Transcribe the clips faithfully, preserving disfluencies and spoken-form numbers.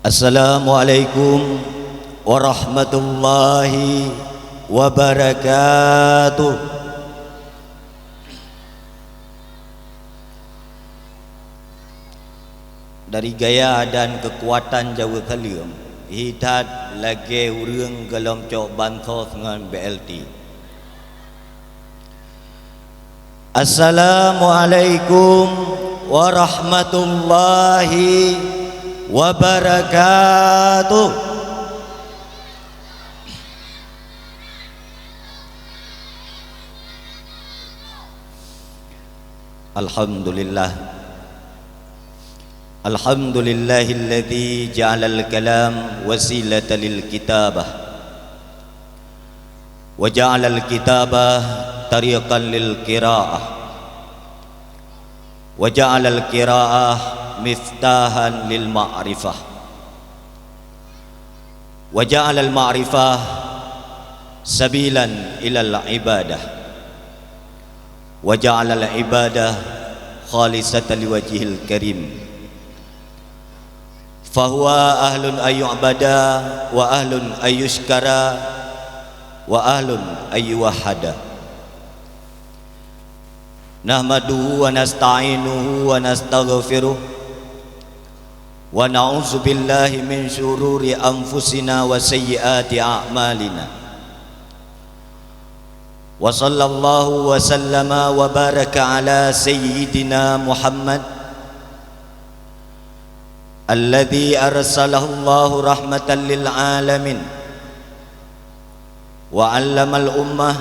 Assalamualaikum warahmatullahi wabarakatuh. Dari gaya dan keukuatan jaweueb saleuem, hi that lagée ureuëng gohlom cok bansos ngon B L T. Assalamualaikum warahmatullahi wabarakatuh. Alhamdulillah. Alhamdulillahilladzi ja'alal kalam wasilatan lil kitabah, wa ja'alal kitabah tariqan lil qiraah, wa ja'alal qiraah miftahan lil ma'rifah, wa ja'alal ma'rifah sabilan ilal ibadah, wa ja'alal ibadah khalisatan liwajhihil karim. Fahuwa ahlun ayyu'bada wa ahlun ayyusykara wa ahlun ayyuwahhada. Nahmaduhu wa nasta'inuhu wa nastaghfiruh, wa na'udzu billahi min syururi anfusina wa sayyiati a'malina. Wa sallallahu wa sallama wa baraka ala sayyidina Muhammad, alladzi arsalahu Allahu rahmatan lil alamin, wa 'allamal ummah,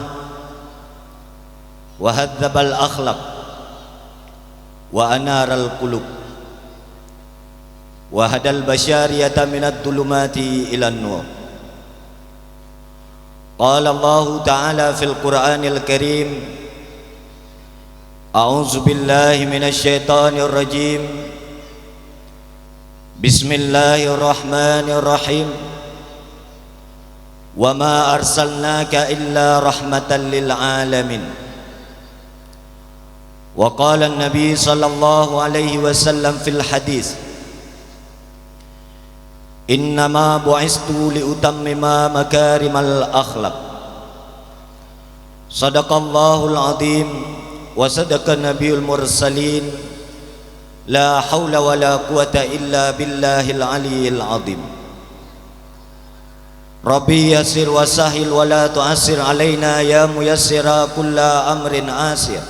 wa hadzabal akhlaq, wa anaral qulub, wa hadal basyariyata minadh dhulumati ilan nur. Qala Allahu ta'ala fil Qur'anil Karim, a'udzu billahi minasy syaithanir rajim. Bismillahirrahmanirrahim. Wa ma arsalnaka illa rahmatan lil alamin. Wa qala an-nabi sallallahu alaihi wasallam fil hadits, "Innama bu'istu li utammima makarimal akhlaq." Sadaqallahul azim wa sadaqa nabiyul mursalin. La haula wa la quwwata illa billahil aliyyil azim. Rabbi yassir wa sahhil wa la tu'assir alaina ya muyassira kulla amrin asir.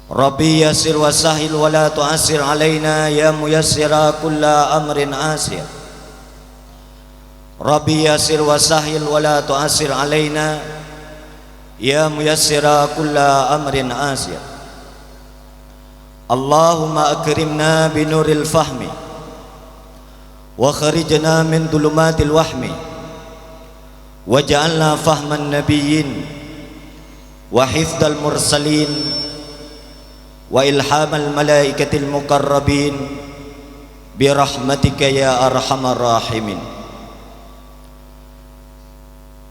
Rabbi yassir wa sahhil wa la tu'assir alaina ya muyassira kulla amrin asir. Rabbi yassir wa sahhil wa la tu'assir alaina ya muyassira kulla amrin asir. Allahumma akrimna binuril fahmi, wa akhrijna min dhulumatil wahmi, waj'alna fahman nabiyyin, wa hifdzal mursalin, wa ilhamal malaikatil muqarrabin, birahmatika ya arhamar rahimin.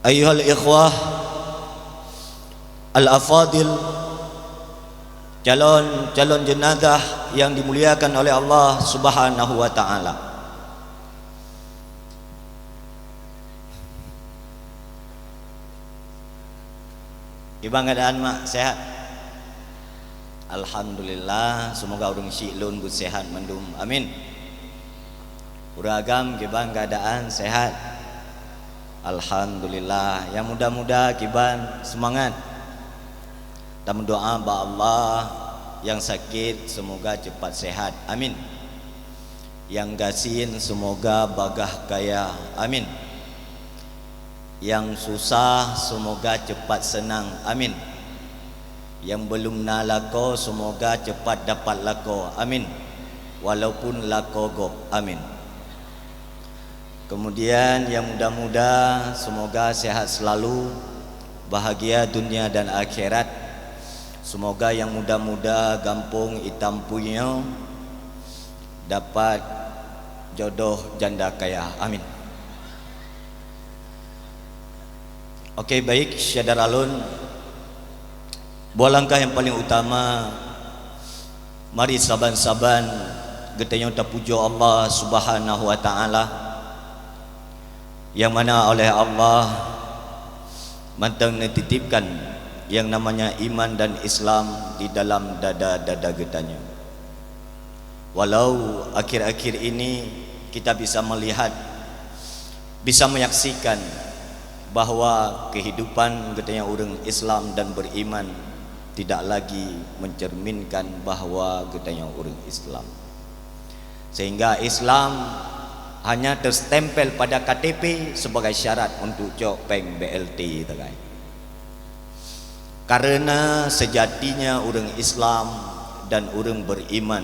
Ayyuhal ikhwah al-afadil, calon-calon jenazah yang dimuliakan oleh Allah Subhanahu wa Ta'ala. Kiban keuadaan, Mak, sehat? Alhamdulillah, seumoga ureuëng syiek lôn beusehat mandum. Amin. Ureuëng agam kiban keuadaan, sehat? Alhamdulillah. Nyang muda-muda kiban seumangat. Tameudoá bak Allah, nyang sakét seumoga cepat sehat. Amin. Nyang gasien seumoga bagah kaya. Amin. Nyang susah seumoga cepat seunang. Amin. Nyang beulom na lakoe seumoga cepat dapat lakoe. Amin. Walaupun lakoe gob. Amin. Kemudian nyang muda-muda seumoga sehat selalu, bahagia dunia dan akhirat. Seumoga nyang muda-muda gampông Itam Pui nyoe dapat jodoh janda kaya. Amin. Oke, baik, syedara lôn. Buah langkah nyang paleng utama, mari saban-saban Geutanyoe tapujoe Allah Subhanahu wa Ta'ala, nyang mana oleh Allah mantong neutitipkan nyang namanya iman dan Islam di dalam dada-dada geutanyoe. Walau akhir-akhir ini kita bisa melihat, bisa menyaksikan bahwa kehidupan geutanyoe ureuëng Islam dan beriman tidak lagi mencerminkan bahwa geutanyoe ureuëng Islam. Sehingga Islam hanya terstempel pada K T P sebagai syarat untuk cok péng B L T sagai. Karena sejatinya ureuëng Islam dan ureuëng beriman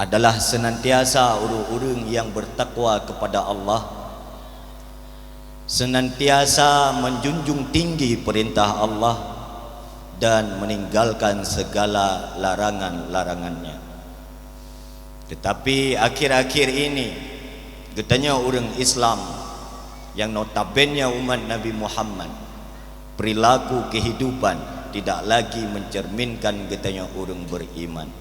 adalah senantiasa ureuëng-ureuëng yang bertakwa kepada Allah, senantiasa menjunjung tinggi perintah Allah, dan meninggalkan segala larangan-larangannya. Tetapi akhir-akhir ini, geutanyoe ureuëng Islam yang notabene umat Nabi Muhammad, perilaku kehidupan tidak lagi mencerminkan geutanyoe ureuëng beriman.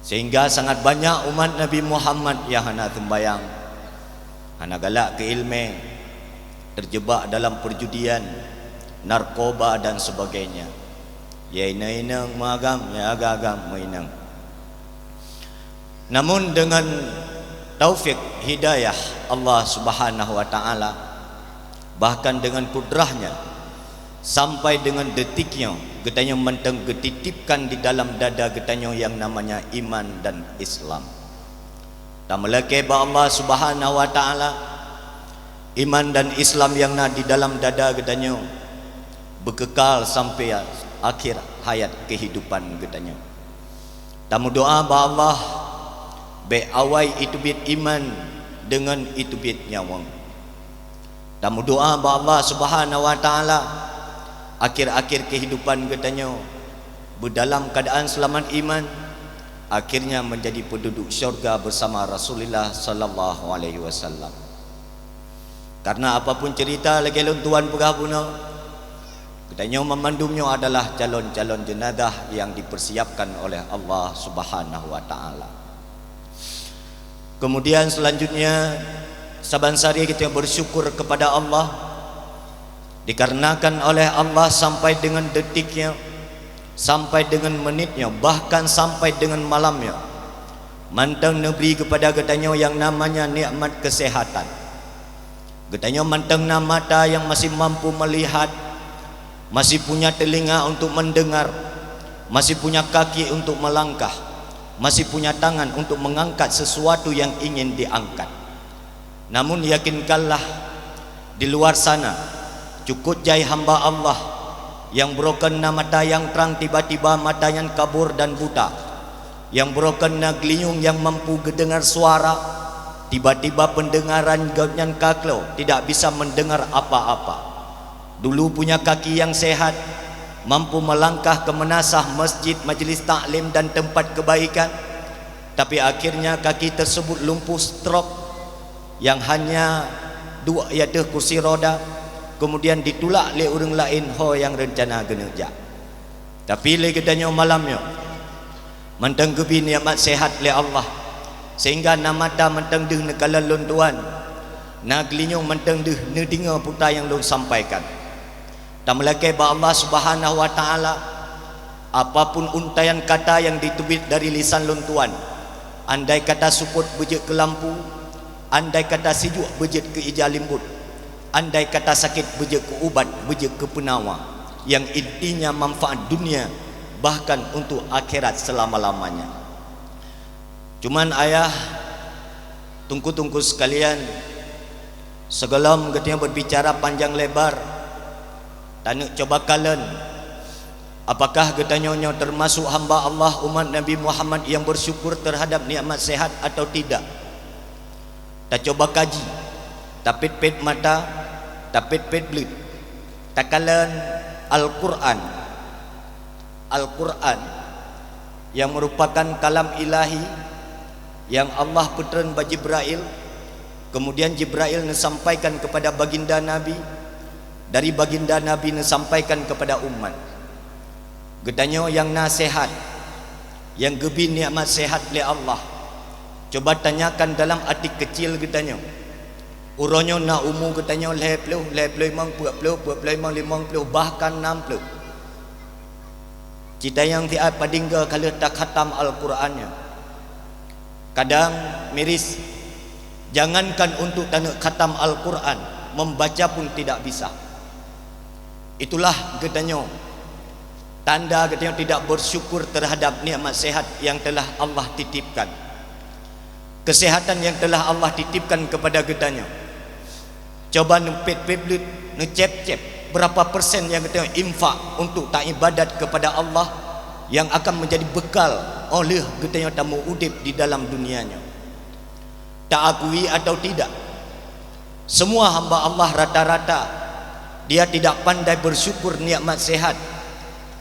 Sehingga sangat banyak umat Nabi Muhammad yang hana sembahyang, hana galak keu ileumé, terjebak dalam perjudian, narkoba dan sebagainya. Ya inong-inong meuagam, ya agam-agam meuinong. Namun dengan taufik hidayah Allah Subhanahu wa Ta'ala, bahkan dengan kudrahnya, sampai dengan detik nyoe geutanyoe mantong geutitipkan di dalam dada geutanyoe yang namanya iman dan Islam. Tameulakée bak Allah Subhanahu wa Ta'ala, iman dan Islam yang na di dalam dada geutanyoe beukekal sampai akhir hayat kehidupan geutanyoe. Tameudoa bak Allah, bék awai iteubiet iman deungon iteubiet nyawöng. Tameudoa bak Allah Subhanahu wa Ta'ala, akhir-akhir kehidupan geutanyoe beudalam keadaan seulamat iman, akhirnya menjadi penduduk syurga bersama Rasulullah sallallahu alaihi wasallam. Karena apapun cerita lagée lôn tuan peugah bunoe, geutanyoe meumandum nyoe adalah calon-calon jenazah yang dipersiapkan oleh Allah Subhanahu wa Ta'ala. Kemudian selanjutnya, saban sari kita bersyukur kepada Allah, dikarenakan oleh Allah sampai dengan detiknya, sampai dengan menitnya, bahkan sampai dengan malamnya, mantong neubri kepada geutanyoe yang namanya nikmat kesehatan. Geutanyoe mantong na mata yang masih mampu melihat, masih punya telinga untuk mendengar, masih punya kaki untuk melangkah, masih punya tangan untuk mengangkat sesuatu yang ingin diangkat. Namun yakinkanlah, di luar sana, cukup jai hamba Allah yang broken na mata yang trang tiba-tiba mata nyan kabur dan buta, yang broken na geulinyueng yang mampu geudengar suara, tiba-tiba pendengaran gobnyan ka klo, tidak bisa mendengar apa-apa. Dulu punya kaki yang sehat, mampu melangkah ke meunasah masjid, majlis taklim dan tempat kebaikan, tapi akhirnya kaki tersebut lumpuh stroke yang hanya duek di ateueh kursi roda, kemudian ditulak lé ureuëng laén ho nyang reuncana geuneuk jak. Tapi lé geutanyoe malam nyoe, mantong geubri nikmat sehat lé Allah, sehingga na mata mantong deuh neukalon lôn tuan, na geulinyueng mantong deuh neudeungoe peue nyang lôn sampaikan. Tameulakée bak Allah Subhanahu wa Ta'ala, apapun untaian kata yang diteubiet dari lisan lôn tuan, andai kata seupôt beujeuet keu lampu, andai kata sijuek beujeuet keu ija limbot, andai kata sakét beujeuet keu ubat, beujeuet keu peunawa, yang intinya manfaat dunia bahkan untuk akhirat selama-lamanya. Cuman ayah, teungku-teungku sekalian, sigohlom geutanyoe berbicara panjang lebar, taneuk coba kalon, apakah geutanyoe nyoe termasuk hamba Allah umat Nabi Muhammad yang bersyukur terhadap nikmat sehat atau tidak? Tacoba kaji, tapét-pét mata, tapét-pét bleuet, takalon Al-Quran. Al-Quran yang merupakan kalam ilahi yang Allah peutreun bak Jibrail, kemudian Jibrail neusampaikan kepada baginda Nabi, dari baginda Nabi neusampaikan kepada umat. Geutanyoe nyang na sehat, Nyang geubri nikmat sehat lé Allah. Cuba tanyakan dalam até keucil geutanyoe. Uroe nyoe na umu geutanyoe lhèe ploh, lhèe ploh limong, peuet ploh, peuet ploh limong, limong ploh, bahkan nam ploh. Cit tanyong siat padingga ka lheueh takhatam Al-Qur'an nyoe. Kadang miris, jangankan untuk taneuk khatam Al-Qur'an, membaca pun tidak bisa. Itulah geutanyoe, tanda geutanyoe tidak bersyukur terhadap nikmat sehat yang telah Allah titipkan. Kesehatan yang telah Allah titipkan kepada geutanyoe. Coba neupet-pet beuet, neucep-cep, berapa persen nyang geutanyoe infak untuk taibadat kepada Allah yang akan menjadi bekal óh lheueh geutanyoe tameuudép di dalam dunia nyoe. Taakui atau tidak, semua hamba Allah rata-rata dia tidak pandai bersyukur nikmat sehat.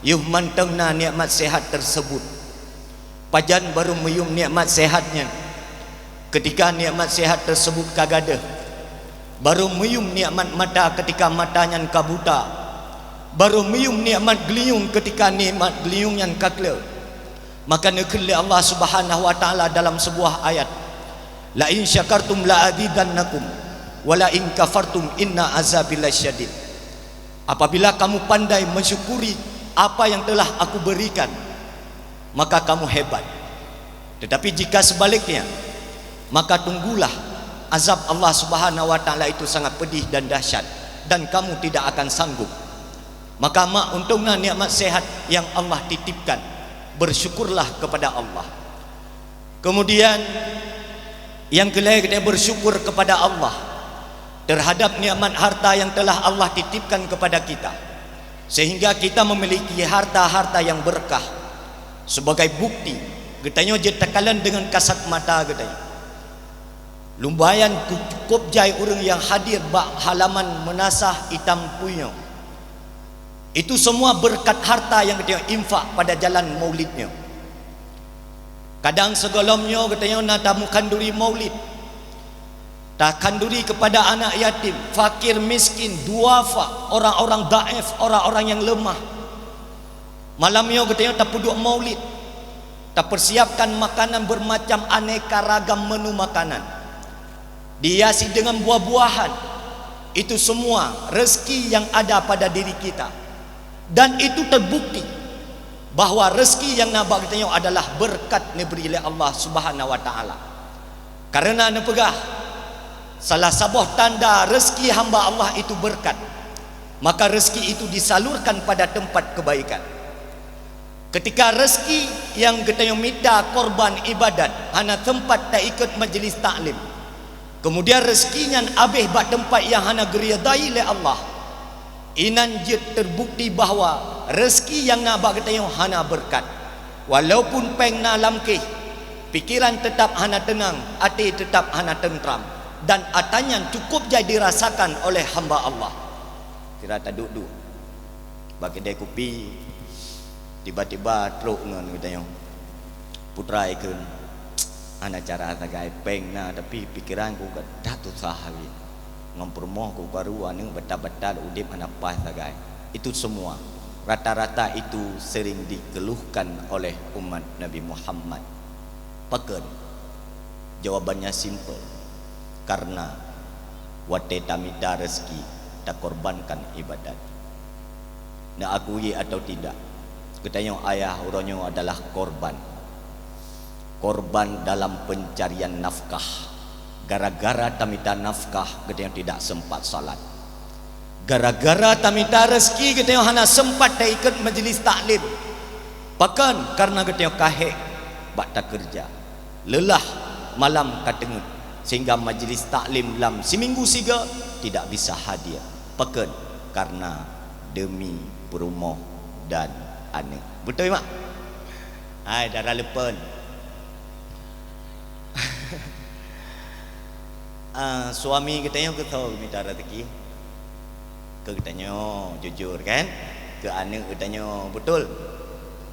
Yoh mantong na nikmat sehat tersebut. Pajan barô meuyuem nikmat sehat nyan, ketika nikmat sehat tersebut ka gadôh. Barô meuyuem nikmat mata ketika mata nyan ka buta. Barô meuyuem nikmat geulinyueng ketika nikmat geulinyueng nyan ka kleuh. Maka neukheun lé Allah Subhanahu wa Ta'ala dalam sebuah ayat, "La in syakartum la azidannakum, wa la in kafartum inna azabi lasyadid." Apabila kamu pandai mensyukuri apa yang telah Aku berikan, maka kamu hebat. Tetapi jika sebaliknya, maka tunggulah, azab Allah Subhanahu wa Ta'ala itu sangat pedih dan dahsyat, dan kamu tidak akan sanggup. Maka mak untungna nikmat sehat yang Allah titipkan, bersyukurlah kepada Allah. Kemudian, nyang keulhèe, kita bersyukur kepada Allah terhadap nikmat harta yang telah Allah titipkan kepada kita, sehingga kita memiliki harta-harta yang berkah. Sebagai bukti, geutanyoe jeuet takalon deungon kasat mata geutanyoe. Lumayan ku-, cukup jai ureuëng nyang hadir bak halaman meunasah itam puyoe. Itu semua berkat harta nyang geutanyoe infak pada jalan maulid nyoe. Kadang sigohlom nyoe geutanyoe na tamukhanduri maulid. Takhanduri kepada anak yatim, fakir miskin, duafa, orang-orang dhaif, orang-orang yang lemah. Malam nyoe geutanyoe tapeuduek maulid, tapersiapkan makanan bermacam aneka ragam menu makanan, dihiasi dengan buah-buahan. Itu semua rezeki yang ada pada diri kita. Dan itu terbukti bahwa rezeki nyang na bak geutanyoe adalah berkat neubri lé Allah Subhanahu wa Ta'ala. Karena neupeugah, salah saboh tanda rezeki hamba Allah itu berkat, maka rezeki itu disalurkan pada tempat kebaikan. Ketika rezeki nyang geutanyoe mita korban ibadat hana sempat taikot majlis taklim, kemudian rezeki nyan abéh bak teumpat nyang hana geuridai lé Allah, inan jeuet teubukeuti bahwa rezeki nyang na bak geutanyoe hana beureukat. Walaupun péng na lam kéh, pikeran teutab hana teunang, até teutab hana teuntram, dan atra nyan cukup jai dirasakan oleh hamba Allah. Sira taduek-duek bak keudè kupi, tiba-tiba trok ngon geutanyoe. Putra ikheun, "Hana cara sagai, péng na, tapi pikeran ku ka that susah lagi. Ngon peurumoh ku karu, aneuk batal-batal, udeb hana paih sagai." Itu semua, rata-rata itu sering dikeluhkan oleh umat Nabi Muhammad. Pakon? Jawabannya simple. Karena watée tamita rezeki, takorbankan ibadat. Neuakui atau tidak, geutanyoe ayah uroe nyoe adalah korban. Korban dalam pencarian nafkah. Gara-gara tamita nafkah, geutanyoe tidak sempat salat. Gara-gara tamita rezeki, geutanyoe hana sempat taikot majlis taklim. Pakon? Karena geutanyoe ka hék bak takeureuja. Leulah malam ka teungeut, sehingga majlis taklim lam siminggu sigoe tidak bisa hadir. Pakon? Karena demi peurumoh dan aneuk. Beutôi, mak? Hai, dara leupon. Ah, suami geutanyoe keu soe geumita rezeki? Keu geutanyoe, jujur kan? Keu aneuk geutanyoe, beutôi?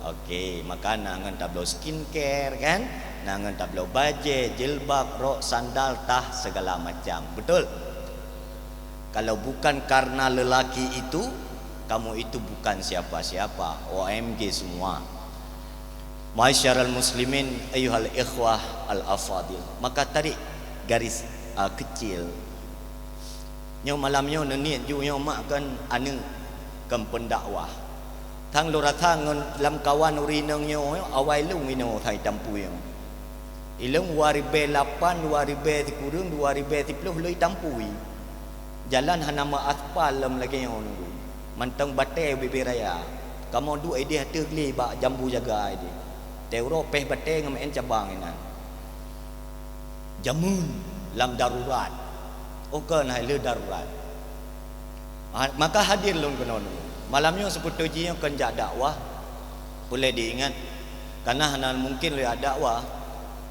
Oke, maka na ngon tabloe skincare kan? Na ngon tabloe bajée, jilbab, rok, sandal, tah, segala macam. Beutôi? Kalau bukan karena lelaki itu, kamu itu bukan siapa-siapa. O M G semua. Ma'asyiral muslimin, ayyuhal ikhwah al-afadil. Maka tarik garis, ah, kecil. Nyoe malam nyoe neuniet ju nyoe mak kon aneuk kon pendakwah. Tang lôn rasa ngon lamkawan ureueng inong nyoe awai lôn inoe sai tampui nyoe. Ilôn dua ribèe lapan, dua ribèe sikureueng, dua ribèe siplôh lôn tampui. Jalan hana meuaspal lom lagèe nyoe nunggu. Mantong batèe ubé-bé raya. Kamoe duek idéh ateueh glé bak jambu jaga idéh. Teuroe péh batèe ngon meu'en cabang inan. Jameun lam darurat. Oh, kon hai lheueh darurat. Ha, maka hadir lôn keunoe. Malam nyoe seubeutôi jih nyoe kon jak dakwah. Peureulèe diingat, kareuna hana mungken lôn jak dakwah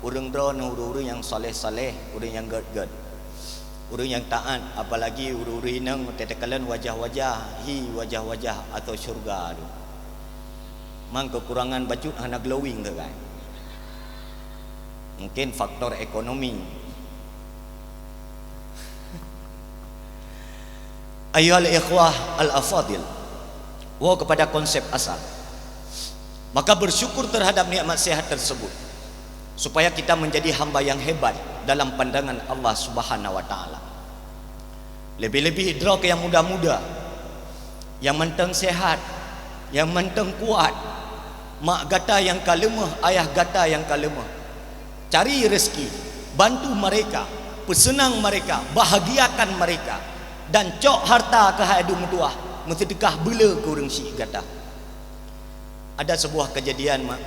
ureueng droeneuh ureueng-ureueng nyang saleh-saleh, ureueng nyang gèt-gèt, ureueng nyang taat, apalagi ureueng-ureueng inong teuh takalon wajah-wajah hi wajah-wajah ateueh syeuruga tu. Mang keukurangan bacut hana glowing keu kai. Mungken faktor ekonomi. Ayyuhal ikhwah al-afadil, woe kepada konsep asal. Maka bersyukur terhadap nikmat sehat tersebut, supaya kita menjadi hamba yang hebat dalam pandangan Allah Subhanahu wa Ta'ala. Leubeh-leubeh droe nyang muda-muda, nyang mantong sehat, nyang mantong kuat. Mak gata nyang ka leumoh, ayah gata nyang ka leumoh. Cari rezeki, bantu mereka, peuseunang mereka, bahagiakan mereka, dan cok harta keuhai adu meutuwah, meuseudeukah beuleu keu ureueng syik gata. Ada sebuah kejadian, mak.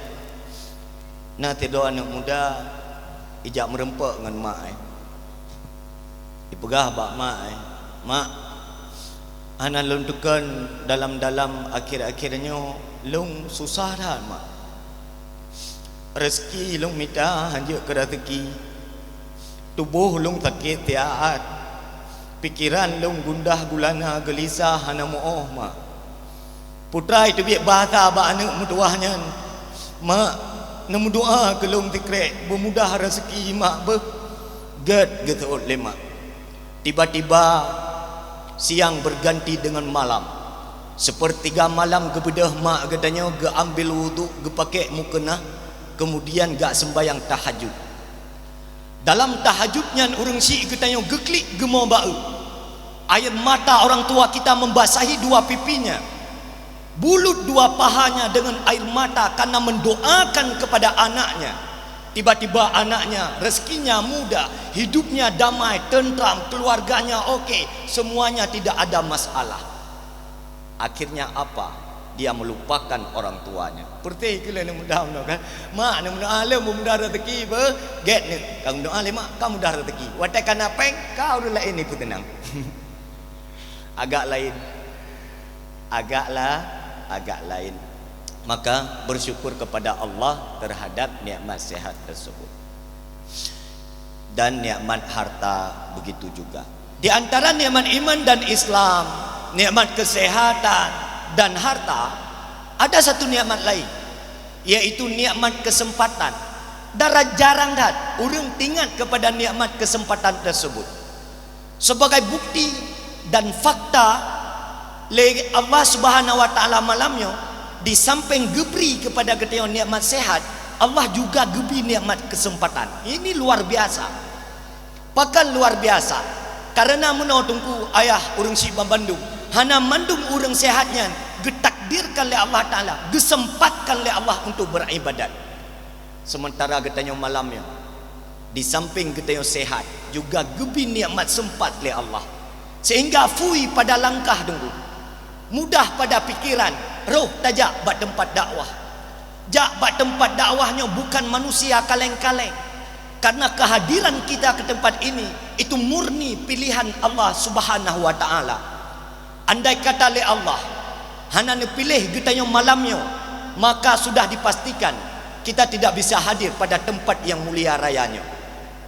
Na sidroe aneuk muda ijak meureumpok ngon mak, eh. Ipeugah bak mak, eh, "Mak, hana lôn tukon dalam-dalam akhir-akhir nyoe lôn susah that, mak. Rezeki lôn mita hanjeuet keu rezeki. Tuboh lôn sakét siat. Pikeran lôn gundah gulana geulisah hana meu'oh, mak." Putra iteubiet bahasa bak aneuk meutuwah nyan, "Mak, neumeudoa keu lôn sikrek beumudah rezeki mak beuh." Gèt geuseuôt lé mak. Tiba-tiba siang berganti dengan malam. Sepertiga malam geubeudôh mak geutanyoe geuambil wudhu, geupakèk meukeunah, kemudian geujak seumbahyang tahajud. Dalam tahajud nyan ureueng syik geutanyoe geuklik geumo baeu. Air mata orang tua kita membasahi dua pipinya. Bulut dua pahanya dengan air mata karena mendoakan kepada anaknya. Tiba-tiba anaknya rezekinya mudah, hidupnya damai, tentram, keluarganya oke, semuanya tidak ada masalah. Akhirnya apa? Dia melupakan orang tuanya. Peureté keu lé aneuk muda meunoe kan. Mak, aneuk meunoe, ah, lôn mudah rezeki beuh, gèt neuk. Ka meudoa lé mak, ka mudah rezeki. Watèe ka na pèng, ka ureueng laén ipeuteunang. Agak laén. Agak la-, agak laén. Maka bersyukur kepada Allah terhadap nikmat sehat tersebut. Dan nikmat harta begitu juga. Di antara nikmat iman dan Islam, nikmat kesehatan dan harta, ada satu nikmat lain, yaitu nikmat kesempatan. Dan jarang that ureueng teuingat kepada nikmat kesempatan tersebut. Sebagai bukti dan fakta, lé Allah Subhanahu wa Ta'ala malam nyoe, di samping geubri kepada geutanyoe nikmat sehat, Allah juga geubri nikmat kesempatan. Ini luar biasa. Pakon luar biasa? Karena meunoe teungku, ayah, ureueng syik banmandum, hana mandum ureueng sehat nyan geutakdirkan lé Allah Ta'ala, geuseumpatkan lé Allah untuk beribadat. Sementara geutanyoe malam nyoe, di samping geutanyoe sehat, juga geubri nikmat seumpat lé Allah. Sehingga fui pada langkah teungku, mudah pada pikiran, roh tajak bak teumpat dakwah. Jak bak teumpat dakwah nyoe bukan manusia kaleng-kaleng. Karena kehadiran kita ke tempat ini, itu murni pilihan Allah Subhanahu wa Ta'ala. Andai kata lé Allah hana neupiléh geutanyoe malam nyoe, maka sudah dipastikan kita tidak bisa hadir pada tempat yang mulia raya nyoe.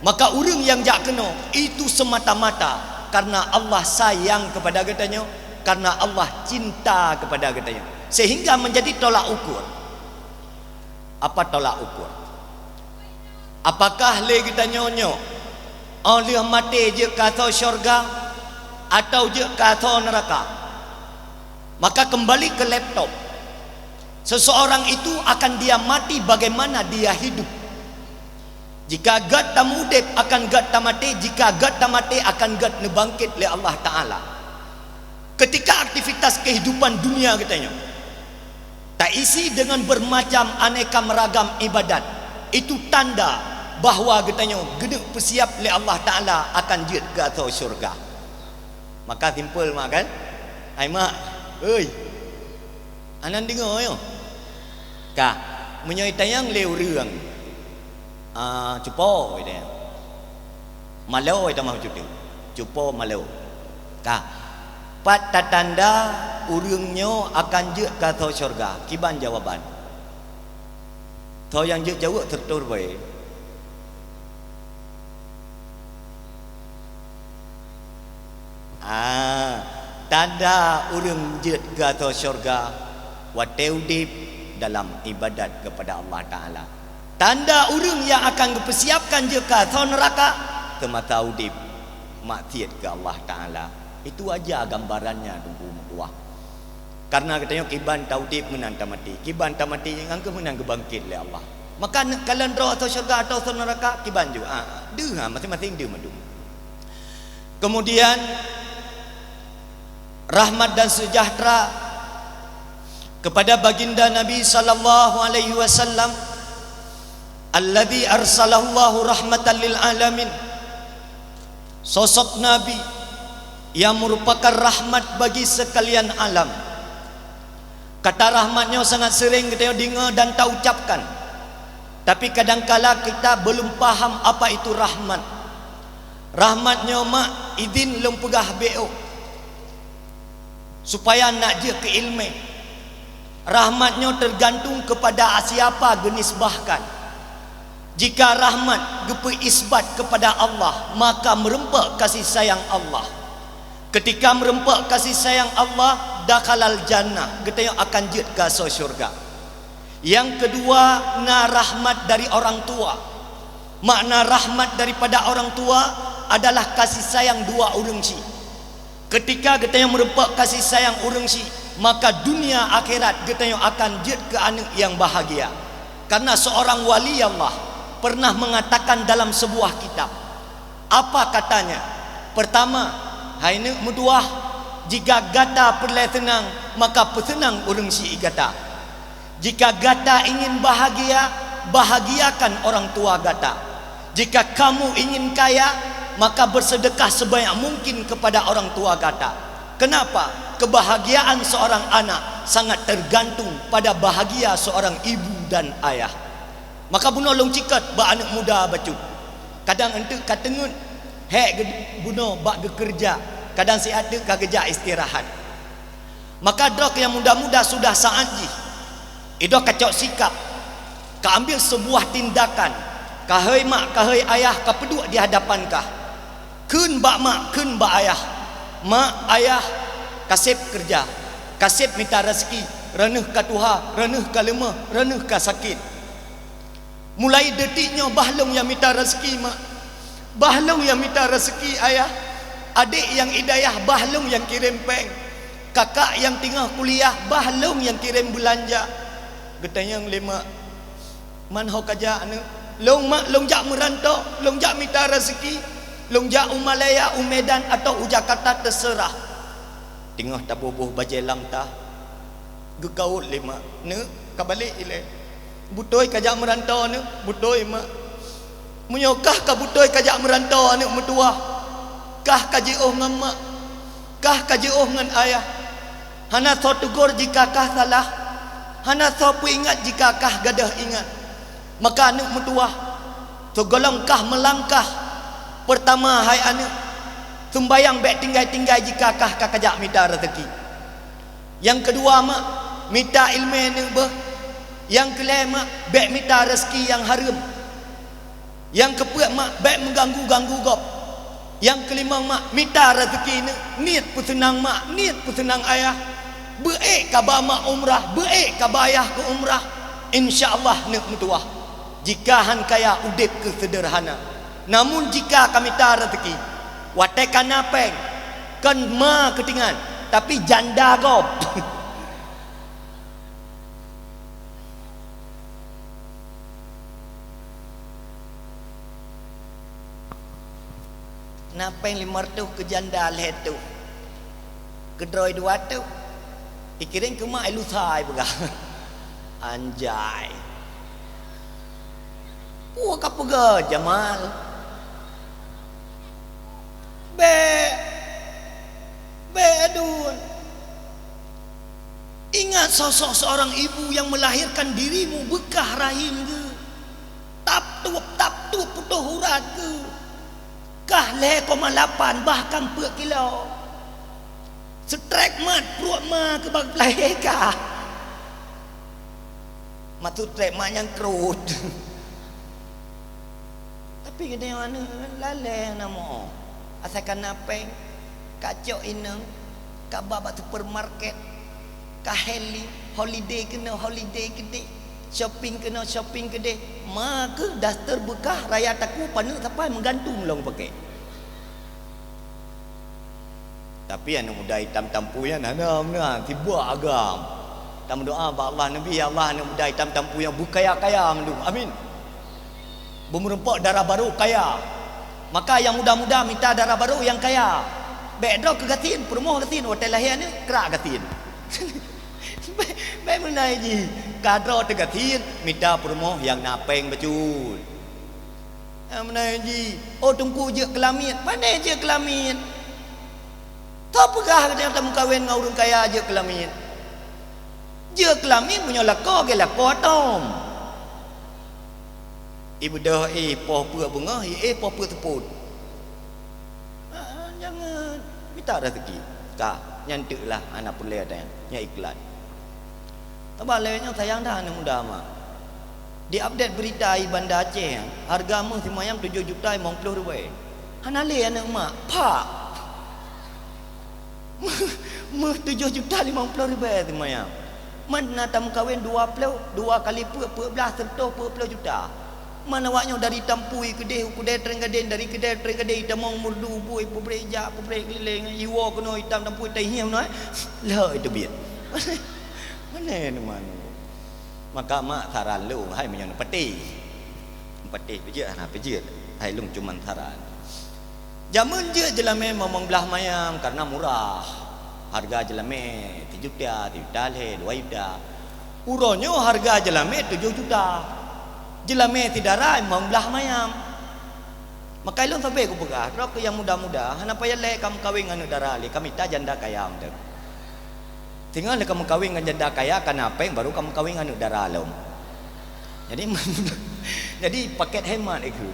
Maka ureueng nyang jak keunoe itu semata-mata karena Allah sayang kepada geutanyoe, karena Allah cinta kepada geutanyoe. Sehingga menjadi tolak ukur. Apa tolak ukur? Apakah lé geutanyoe nyoe, óh lheueh maté jeuet keu asoe syeuruga atawa jeuet keu asoe neuraka? Maka keumbali keu laptop. Seseorang itu akan dia mati bagaimana dia hidup. Jika gét tamudeb, akan gét tamaté, jika gét tamaté, akan gét neubangkét lé Allah Ta'ala. Ketika aktivitas kehidupan dunia geutanyoe taisi dengan bermacam aneka meragam ibadat, itu tanda bahwa geutanyoe geuneuk peusiab lé Allah Ta'ala akan jeuet keu asoe syurga. Maka simpel mak kan? Hai mak, oi, anan deungoe nyoe. Ka, meunyoe itanyong lé ureuëng, ah, cupo itanyong. Malo itamah cuti. Cupo malo. Ka, pat tatanda ureuëng nyoe akan jeuet keu asoe syurga? Kiban jawaban? Soe nyang jeuet jaweueb seureutôh ribèe? Ah, tanda ureuëng jeuet keu asoe syurga watée udeb dalam ibadat kepada Allah Ta'ala. Tanda ureuëng nyang akan geupeusiabkan jeuet keu asoe neuraka seumasa udeb maksiet keu Allah Ta'ala. Itu aja gambarannya, Teungku meutuah. Karena geutanyoe kiban taudeb meunan tamaté, kiban tamaté nyan keuh meunan geubangkét lé Allah. Maka neuk kalon droe asoe syurga atawa asoe neuraka kiban ju. Ah, deuh ha, masing-masing deuh mandum. Kemudian, rahmat dan sejahtera kepada baginda Nabi sallallahu alaihi wasallam, alladzi arsalallahu rahmatan lil alamin. Sosok Nabi yang merupakan rahmat bagi sekalian alam. Kata rahmat nyoe sangat sering geutanyoe deungoe dan taucapkan. Tapi kadangkala kita belum paham apa itu rahmat. Rahmat nyoe mak idin lôn peugah B O, supaya nak jeuet keu iéleumé. Rahmat nyoe tergantung kepada siapa geunisbahkan. Jika rahmat geupeu isbat kepada Allah, maka meureumpok kasih sayang Allah. Ketika meureumpok kasih sayang Allah, dakhalal jannah, geutanyoe akan jeuet keu asoe syurga. Nyang keudua, na rahmat dari orang tua. Makna rahmat daripada orang tua adalah kasih sayang dua ureuëng syiek. Ketika geutanyoe meureumpok kasih sayang ureuëng syiek, maka dunia akhirat geutanyoe akan jeuet keu aneuëk nyang bahagia. Karena seorang wali Allah pernah mengatakan dalam sebuah kitab, apa katanya? Pertama, hai neuëk meutuah, jika gata peureulée seunang, maka peuseunang ureuëng syiek gata. Jika gata ingin bahagia, bahagiakan orang tua gata. Jika kamu ingin kaya, maka bersedekah sebanyak mungkin kepada orang tua gata. Kenapa? Kebahagiaan seorang anak sangat tergantung pada bahagia seorang ibu dan ayah. Maka bunoe lôn cikot bak aneuëk muda bacut. Kadang eunteuk ka teungeut, hék geu-, bunoe bak geukeureuja, kadang siat teuk ka geujak istirahat. Maka droe nyang muda-muda sudah saát jih, idroe kacok sikap, kaambil sebuah tindakan, kahei mak, kahei ayah, kapeuduek di hadapan kah. Kheun bak mak, kheun bak ayah, "Mak, ayah, kaseb keureuja, kaseb mita raseuki, reuneueh ka tuha, reuneueh ka leumoh, reuneueh ka sakét." Mulai detik nyoe bah lôn nyang mita raseuki, mak. Bah lôn nyang mita raseuki, ayah. Adék nyang idayah, bah lôn nyang kirém péng. Kakak nyang teungoh kuliah, bah lôn nyang kirém beulanja. Geutanyong lé mak, "Man ho kajak, aneuëk?" "Lôn, mak, lôn jak meuranto, lôn jak mita raseuki. Lôn jak u Malaya, u Medan, atawa u Jakarta, teuseurah." Teungoh taboh-boh bajée lam tah, geukawot lé mak, "Neuk, ka balek ilée." "Beutôi kajak meuranto, neuk?" "Beutôi, mak." "Meunyoe kah ka beutôi kajak meuranto, aneuëk meutuwah, kah ka jiôh ngon mak, kah ka jiôh ngon ayah. Hana soe teugor jika kah salah, hana soe peuingat jika kah gadôh ingat. Maka, aneuëk meutuwah, sigohlom kah meulangkah, peurtama, hai aneuëk, seumbayang bék tinggai-tinggai jika kah ka kajak mita raseuki. Nyang keudua, mak, mita iéleumé neuk beuh. Nyang keulhée, mak, bék mita raseuki nyang hareuem. Nyang keupeuet, mak, bék meuganggu-ganggu gob. Nyang keulimong, mak, mita raseuki neuk, niet peuseunang mak, niet peuseunang ayah. Beuék ka ba mak umrah, beuék ka ba ayah keu umrah. Insya Allah neuk meutuwah. Jika han kaya, udeb keu seudeurhana. Namun jika ka mita raseuki, watée ka na péng, kon ma keutingan, tapi janda gob. Na péng limong reutôh keu janda lhèe tôh. Keudroe dua tôh. Ikirém keu mak, i lusa i peugah. Anjay. Peue ka peugah Jamal? Bèk. Bèk aduen. Ingat sosok seorang ibu yang melahirkan dirimu, beukah rahim geuh. Tap tup, tap tup putôh urat geuh. Kah lhèe koma lapan, bahkan peuet kilo. Seutrek mat pruet ma keu bak peulahé kah. Maksud trek mat nyang krot. Tapi geutanyoe aneuk lalée na mo. Asai ka na péng, ka cok inong, ka ba bak supermarket, ka heli, holiday keunoe, holiday keudeh, shopping keunoe, shopping keudeh. Ma keuh daster beukah raya takue paneuk sapai meugantung lom pakè. Tapi aneuk muda itam tampu nyan hana meunan, sibak agam. Tameudoa bak Allah, Nabi, "Ya Allah, aneuk muda itam tampu nyan beukaya-kaya mandum." Amin. Beumeureumpok dara barô kaya. Maka nyang muda-muda mita dara barô nyang kaya. Bèk droe keu gasien, peurumoh gasien, watèe lahé aneuk krak gasien. Bèk, bèk meunan jih. Ka droe teugasien, mita peurumoh nyang na péng bacut. Nyang meunan jih, "Oh, Teungku jeuet keu lamiet." Pane jeuet keu lamiet? Toh peugah geutanyoe tameukawen ngon ureueng kaya jeuet keu lamiet? Jeuet keu lamiet meunyoe lakoe gét lakoe atom. Ibeudôh éh poh peuet beungoh, éh poh peuet seupôt. Ah, jangan. Mita raseuki. Ka, nyan teuk lah hana peureulée watèe nyan. Nyan iklan. Teubalek nyoe sayang that aneuk muda ma. Di-update berita di Banda Aceh, hareuga méuh simayam tujoh juta limong ploh ribèe. Hana lé aneuk mak, pak! Méuh, méuh tujoh juta limong ploh ribèe simayam. Man na tameukawen dua ploh, dua kali peuet, peuet blaih, seureutôh peuet ploh juta. Man awaknyoe dari Tampui keudeh u Keudè Trenggadeng, dari Keudè Trenggadeng itamong Meureudu, bui, peubrek jak, peubrek keulileng, iwoe keunoe itam Tampui, tai hieng keunoe, eh. Lheueh iteubiet. Pane teuma nunggu. Maka mak saran lôn, hai meunyoe neupatéh. Neupatéh peujeuet hana peujeuet. Hai lôn cuman saran. Jameun jeuet jeulamé limong blaih mayam karena murah. Hareuga jeulamé sijuta, sijuta lhèe, dua juta. Uroe nyoe hareuga jeulamé tujoh juta. Jeulamé sidara limong blaih mayam. Maka lôn sabe kupeugah, droe keu nyang muda-muda, hana payah lé kameukawen ngon aneuk dara lé, kamita janda kaya mantong. Singoh lé kameukawen ngon janda kaya, ka na péng, baru kameukawen ngon aneuk dara lom. Jadi, jadi paket hemat ikeu.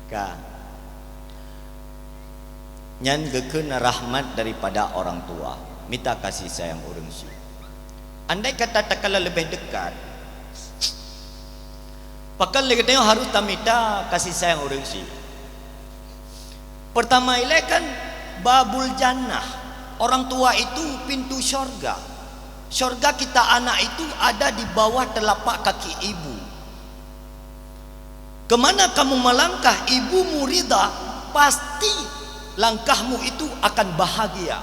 Ka. Nyan geukheun rahmat daripada orang tua. Mita kasih sayang ureueng syik. Andai kata takalon leubeh dekat, pakon lé geutanyoe harôh tamita kasih sayang ureueng syik. Pertama ilée kan babul jannah. Orang tua itu pintu syurga. Syurga kita anak itu ada di bawah telapak kaki ibu. Kemana kamu melangkah, ibumu ridha, pasti langkahmu itu akan bahagia.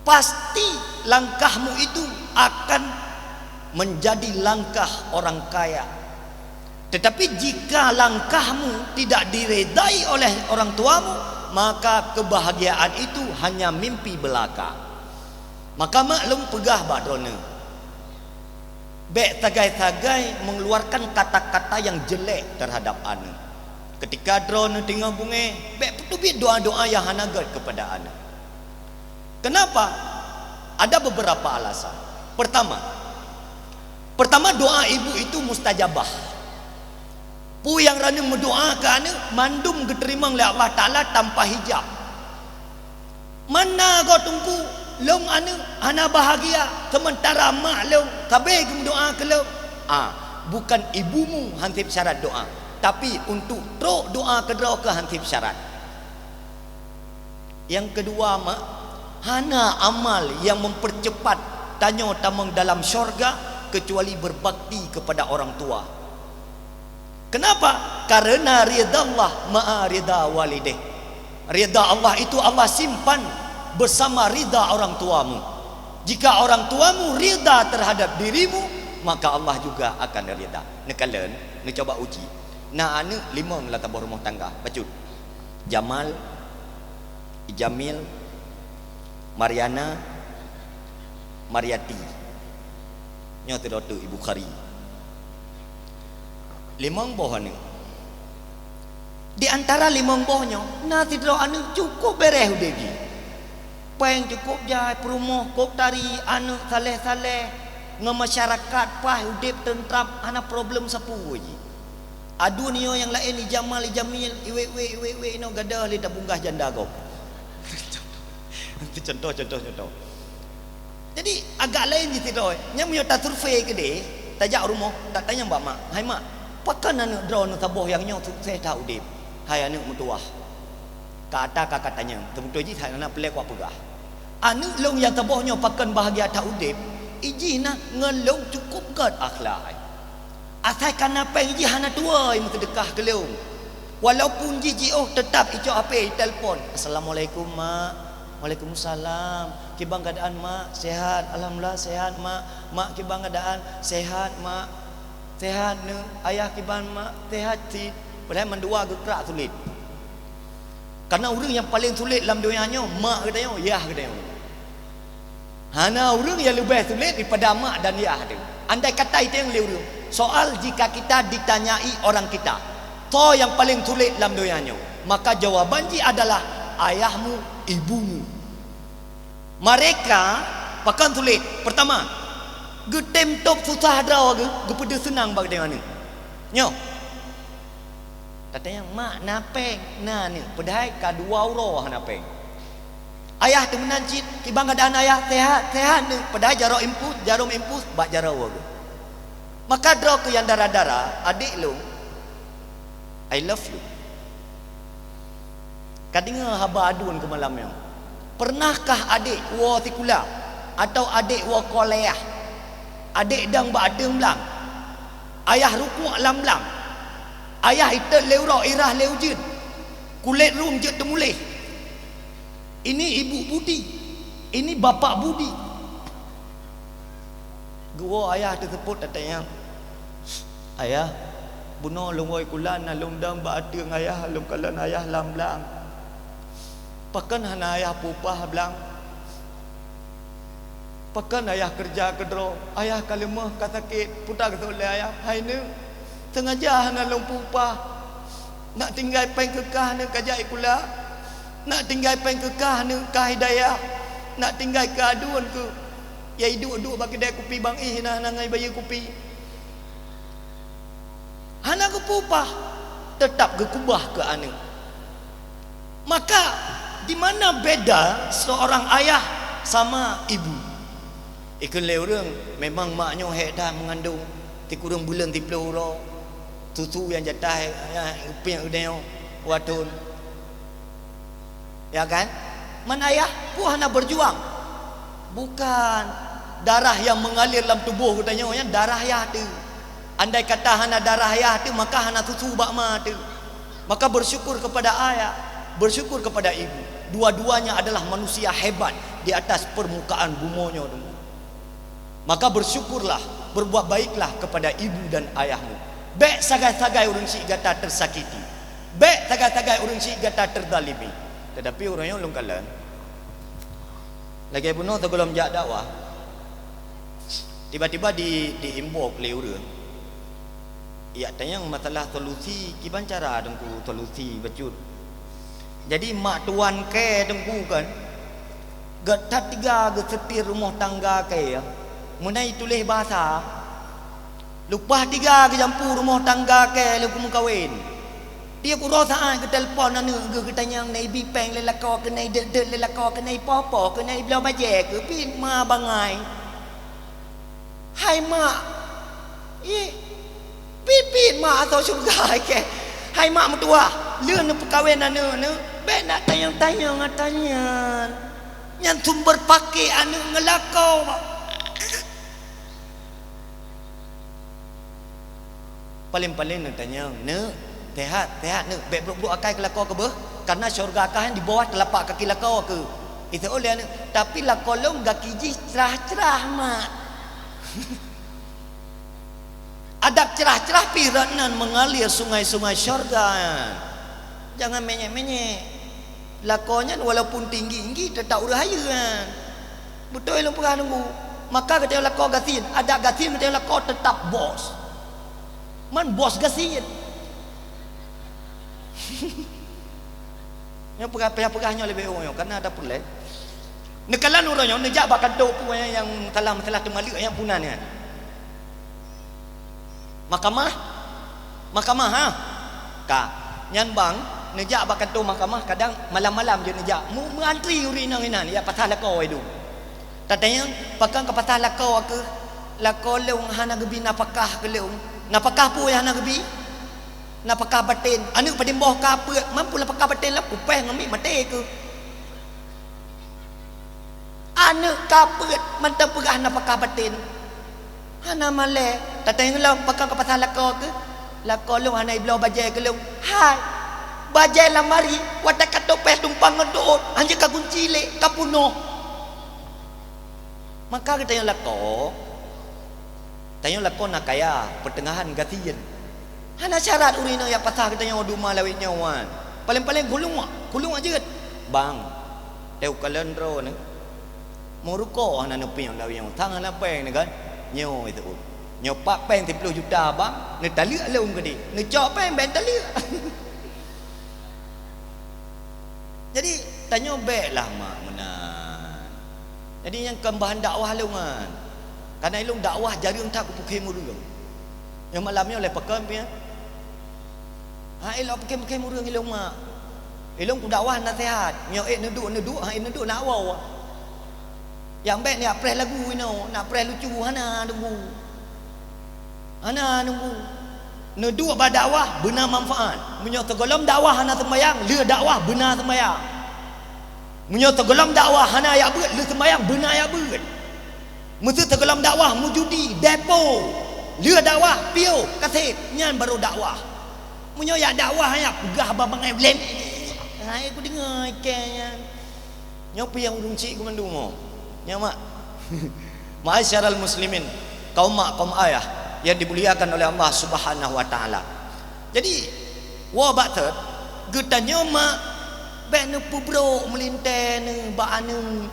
Pasti langkahmu itu akan menjadi langkah orang kaya. Tetapi jika langkahmu tidak diredai oleh orang tuamu, maka kebahagiaan itu hanya mimpi belaka. Maka mak lôn peugah bak droeneuh, bék sagai-sagai mengeluarkan kata-kata yang jelek terhadap aneuk. Ketika droeneuh teungoh beungéh, bék peuteubiet doa-doa nyang hana gét keupada aneuk. Kenapa? Ada beberapa alasan. Pertama, pertama, doa ibu itu mustajabah. Peue nyang droeneuh meudoa keu aneuk, mandum geuteurimong lé Allah Taala tanpa hijab. Mana goe teungku, lôn aneuk hana bahagia, sementara mak lôn sabe geumeudoa keu lôn. Ah, bukan ibumu hanseb syarat doa, tapi untuk trok doa keudroe keuh hanseb syarat. Nyang keudua, mak, hana amal nyang mempercepat tanyoe tamong dalam syurga kecuali berbakti kepada orang tua. Kenapa? Karena ridha Allah ma'a ridha walideh. Ridha Allah itu Allah simpan bersama ridha orang tuamu. Jika orang tuamu ridha terhadap dirimu, maka Allah juga akan ridha. Neukalon, neucoba uji. Na aneuëk limong lam saboh rumoh tangga, bacut. Jamal, Jamil, Mariana, Mariati. Nyoe sidroe teuk Ibu Khari. Limong boh aneuëk. Di antara limong boh nyoe, na sidroe aneuëk cukup beres udeb jih. Péng cukup jai, peurumoh kôp tari, aneuëk saleh-saleh, ngon masyarakat paih udeb teuntram, hana problem sapeue jih. Aduen nyoe nyang laén, i Jamal, i Jamil, i wék-wék, i wék-wék, inoe gadoh lé tabungkah janda gob. Contoh, contoh, contoh. Jadi, agak laén jih sidroe. Nyan meunyoe tasurvei keudeh, tajak u rumoh, tatanyong bak mak, "Hai mak, pakon aneuëk droeneuh saboh nyang nyoe sukses that udeb, hai aneuëk meutuwah?" Ka ata ka katanyong, teubeutôi jih hana peureulée kupeugah. Aneuëk lôn nyang saboh nyoe pakon bahagia that udeb, i jih na ngon lôn cukup gét akhlak. Asai ka na péng jih hana tuwoe meuseudeukah keu lôn. Walaupun jih jiôh, teutap icok H P, itelpon. "Assalamualaikum, Mak." "Waalaikumsalam. Kiban keuadaan, Mak?" "Sehat, alhamdulillah sehat, Mak." "Mak, kiban keuadaan?" "Sehat, Mak." "Sehat, Neuk." "Ayah kiban, Mak?" "Sehat cit." Padahai mandua geukrak sulet. Karena ureuëng nyang paleng sulet lam donya nyoe, mak geutanyoe, yah geutanyoe. Hana ureuëng nyang leubeh sulet daripada mak dan yah teuh. Andai kata itanyong lé ureuëng, soal jika kita ditanyai orang kita, "Soe nyang paleng sulet lam donya nyoe?" Maka jawaban jih adalah ayahmu, ibumu. Mereka pakon sulet. Pertama, geutem tôb susah droe geu-, geupeudeuh seunang bak geutanyoe aneuëk. Nyoe. Tatanyong, "Mak, na péng?" "Na, Neuk." Padahai ka dua uroe hana péng. Ayah teuh meunan cit, "Kiban keuadaan ayah?" "Sehat, sehat, Neuk." Padahai jaroe infus, jarum infus bak jaroe geuh. Maka droe keuh nyang dara-dara, adék lôn, I love you. Ka deungoe haba aduen keu malam nyoe. Pernahkah adék woe sikula atau adék woe kuliah? Adék dong bak ateueng blang. Ayah rukuek lam blang. Ayah itot lé uroe, irah lé ujeuen. Kulét rhueng jeuet teumuléh. Ini ibu budi. Ini bapak budi. Geuwoe ayah teuseupôt tatanyong, "Ayah, bunoe lôn woe sikula na lôn dong bak ateueng ayah, lôn kalon ayah lam blang. Pakon hana ayah peupah blang? Pakon ayah keureuja keudroe? Ayah ka leumoh, ka sakét." Peue geuseuôt lé ayah, "Hai Neuk, seungaja hana lôn peupah. Nak tinggai péng keu kah Neuk kajak sikula. Nak tinggai péng keu kah Neuk ka hidayah. Nak tinggai keu aduen keu." Ya iduek-duek bak keudè kupi bang ih na, na ngai bayeue kupi. Hana geupeupah, teutap geukeubah keu aneuëk. Maka, di mana beda seorang ayah sama ibu? Ikheun lé ureuëng, memang mak nyoe hék that meungandong, sikureueng buleuen siplôh uroe, susu nyang jatah, nyang geupiek geutanyoe, wathon. Ya kan? Man ayah peue hana berjuang? Bukan. Darah yang mengalir lam tuboh geutanyoe nyan darah yah teuh. Andai kata hana darah yah teuh, maka hana susu bak ma teuh. Maka bersyukur kepada ayah, bersyukur kepada ibu. Dua-duanya adalah manusia hebat di atas permukaan bumoe nyoe. Maka bersyukurlah, berbuat baiklah kepada ibu dan ayahmu. Bék sagai-sagai ureuëng syiek gata teusakiti. Bék sagai-sagai ureuëng syiek gata teuzalimi. Tetapi uroe nyoe lôn kalon, lagée bunoe sigohlom jak dakwah, tiba-tiba di, diimbok lé ureuëng. Yak tanyong masalah solusi, kiban cara Teungku solusi bacut. Jadi mak tuan kèe Teungku kan, gét that tiga geuseutir rumoh tangga kèe, meunan tuléh basa. Leupah tiga geujampu rumoh tangga kèe lheueh geumeukawen. Tiep uroe saát geutelepon aneuëk geuh geutanyong, na ibi péng lé lakoe keuh, na ideuet-deuet lé lakoe keuh, na ipo-po keuh, na ibloe bajée keuh, pih ma bangai. Hai mak, ih, pih-pih mak asoe syeuruga kèe. Hai mak meutuwah, lheueh neupeukawen aneuëk neuh, bék na tanyong-tanyong ata nyan. Nyan sumber paké aneuëk ngon lakoe. Paleng-paleng neutanyong, "Neuk, sehat, sehat, Neuk. Bék brok-brok akai keu lakoe keuh beuh, karena syeuruga kah nyan di bawah teulapak kaki lakoe keuh." Itu uleh aneuk, tapi lakoe lôn gaki jih crah-crah, mak. Adab crah-crah pih rot nan mengalir sungai-sungai syurga. Jangan menyek-menyek. Lakoe nyan walaupun tinggi-tinggi tetap ureueng hayeue kan. Beutôi lôn peugah nunggu. Maka geutanyoe lakoe gasien, adab gasien geutanyoe lakoe tetap bos. Man bos gasien. Nyang peugah, payah peugah nyoe leubeh nyoe, karena ada peureulèe. Neukalon uroe nyoe, neujak bak kantô peue nyang, nyang masalah-masalah teumaleuek nyang punan nyan. Mahkamah? Mahkamah, ha? Ka. Nyan bang, neujak bak kantô mahkamah, kadang malam-malam jeuet neujak. Meu-, meuantri ureueng inong inan, ya pasah lakoe itu. Tatanyong, pakon ka pasah lakoe keuh? Lakoe lôn hana geubi nafakah keu lôn. Nafakah peue nyang hana geubi? Nafakah baten. Aneuk padum boh ka peuet, mampu nafakah baten lom, kupéh ngon miet maté keuh. Aneuk ka peuet mantong peugah nafakah baten. Hana malèe, tatanyong lom pakon ka pasah lakoe keuh? Lakoe lôn hana ibloe bajèe keu lôn. Hai, bajèe lamari, watèe ka topéh tumpang ngon teuôt, hanjeuet ka gunci lé, ka peunoh. Maka geutanyoe lakoe, tanyoe lakoe na kaya, peuteungahan gasien. Hana syarat ureueng inong jak pasah geutanyoe duma lawét nyoe wan. Paleng-paleng kuluek, kuluek jeuet. Bang, teuh kalon droeneuh. Meuruko hana neupieng lawét nyoe, sang hana péng nyoe kan. Nyoe itu. Nyoe pat péng siploh juta bang, neutaleuek lom keudéh. Neucok péng bèk taleuek. Jadi, tanyoe bèk lah mak meunan. Jadi, nyang kon bahan dakwah lôn nyan. Karena ilôn dakwah jareueng that kupeukhém ureueng. Nyang malam nyoe lé pakon pian. Ha, ilôn peukhém-peukhém ureueng ilôn mak. Ilôn kudakwah naseuhat. Nyoe ék neuduek, neuduek, ha, ék neuduek nak woe. Nyang bèk neujak preh lagu inoe, nak preh lucu, hana teunggu. Hana teunggu. Neuduek bak dakwah beuna manfaat. Meunyoe sigohlom dakwah hana seumbahyang, lheueh dakwah beuna seumbahyang. Meunyoe sigohlom dakwah hana jak beuet, lheueh seumbahyang beuna jak beuet. Meuseu sigohlom dakwah meujudi, depo, lheueh dakwah piôh, kasét, nyan barô dakwah. Meunyoe jak dakwah, jak peugah haba bangai, blém. Hai, kudeungoe ikée nyan. Nyoe peue nyang ulôn cit keu mandum nyoe? Nyoe mak. Ma'asyiral muslimin, kaum mak, kaum ayah yang dimuliakan oleh Allah Subhanahu wa Ta'ala. Jadi, woe bak thot, geutanyoe mak, bèk neupeubrok meulintèe neuh bak aneuk.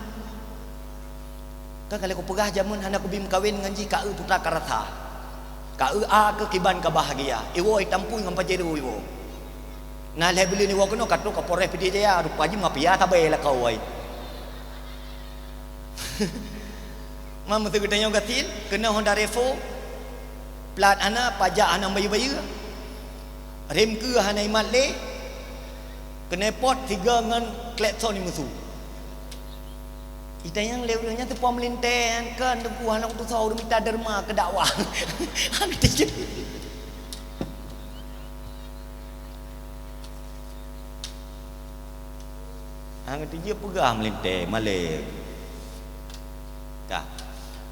Kan ka lheueh kupeugah jameun hana kubi meukawen ngon jih ka eu putra ka rasa. Ka eu a keu kiban ka bahagia. Iwoe itampui ngon Pajero iwoe. Na lhèe buleuen iwoe keunoe ka trok Kapolres Pidie Jaya, rupa jih mafia sabe lakoe. Ma meuseu geutanyoe gasien, keunoe Honda Revo, plat hana, pajak hana bayeue-bayeue, rem keue hana imat lé, knalpot sigo ngon klakson imeusu. Itanyong lé ureueng nyan teupeu meulintèe nyan kan teungku hana kutusoe ureueng mita derma keu dakwah. Hana tijeuet. Hana tijeuet peugah meulintèe malèe. Ka.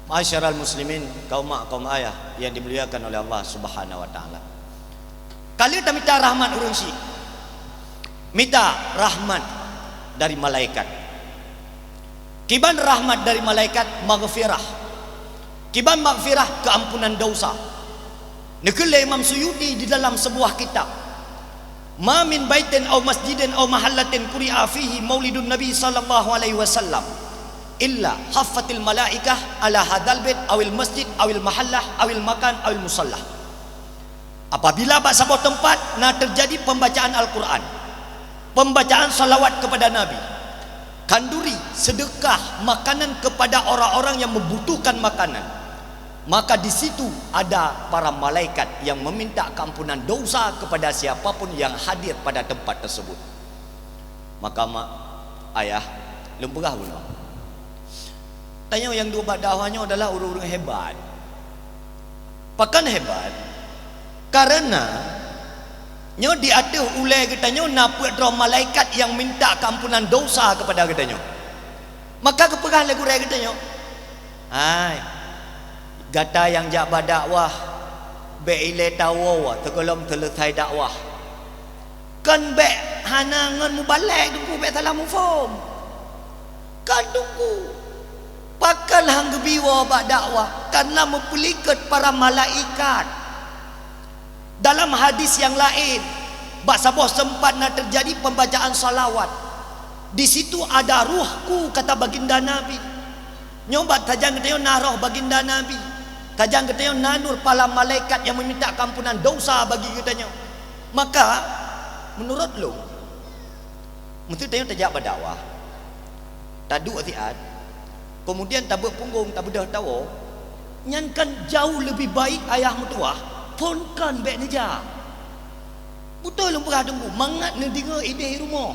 Ma'asyiral muslimin, kaum mak, kaum ayah yang dimuliakan oleh Allah Subhanahu wa Ta'ala. Ka lheueh tamita rahmat ureueng syiek. Mita rahmat dari malaikat. Kiban rahmat dari malaikat, maghfirah. Kiban maghfirah, keuampunan dosa. Neukheun lé Imam Suyuti di dalam sebuah kitab, "Ma min baitin au masjidin au mahallatin quri'a fihi maulidun Nabi sallallahu alaihi wasallam illa haffatil malaikah ala hadzal bait awil masjid awil mahallah awil makan awil musalla." Apabila bak saboh teumpat na teujadi pembacaan Al-Quran, pembacaan salawat kepada Nabi, khanduri, sedekah makanan kepada orang-orang yang membutuhkan makanan, maka di situ ada para malaikat yang meminta keampunan dosa kepada siapa pun yang hadir pada tempat tersebut. Maka mak, ayah, lôn peugah bunoe. Tanyoe nyang duek bak dakwah nyoe adalah ureueng-ureueng hebat. Pakon hebat? Karena nyoe di ateueh ulèe geutanyoe na peuet droe malaikat nyang minta keampunan dosa kepada geutanyoe. Maka geupeugah lé gurèe geutanyoe, "Hai, gata nyang jak bak dakwah, bèk ilèe tawoe sigohlom seuleusai dakwah." Kon bèk hana ngon mubalek teungku, bèk salah muphom. Kan Teungku, pakon han geubi woe bak dakwah? Karena meupeulikot para malaikat. Dalam hadis yang laén, bak saboh sempat na terjadi pembacaan salawat. Di situ ada ruhku, kata baginda Nabi. Nyoe bak tajang geutanyoe na roh baginda Nabi. Tajang geutanyoe na nur pala malaikat yang meminta keampunan dosa bagi geutanyoe. Maka, menurut lôn, meuseuti tanyoe tajak bak dakwah, taduek siat, kemudian tabeuet punggong, tabeudôh tawoe, nyan kan jauh lebih baik ayah meutuwah phon kon bék neujak. Beutôi lôn peugah Teungku, mangat neudeungoe idéh rumoh.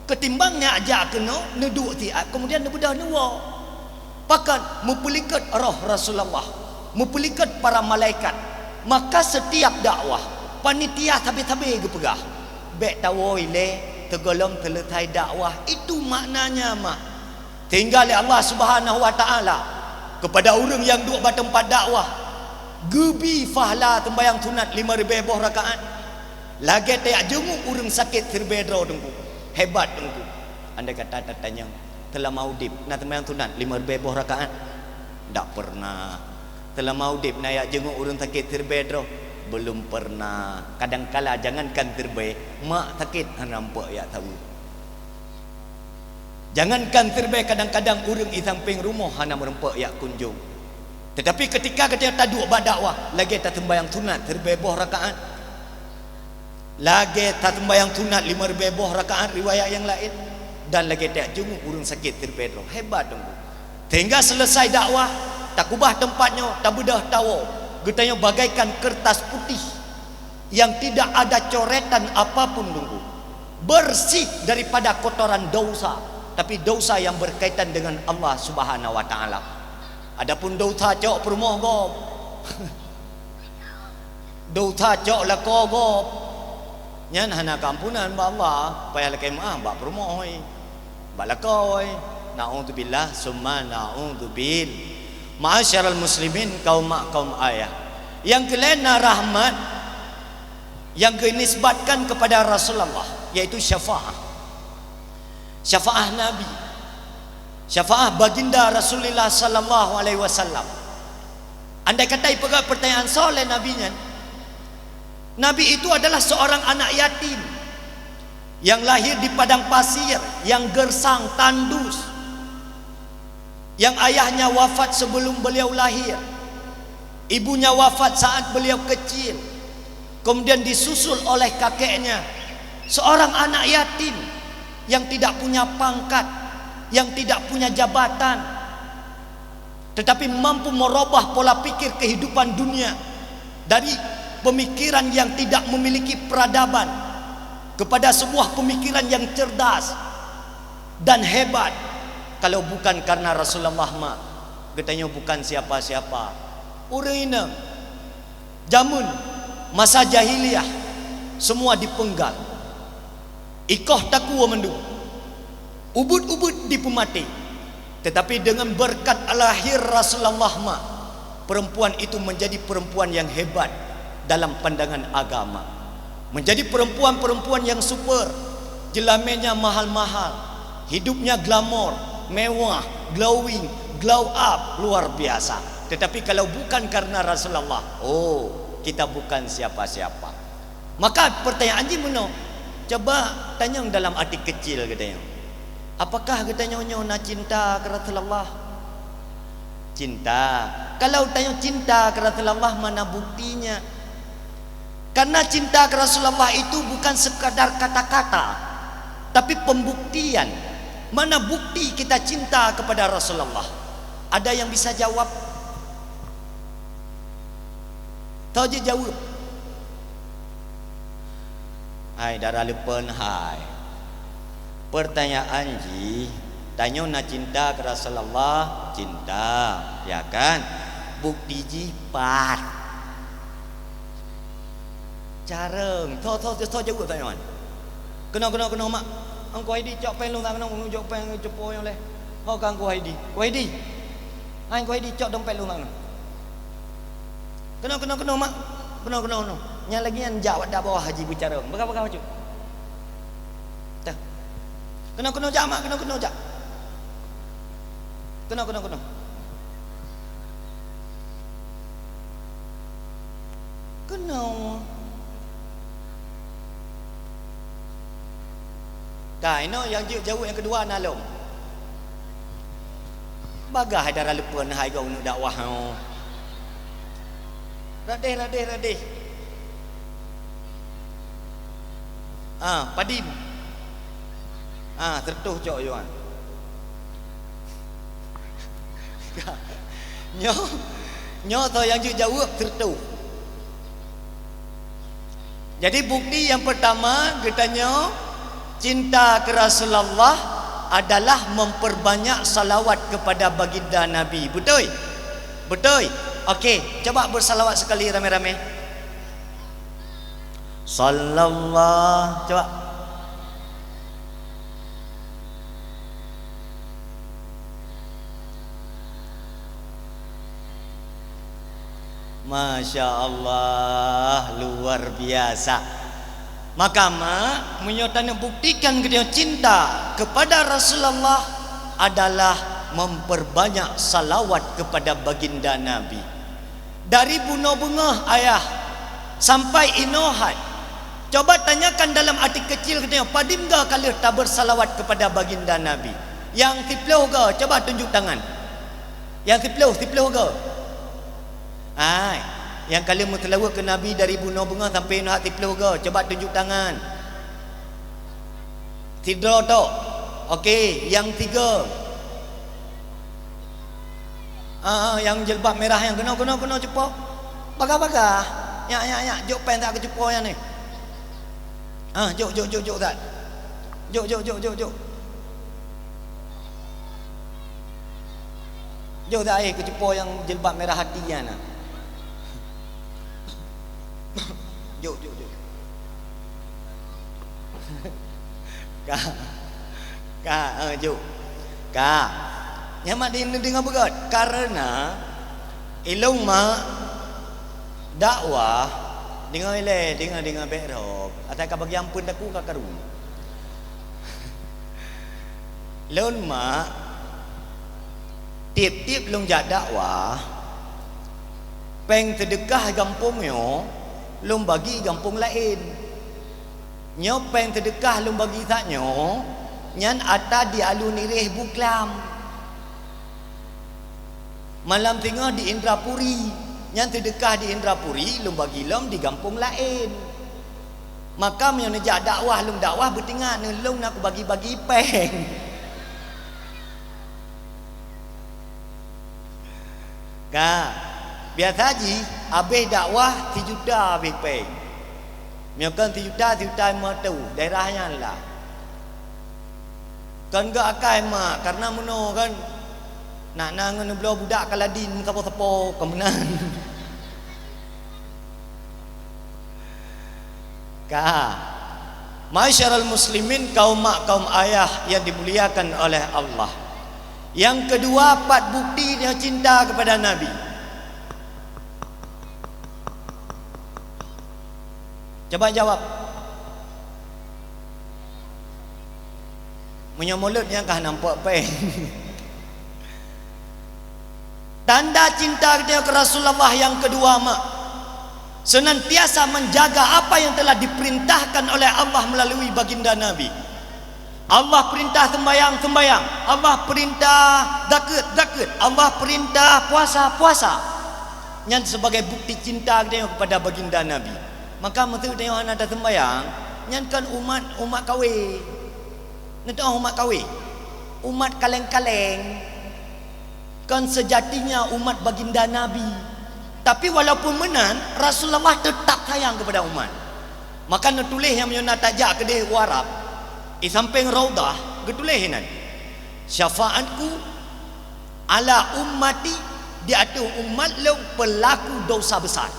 Ketimbang neujak keunoe, neuduek siat, kemudian neubeudôh neuwoe. Pakon? Meupeulikot roh Rasulullah, meupeulikot para malaikat. Maka setiap dakwah, panitia sabe-sabe geupeugah, "Bék tawoe ilée, sigohlom seuleusai dakwah." Itu maknanya, mak. Sehingga lé Allah Subhanahu wa Ta'ala, kepada ureuëng nyang duek bak teumpat dakwah, geubi fahla seumbahyang sunat lima ribée boh rakaat, lagée tajak jeungeuk ureuëng sakét siribée droe Teungku. Hebat Teungku. Andai kata tatanyong, "Seulama udeb na seumbahyang sunat lima ribée boh rakaat?" Ndak pernah. "Seulama udeb na jak jeungeuk ureuëng sakét siribée droe?" Belum pernah. Kadangkala jangankan siribée, mak sakét hana rampok jak saweue. Jangankan siribée, kadang-kadang ureuëng di sampéng rumoh hana meurumpok jak kunjong. Tetapi ketika gata taduek bak dakwah, lagée taseumbahyang sunat siribée boh rakaat, lagée taseumbahyang sunat lima ribée boh rakaat riwayat nyang laén, dan lagée tajak jeungeuk ureuëng sakét siribée droe. Hebat Teungku. Sehingga seuleusai dakwah, takubah teumpat nyoe, tabeudôh tawoe, geutanyoe bagaikan kertas putih yang tidak ada coretan apapun Teungku, bersih daripada kotoran dosa, tapi dosa yang berkaitan dengan Allah Subhanahu wa Ta'ala. Adapun dosa cok peurumoh gob, dosa cok lakoe gob, nyan hana keampunan bak Allah, payah lakée meuáh bak peurumoh. Bak lakoe, naudzubillah summa naudzubil. Ma'asyiral muslimin, kaum mak, kaum ayah. Nyang keulhèe na rahmat yang geunisbatkan kepada Rasulullah, yaitu syafaah. Syafaah Nabi. Syafaah baginda Rasulullah sallallahu alaihi wasallam. Andai kata ipeugah pertanyaan soe lé Nabi nyan, Nabi itu adalah seorang anak yatim yang lahir di padang pasir, yang gersang, tandus, yang ayahnya wafat sebelum beliau lahir, ibunya wafat saat beliau kecil, kemudian disusul oleh kakeknya, seorang anak yatim yang tidak punya pangkat, yang tidak punya jabatan, tetapi mampu merubah pola pikir kehidupan dunia dari pemikiran yang tidak memiliki peradaban kepada sebuah pemikiran yang cerdas dan hebat. Kalau bukan karena Rasulullah, mak, geutanyoe bukan siapa-siapa. Ureuëng inong jameun masa jahiliyah, semua dipenggal. Ikoh takue mandum, ubit-ubit dipeumaté. Tetapi dengan berkat lahir Rasulullah, mak, perempuan itu menjadi perempuan yang hebat dalam pandangan agama. Menjadi perempuan-perempuan yang super, jelamenya mahal-mahal, hidupnya glamor, mewah, glowing, glow up, luar biasa. Tetapi kalau bukan karena Rasulullah, oh, kita bukan siapa-siapa. Maka pertanyaan jih meunoe, coba tanyong dalam hati kecil geutanyoe, apakah geutanyoe nyoe na cinta keu Rasulullah? Cinta. Kalau tanyoe cinta keu Rasulullah, mana buktinya? Karena cinta keu Rasulullah itu bukan sekadar kata-kata, tapi pembuktian. Mana bukti kita cinta kepada Rasulullah? Ada yang bisa jawab? Tau jeuet jaweueb. Hai dara leupon hai. Pertanyaan jih, tanyoe na cinta keu Rasulullah? Cinta, ya kan? Bukti jih pat? Carông. Tho, tho, tho jaweueb tanyoe. Keunoe, keunoe, keunoe, mak. Angku Haidi cok péng lôn lam keunoe, keunoe cok péng ceupô nyoe lé. Ho ka Angku Haidi. Ku Haidi. Hai Angku Haidi cok dompet lôn lam keunoe. Keunoe, keunoe, keunoe, mak. Keunoe, keunoe, keunoe. Nyang lagèe nyan jak bak bawah Haji beucarông. Peugah, peugah bacut. Tah. Keunoe, keunoe jak, mak. Keunoe, keunoe jak. Keunoe, keunoe, keunoe. Keunoe. Ka, inoe nyang jeuet jaweueb nyang keudua na lom. Bagaih dara leupon hai gob neuk dakwah nyoe. Radeh, radeh, radeh. Ah, padum? Ah, seureutôh cok yuan. Nyoe, nyoe soe nyang jeuet jaweueb seureutôh. Jadi, bukti nyang peurtama geutanyoe cinta keu Rasulullah adalah memperbanyak salawat kepada baginda Nabi. Beutôi? Beutôi? Oke, coba beusalawat sekali ramé-ramé. Sallallahu, coba. Masya Allah, luar biasa. Maka, mak, meunyoe taneuk buktikan geutanyoe cinta kepada Rasulullah adalah memperbanyak salawat kepada baginda Nabi. Dari bunoe beungoh ayah sampai inoe hai. Coba tanyakan dalam até keucil geutanyoe, padum goe ka lheueh tabeursalawat kepada baginda Nabi? Nyang siplôh goe, coba tunjuk tangan. Nyang siplôh, siplôh goe. Hai, nyang ka lheueh meuseulaweuet keu Nabi dari bunoe beungoh sampai inoe hai siplôh goe, coba tunjuk tangan. Sidroe tok. Oke, nyang tiga. Ah, ah, nyang jilbab merah nyan keunoe, keunoe, keunoe cupo. Bagah-bagah. Nyak, nyak, nyak, jok péng that keu cupo nyan ni. Ah, jok, jok, jok, jok that. Jok, jok, jok, jok, jok. Jok that, eh, keu cupo nyang jilbab merah hati nyan na. Jok, jok, jok. Ka. Ka, eh, jok. Ka. Nyan mak di, deungoe beugöt. Karena ilôn mak dakwah, deungoe ilée, deungoe, deungoe bék rhok. Asai ka bagi ampeuen takue ka karu. Lôn mak, tieb-tieb lôn jak dakwah, péng seudeukah gampông nyoe lôn bagi gampông laén. Nyoe péng seudeukah lôn bagi that nyoe, nyan atra di Alue Nireh Buklam. Malam singoh di Indrapuri, nyan seudeukah di Indrapuri lôn bagi lom di gampông laén. Maka meunyoe neujak dakwah, lôn dakwah beutingat, neulôn na kubagi-bagi péng. Ka, biasa jih abéh dakwah sijuta abéh péng. Meunyoe kon sijuta, sijuta limong reutôh, daerah nyan lah. Kon geuakai mak, karena meunoe kan, nak na ngon bloe budak ka ladin sapo-sapo, kon meunan. Ka. Ma'asyiral muslimin, kaum mak, kaum ayah yang dimuliakan oleh Allah. Yang kedua, pat bukti dia cinta kepada Nabi. Coba jawab. Meunyoe mulod nyan ka nampak péng. Tanda cinta geutanyoe keu Rasulullah yang kedua mak, senantiasa menjaga apa yang telah diperintahkan oleh Allah melalui baginda Nabi. Allah perintah sembayang, sembayang. Allah perintah zakeuet, zakeuet. Allah perintah puasa, puasa. Nyan sebagai bukti cinta geutanyoe kepada baginda Nabi. Maka meuseu geutanyoe hana taseumbayang, nyan kon umat, umat kawé. Neuteu'oh umat kawé, umat kaleng-kaleng, kon seujatinya umat baginda Nabi. Tapi walaupun meunan, Rasulullah teutap sayang keupada umat. Maka neutuléh nyang meunyoe na tajak keudeh u Arab, di sampéng Raudhah, geutuléh inan, "Syafaatku ala ummati," di ateueh umat lôn pelaku dosa besar.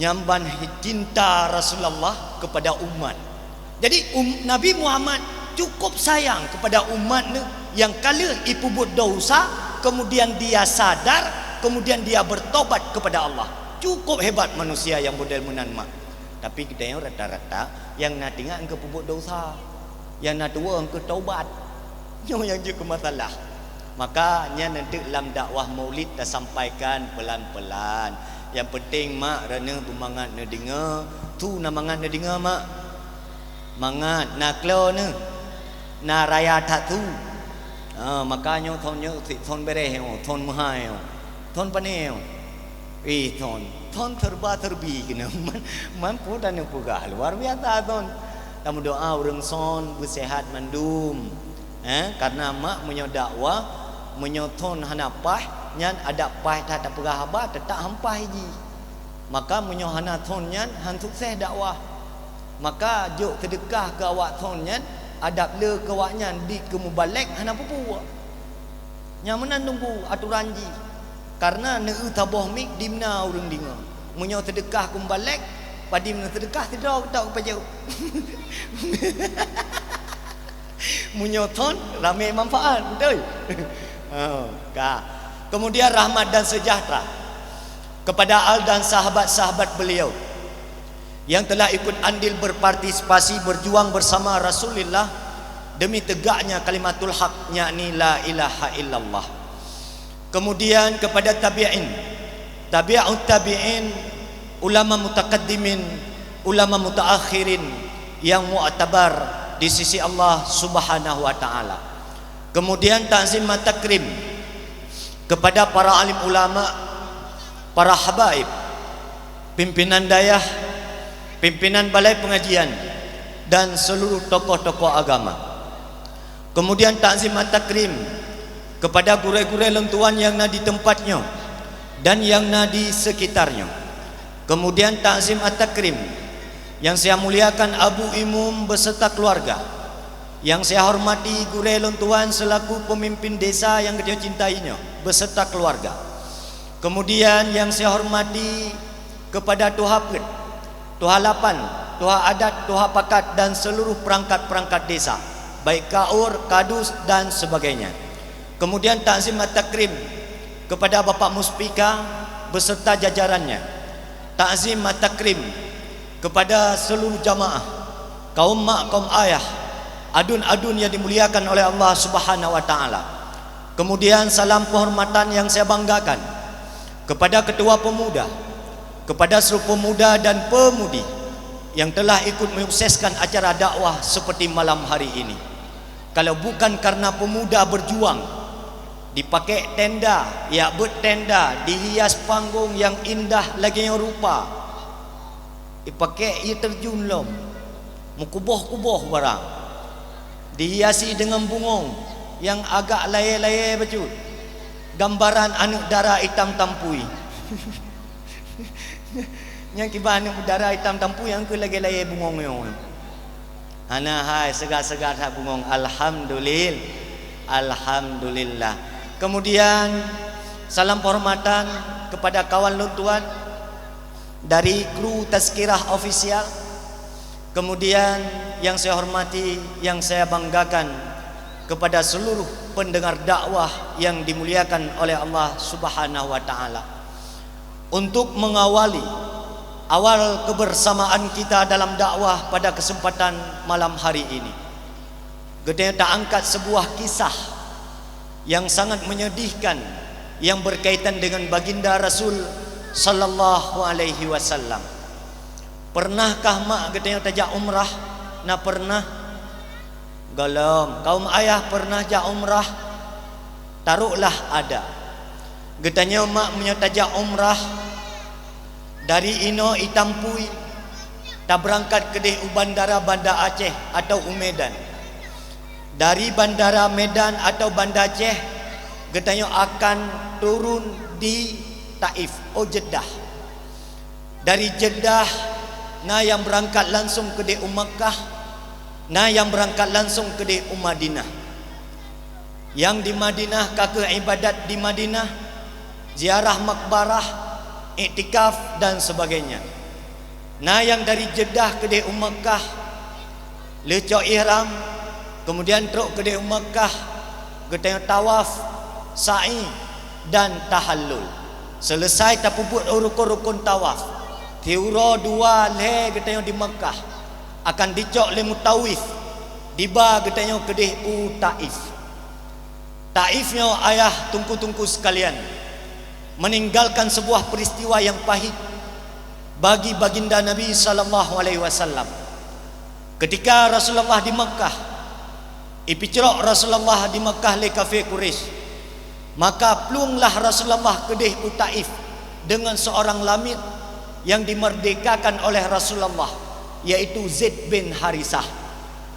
Nyan ban cinta Rasulullah kepada umat. Jadi, um, Nabi Muhammad cukup sayang kepada umat neuh nyang ka lheueh ipeubuet dosa, kemudian dia sadar, kemudian dia bertobat kepada Allah. Cukup hebat manusia nyang model meunan mak. Tapi geutanyoe rata-rata nyang na teuingat engkeu peubuet dosa, nyang na tuwoe engkeu tobat. Nyoe nyang jeuet keu masalah. Maka nyan eunteuk lam dakwah maulid tasampaikan peulan-peulan. Nyang peunteng mak droeneuh beumangat neudeungoe, su na mangat neudeungoe mak. Mangat na klo neuh, na raya that su. Ha, maka nyoe thon nyoe si thon bereh nyoe, thon meuhai nyoe, thon pane nyoe. Ih, thon, thon serba-serbi keunoe. Man, man peue taneuk peugah, luar biasa thon. Tameudoa ureuëng son beuseuhat mandum. Eh, karena mak meunyoe dakwah, meunyoe thon hana paih, nyan adak paih that tapeugah haba, teutap han paih jih. Maka meunyoe hana thon nyan, han sukses dakwah. Maka jok seudeukah keu awak thon nyan, adab le keu awak nyan di keumubalek hana peue-peue. Nyang meunan teungku atoran jih. Karena neueu saboh mik dimna ureuëng deungoe. Meunyoe seudeukah keumubalek, padum seudeukah sidroe geutak geupajoh. Meunyoe thon, ramé manfaat, beutôi? Ha, ka. Kemudian rahmat dan sejahtera kepada al dan sahabat-sahabat beliau yang telah ikut andil berpartisipasi berjuang bersama Rasulullah demi tegaknya kalimatul haq, yakni la ilaha illallah. Kemudian kepada tabi'in, tabi'ut tabi'in, ulama mutakaddimin, ulama mutaakhirin yang mu'tabar di sisi Allah Subhanahu wa taala. Kemudian takzim wa takrim kepada para alim ulama, para habaib, pimpinan dayah, pimpinan balai pengajian, dan seluruh tokoh-tokoh agama. Kemudian takzim wa takrim kepada gurée-gurée lôn tuan nyang na di teumpat nyoe dan nyang na di sekitar nyoe. Kemudian takzim wa takrim nyang saya muliakan Abu Imum beserta keluarga. Nyang saya hormati gurée lôn tuan selaku pemimpin desa nyang geutanyoe cintai nyoe beserta keluarga. Kemudian nyang saya hormati kepada tuha peuet, tuha lapan, tuha adat, tuha pakat dan seluruh perangkat-perangkat desa, baik kaur, kadus dan sebagainya. Kemudian takzim wa takrim kepada Bapak Muspika beserta jajarannya. Takzim wa takrim kepada seluruh jamaah, kaum mak, kaum ayah, adun-adun yang dimuliakan oleh Allah Subhanahu wa taala. Kemudian salam penghormatan yang saya banggakan kepada ketua pemuda, kepada seluruh pemuda dan pemudi yang telah ikut menyukseskan acara dakwah seperti malam hari ini. Kalau bukan karena pemuda berjuang, dipakai tenda, ya buet tenda, dihias panggung yang indah lagée nyoe rupa, dipakai air terjun lom, meukuboh-kuboh barang, dihiasi dengan bungong yang agak layée-layée bacut, gambaran aneuëk dara itam tampui. Nyang kiban aneuëk dara itam tampui nyang keu lagée-lagée bungong nyoe. Hana hai, seuga-seuga that bungong. Alhamdulil-, alhamdulillah. Kemudian salam penghormatan kepada kawan lôn tuan dari kru Tazkirah Official. Kemudian yang saya hormati, yang saya banggakan kepada seluruh pendengar dakwah yang dimuliakan oleh Allah Subhanahu wa taala. Untuk mengawali awal kebersamaan kita dalam dakwah pada kesempatan malam hari ini, geutanyoe taangkat sebuah kisah yang sangat menyedihkan yang berkaitan dengan baginda Rasul sallallahu alaihi wasallam. Pernahkah mak geutanyoe tajak umrah? Na pernah? Gohlom. Kaum ayah pernah jak umrah? Taroklah ada. Geutanyoe mak meunyoe tajak umrah, dari inoe i Tampui, tabeurangkat keudeh u bandara Banda Aceh atawa u Medan. Dari bandara Medan atawa Banda Aceh, geutanyoe akan turun di Taif, oh Jeddah. Dari Jeddah, na nyang beurangkat langsong keudeh u Makkah, na nyang beurangkat langsong keudeh u Madinah. Nyang di Madinah ka kheueh iébadat di Madinah, ziarah makbarah, iktikaf dan sebagainya. Na nyang dari Jeddah keudeh u Makkah, lheueh cok ihram, keumudian trok keudeh u Makkah, geutanyoe tawaf, sa'i, dan tahallul. Seuleusai tapeubuet rukon-rukon tawaf, siuroe dua lhée geutanyoe di Makkah, akan dicok lé mutawif, diba geutanyoe keudeh u Taif. Taif nyoe, ayah teungku-teungku sekalian, meninggalkan sebuah peristiwa yang pahit bagi baginda Nabi sallallahu alaihi wasallam. Ketika Rasulullah di Makkah, ipicrok Rasulullah di Makkah lé kafé Quraisy, maka pluenglah Rasulullah keudeh u Taif dengan seorang lamit yang dimerdekakan oleh Rasulullah, yaitu Zaid bin Harisah.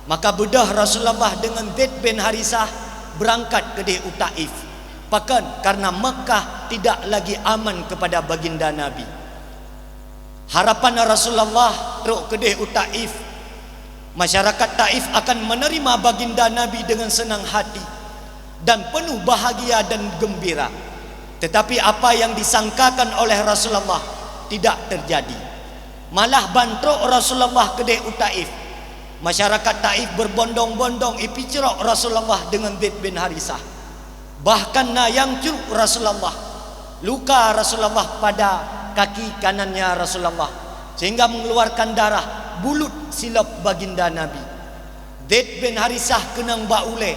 Maka beudôh Rasulullah deungon Zaid bin Harisah beurangkat keudeh u Taif. Pakon? Karena Makkah tidak lagi aman kepada baginda Nabi. Harapan Rasulullah trok keudeh u Taif, masyarakat Taif akan menerima baginda Nabi dengan senang hati dan penuh bahagia dan gembira. Tetapi apa yang disangkakan oleh Rasulullah tidak terjadi. Malah ban trok Rasulullah keudeh u Taif, masyarakat Taif berbondong-bondong ipicrok Rasulullah deungon Zaid bin Harisah. Bahkan na nyang crok Rasulullah, luka Rasulullah pada kaki kanannya Rasulullah, sehingga mengeluarkan darah, bulut silop baginda Nabi. Zaid bin Harisah keunong bak ulée,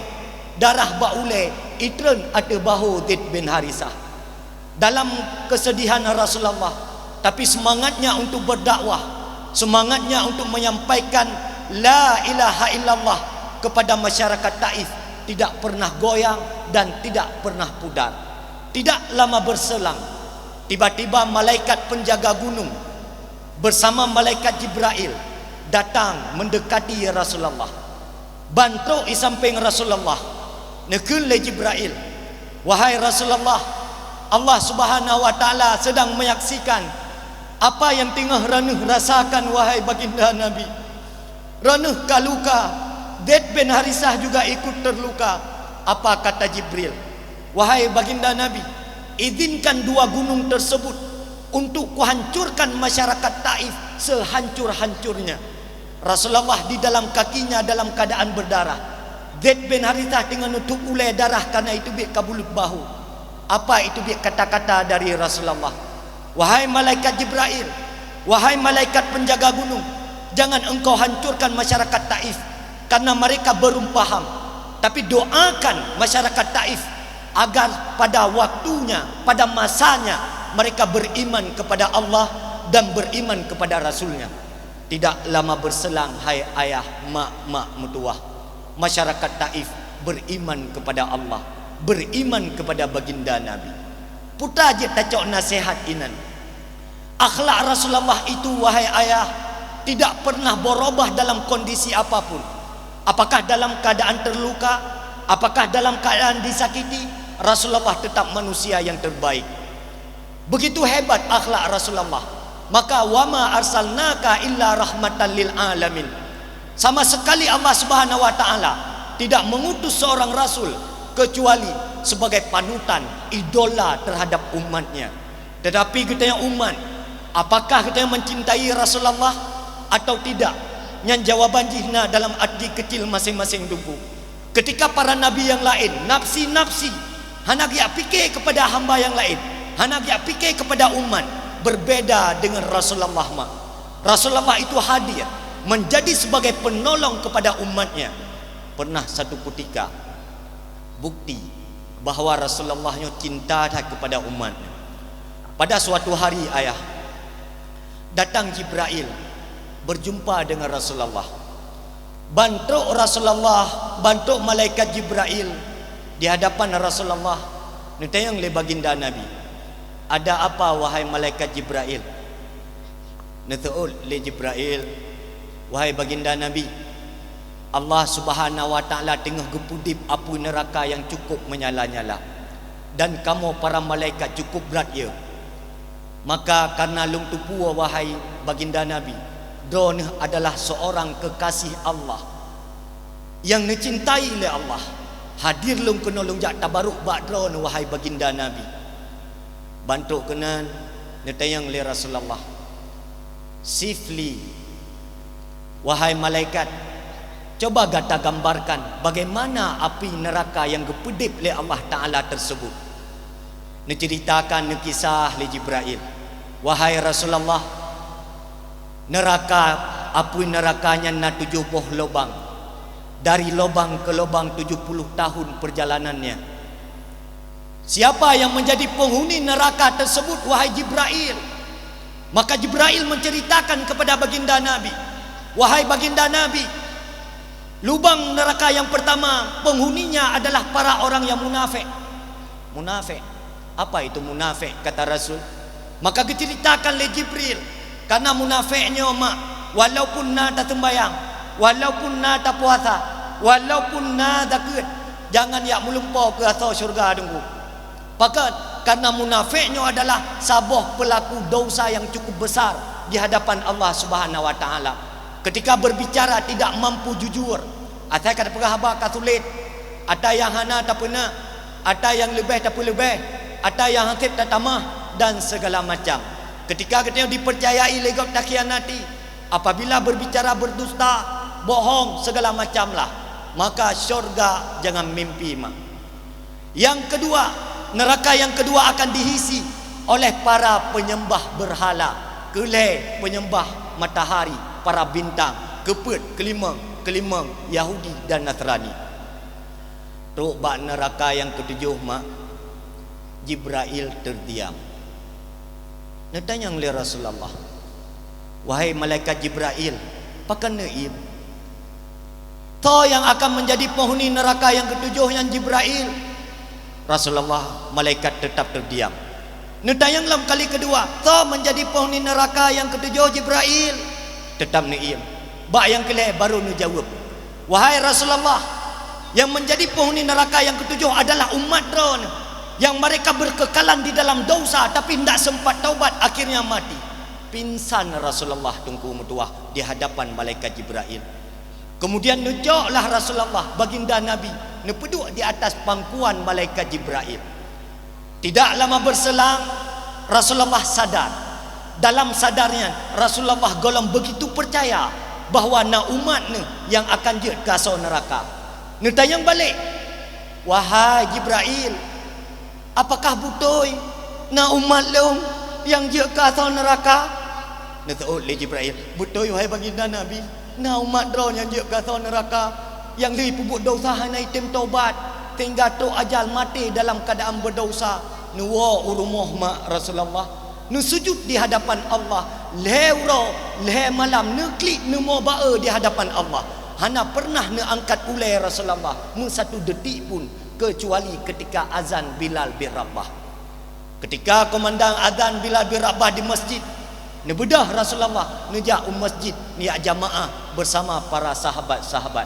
darah bak ulée itreun ateueh bahô Zaid bin Harisah. Dalam kesedihan Rasulullah, tapi semangatnya untuk berdakwah, semangatnya untuk menyampaikan la ilaha illallah kepada masyarakat Taif tidak pernah goyang dan tidak pernah pudar. Tidak lama berselang, tiba-tiba malaikat penjaga gunung bersama malaikat Jibrail datang mendekati Rasulullah. Ban trok i sampéng Rasulullah, neukheun lé Jibrail, "Wahai Rasulullah, Allah Subhanahu wa Taala sedang menyaksikan apa yang teungoh Droeneuh rasakan, wahai baginda Nabi. Droeneuh ka luka, Zaid bin Harisah juga ikut terluka." Apa kata Jibril? "Wahai baginda Nabi, izinkan dua gunung tersebut untuk kuhancurkan masyarakat Taif sehancur-hancurnya." Rasulullah di dalam kakinya dalam keadaan berdarah. Zaid bin Harithah teungoh nutup ulée darah karena itu biet ka bulut bahu. Apa itu biet kata-kata dari Rasulullah? "Wahai malaikat Jibrail, wahai malaikat penjaga gunung, jangan engkau hancurkan masyarakat Taif karena mereka belum paham. Tapi doakan masyarakat Taif agar pada waktunya, pada masanya mereka beriman kepada Allah dan beriman kepada Rasulnya." Tidak lama berselang, hai ayah, mak, mak meutuwah, masyarakat Taif beriman kepada Allah, beriman kepada baginda Nabi. Peue jeuet tacok nasihat inan. Akhlak Rasulullah itu, wahai ayah, tidak pernah berubah dalam kondisi apapun. Apakah dalam keadaan terluka, apakah dalam keadaan disakiti, Rasulullah tetap manusia yang terbaik. Begitu hebat akhlak Rasulullah. Maka, "Wa ma arsalnaka illa rahmatan lil alamin." Sama sekali Allah Subhanahu wa Taala tidak mengutus seorang rasul kecuali sebagai panutan, idola terhadap umatnya. Tetapi geutanyoe umat, apakah geutanyoe mencintai Rasulullah atau tidak? Nyan jawaban jih na dalam ati kecil maséng-maséng teungku. Ketika para nabi nyang laén nafsi-nafsi, hana geujak pike keupada hamba nyang laén, hana geujak pike keupada umat, berbeda dengan Rasulullah mak. Rasulullah itu hadir menjadi sebagai penolong kepada umatnya. Pernah satu ketika, bukti bahwa Rasulullah nyoe cinta that kepada umatnya. Pada suatu hari, ayah, datang Jibrail berjumpa dengan Rasulullah. Ban trok Rasulullah, ban trok malaikat Jibrail di hadapan Rasulullah, neutanyong lé baginda Nabi, "Ada apa, wahai malaikat Jibrail?" Neuseuôt lé Jibrail, "Wahai baginda Nabi, Allah Subhanahu wa Taala teungoh geupeudeb apui neuraka nyang cukup menyala-nyala, dan kamoe para malaikat cukup brat, ya. Maka, karena lôn teupeue, wahai baginda Nabi, droeneuh adalah seorang kekasih Allah nyang neucintai lé Allah. Hadir lôn keunoe lôn jak tabaruk bak droeneuh, wahai baginda Nabi." Ban trok keunan, neutanyong lé Rasulullah, "Sif li, wahai malaikat, coba gata gambarkan bagaimana api neuraka nyang geupeudeb lé Allah Taala tersebut." Neuceuritakan, neukisah lé Jibrail, "Wahai Rasulullah, neuraka, apui neuraka nyan na tujoh boh lobang. Dari lobang keu lobang tujoh puluh tahun perjalanannya. Siapa yang menjadi penghuni neraka tersebut, wahai Jibrail? Maka Jibrail menceritakan kepada baginda Nabi, "Wahai baginda Nabi, lubang neraka yang pertama penghuninya adalah para orang yang munafik." Munafik. Apa itu munafik, kata Rasul? Maka geuceritakan lé Jibril, "Kana munafik nyoe mak, walaupun na taseumbayang, walaupun na tapuasa, walaupun na zakeuet, jangan yak meulumpo keu asoe syeuruga Teungku." Pakon? Karena munafik nyoe adalah saboh pelaku dosa yang cukup besar di hadapan Allah Subhanahu wa Taala. Ketika berbicara tidak mampu jujur, asai ka tapeugah haba ka sulet, ata nyang hana tapeuna, ata nyang leubeh tapeuleubeh, ata nyang haseb tatamah, dan segala macam. Ketika geutanyoe dipercayai lé gob takhianati, apabila berbicara berdusta, bohong, segala macam lah, maka syurga jangan mimpi mak. Yang kedua, neraka yang kedua akan diisi oleh para penyembah berhala, keu lhée penyembah matahari, para bintang, keupeuet, keulimong, keulimong Yahudi dan Nasrani. Trok bak neraka nyang keutujoh mak, Jibrail terdiam. Neutanyong lé Rasulullah, "Wahai malaikat Jibrail, pakon neuiem? Soe nyang akan menjadi penghuni neraka nyang keutujoh nyan Jibrail?" Rasulullah, malaikat tetap terdiam. Neutanyong lom kali keudua, "Soe menjadi penghuni neraka nyang keutujoh Jibrail?" Tetap neuiem. Bak nyang keulhée baru neujaweueb, "Wahai Rasulullah, yang menjadi penghuni neraka yang ketujuh adalah umat droeneuh, yang mereka berkekalan di dalam dosa, tapi ndak sempat taubat, akhirnya mati." Pingsan Rasulullah Teungku meutuwah di hadapan malaikat Jibrail. Kemudian neucoklah Rasulullah, baginda Nabi, neupeuduek di atas pangkuan malaikat Jibrail. Tidak lama berselang, Rasulullah sadar. Dalam sadarnya, Rasulullah gohlom begitu percaya bahwa na umat neuh nyang akan jeuet keu asoe neuraka. Neutanyong balek, "Wahai Jibrail, apakah beutôi na umat lôn nyang jeuet keu asoe neuraka?" Neuseuôt lé Jibrail, "Beutôi, wahai baginda Nabi." Na umat droe nyang jeuet keu asoe neuraka, nyang lheueh peubuet desya hana jitem tobat, sehingga trok ajal maté dalam keuadaan beudesya. Neuwoe u rumoh mak Rasulullah, neusujut di hadapan Allah, lhée uroe, lhée malam, neuklik neumoe ba-e di hadapan Allah. Hana pernah neuangkat ulée Rasulullah meusatu detik pun, keucuali keutika azan Bilal bin Rabah. Keutika kumandang azan Bilal bin Rabah di masjid, neubeudoh Rasulullah neujak u masjid neujak jamaah beusama para sahabat-sahabat.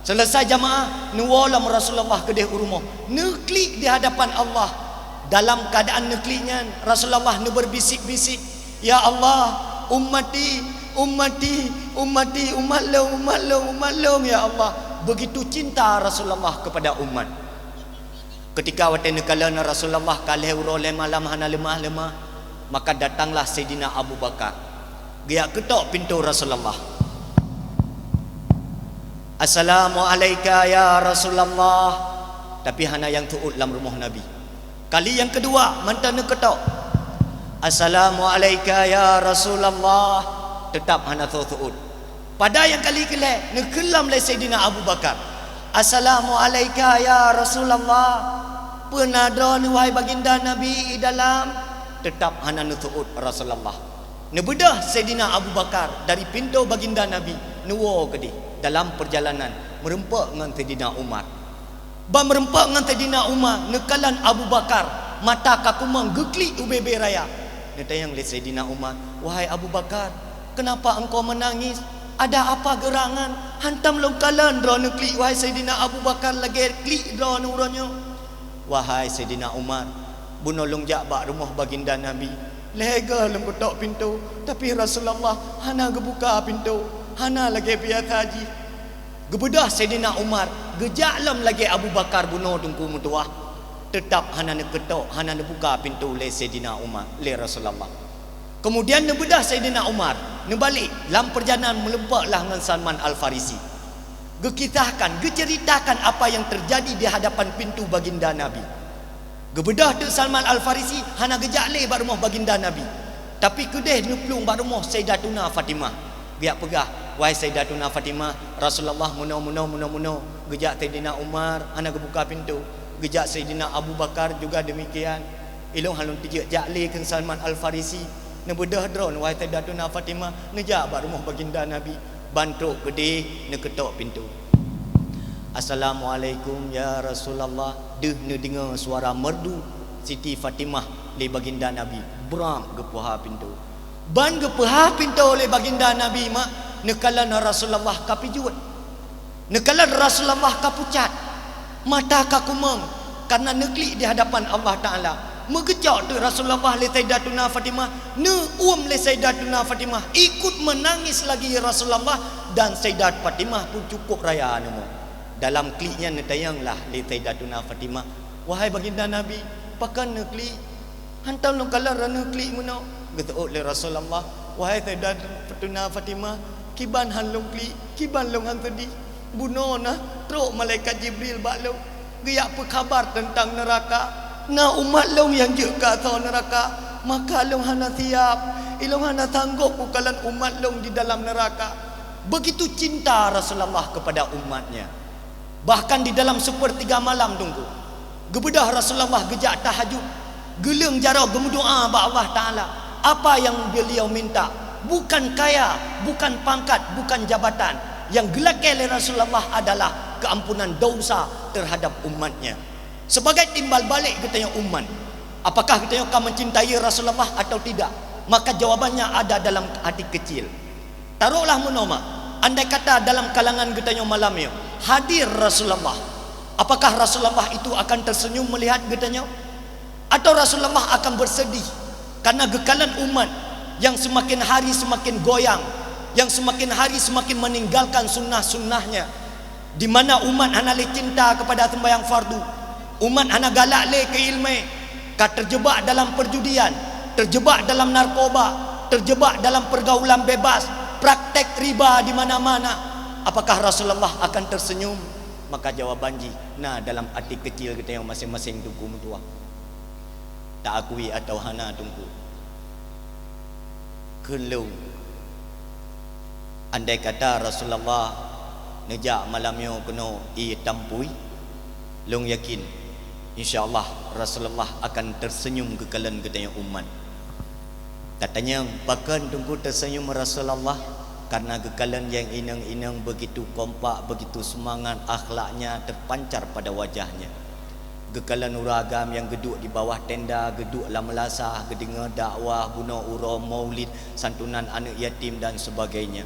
Seuleusai jamaah, neuwoe lom Rasulullah keudeh u rumoh, neuklik di hadapan Allah. Dalam keuadaan neuklik nyan, Rasulullah neubeubisik-bisik, "Ya Allah, ummati, ummati, ummati, umat lôn, umat lôn, umat lôn, ya Allah." Begitu cinta Rasulullah kepada umat. Keutika watée neukalon Rasulullah ka lhée uroe lhée malam hana leumah-leumah, maka datanglah Saidina Abu Bakar. Geujak keutok pintoe Rasulullah. "Assalamu'alaika ya Rasulullah." Tapi hana nyang teuôt lam rumoh Nabi. Kali nyang keudua mantong neukeutok, "Assalamu'alaika ya Rasulullah." Teutap hana soe teuôt. Pada nyang kali keulhée, neukheun lom lé Saidina Abu Bakar, "Assalamu'alaika ya Rasulullah. Peue na droeneuh, wahai baginda Nabi, i dalam?" Teutap hana neuseuôt Rasulullah. Neubeudoh Saidina Abu Bakar dari pintoe baginda Nabi, neuwoe keudeh dalam peurjalanan, meurumpok ngon Saidina Umar. Ban meurumpok ngon Saidina Umar, neukalon Abu Bakar, mata ka kumong geuklik ubé-bé raya. Neutanyong lé Saidina Umar, "Wahai Abu Bakar, kenapa engkau menangis? Ada apa gerangan? Hantom lôn kalon droeneuh klik, wahai Saidina Abu Bakar, lagée klik droeneuh uroe nyoe." "Wahai Saidina Umar, bunoe lôn jak bak rumoh baginda Nabi. Lhée goe lôn keutok pintoe, tapi Rasulullah hana geubuka pintoe, hana lagée biasa jih." Geubeudoh Saidina Umar, geujak lom lagée Abu Bakar bunoe Teungku meutuwah, teutap hana neukeutok, hana neubuka pintoe lé Saidina Umar, lé Rasulullah. Keumudian neubeudoh Saidina Umar, neubalek lam peurjalanan meurumpok lah ngon Salman Al-Farisi. Geukisahkan, geuceuritakan apa nyang teujadi di hadapan pintoe baginda Nabi. Geubeudoh teuk Salman Al-Farisi hana geujak lé bak rumoh baginda Nabi, tapi keudeh neuplueng bak rumoh Sayyidatuna Fatimah. Geujak peugah, "Wahai Sayyidatuna Fatimah, Rasulullah meunoe, meunoe, meunoe, meunoe, geujak Saidina Umar hana geubuka pintoe." Geujak Saidina Abu Bakar juga demikian. Ilong hana lôn teujeuet jak lé kheun Salman Al-Farisi. Neubeudôh droeneuh, wahai Sayyidatuna Fatimah, neujak bak rumoh Baginda Nabi. Ban trok keudeh, neuketok pintoe. "Assalamualaikum ya Rasulullah." Deuh neudeungoe suara merdu Siti Fatimah lé Baginda Nabi. Brak geupeuhah pintoe. Ban geupeuhah pintoe lé Baginda Nabi mak, neukalon Rasulullah ka pijuet. Neukalon Rasulullah ka pucat, mata ka kumeung, karena neuklik di hadapan Allah Taala. Meugeucok teuk Rasulullah lé Sayyidatuna Fatimah, neuuem lé Sayyidatuna Fatimah, ikut menangis lagi Rasulullah, dan Sayyidat Fatimah pun cukup raya neumoe. Dalam klik nyan neutanyong lah lé Sayyidatuna Fatimah, "Wahai Baginda Nabi, pakon neuklik?" "Hantom lôn kalon droeneuh klik meunoe." Geuseuôt lé Rasulullah, "Wahai Sayyidatuna Fatimah, kiban han lôn klik, kiban lôn han seudeh. Bunoe na trok malaikat Jibril bak lôn, geujak peukhabar teuntang neuraka. Na umat lôn nyang jeuet keu asoe neuraka, maka lôn hana siap, ilôn hana sanggob kukalon umat lôn di dalam neuraka." Begitu cinta Rasulullah kepada umatnya. Bahkan di dalam sepertiga malam, Teungku, geubeudôh Rasulullah geujak tahajud, geuleueng jaroe geumeudoá bak Allah Taala. Apa yang beliau minta? Bukan kaya, bukan pangkat, bukan jabatan. Yang geulakée lé Rasulullah adalah keampunan dosa terhadap umatnya. Sebagai timbal balik geutanyoe umat, apakah geutanyoe ka mencintai Rasulullah atau tidak? Maka jawabannya ada dalam hati kecil. Taruhlah meunoe mak, andai kata dalam kalangan geutanyoe malam nyoe hadir Rasulullah, apakah Rasulullah itu akan tersenyum melihat geutanyoe? Atau Rasulullah akan bersedih karena geukalon umat yang semakin hari semakin goyang, yang semakin hari semakin meninggalkan sunnah-sunnahnya? Di mana umat hana lé cinta kepada sembahyang fardu, umat hana galak lé keu ileumé, ka terjebak dalam perjudian, terjebak dalam narkoba, terjebak dalam pergaulan bebas, praktek riba di mana-mana. Apakah Rasulullah akan tersenyum? Maka jawaban jih na dalam até kecil geutanyoe maséng-maséng, Teungku meutuah. Taakui atawa hana, Teungku? Kheun lôn, andai kata Rasulullah neujak malam nyoe keunoe ié tampui, lôn yakin, insya Allah, Rasulullah akan tersenyum geukalon geutanyoe umat. Tatanyong, pakon Teungku tersenyum Rasulullah? Karena geukalon nyang inong-inong begitu kompak, begitu semangat, akhlaknya terpancar pada wajahnya. Geukalon ureuëng agam nyang geuduek di bawah tenda, geuduek lam meulasah, geudeungoe dakwah, bunoe uroe maulid, santunan aneuëk yatim dan sebagainya.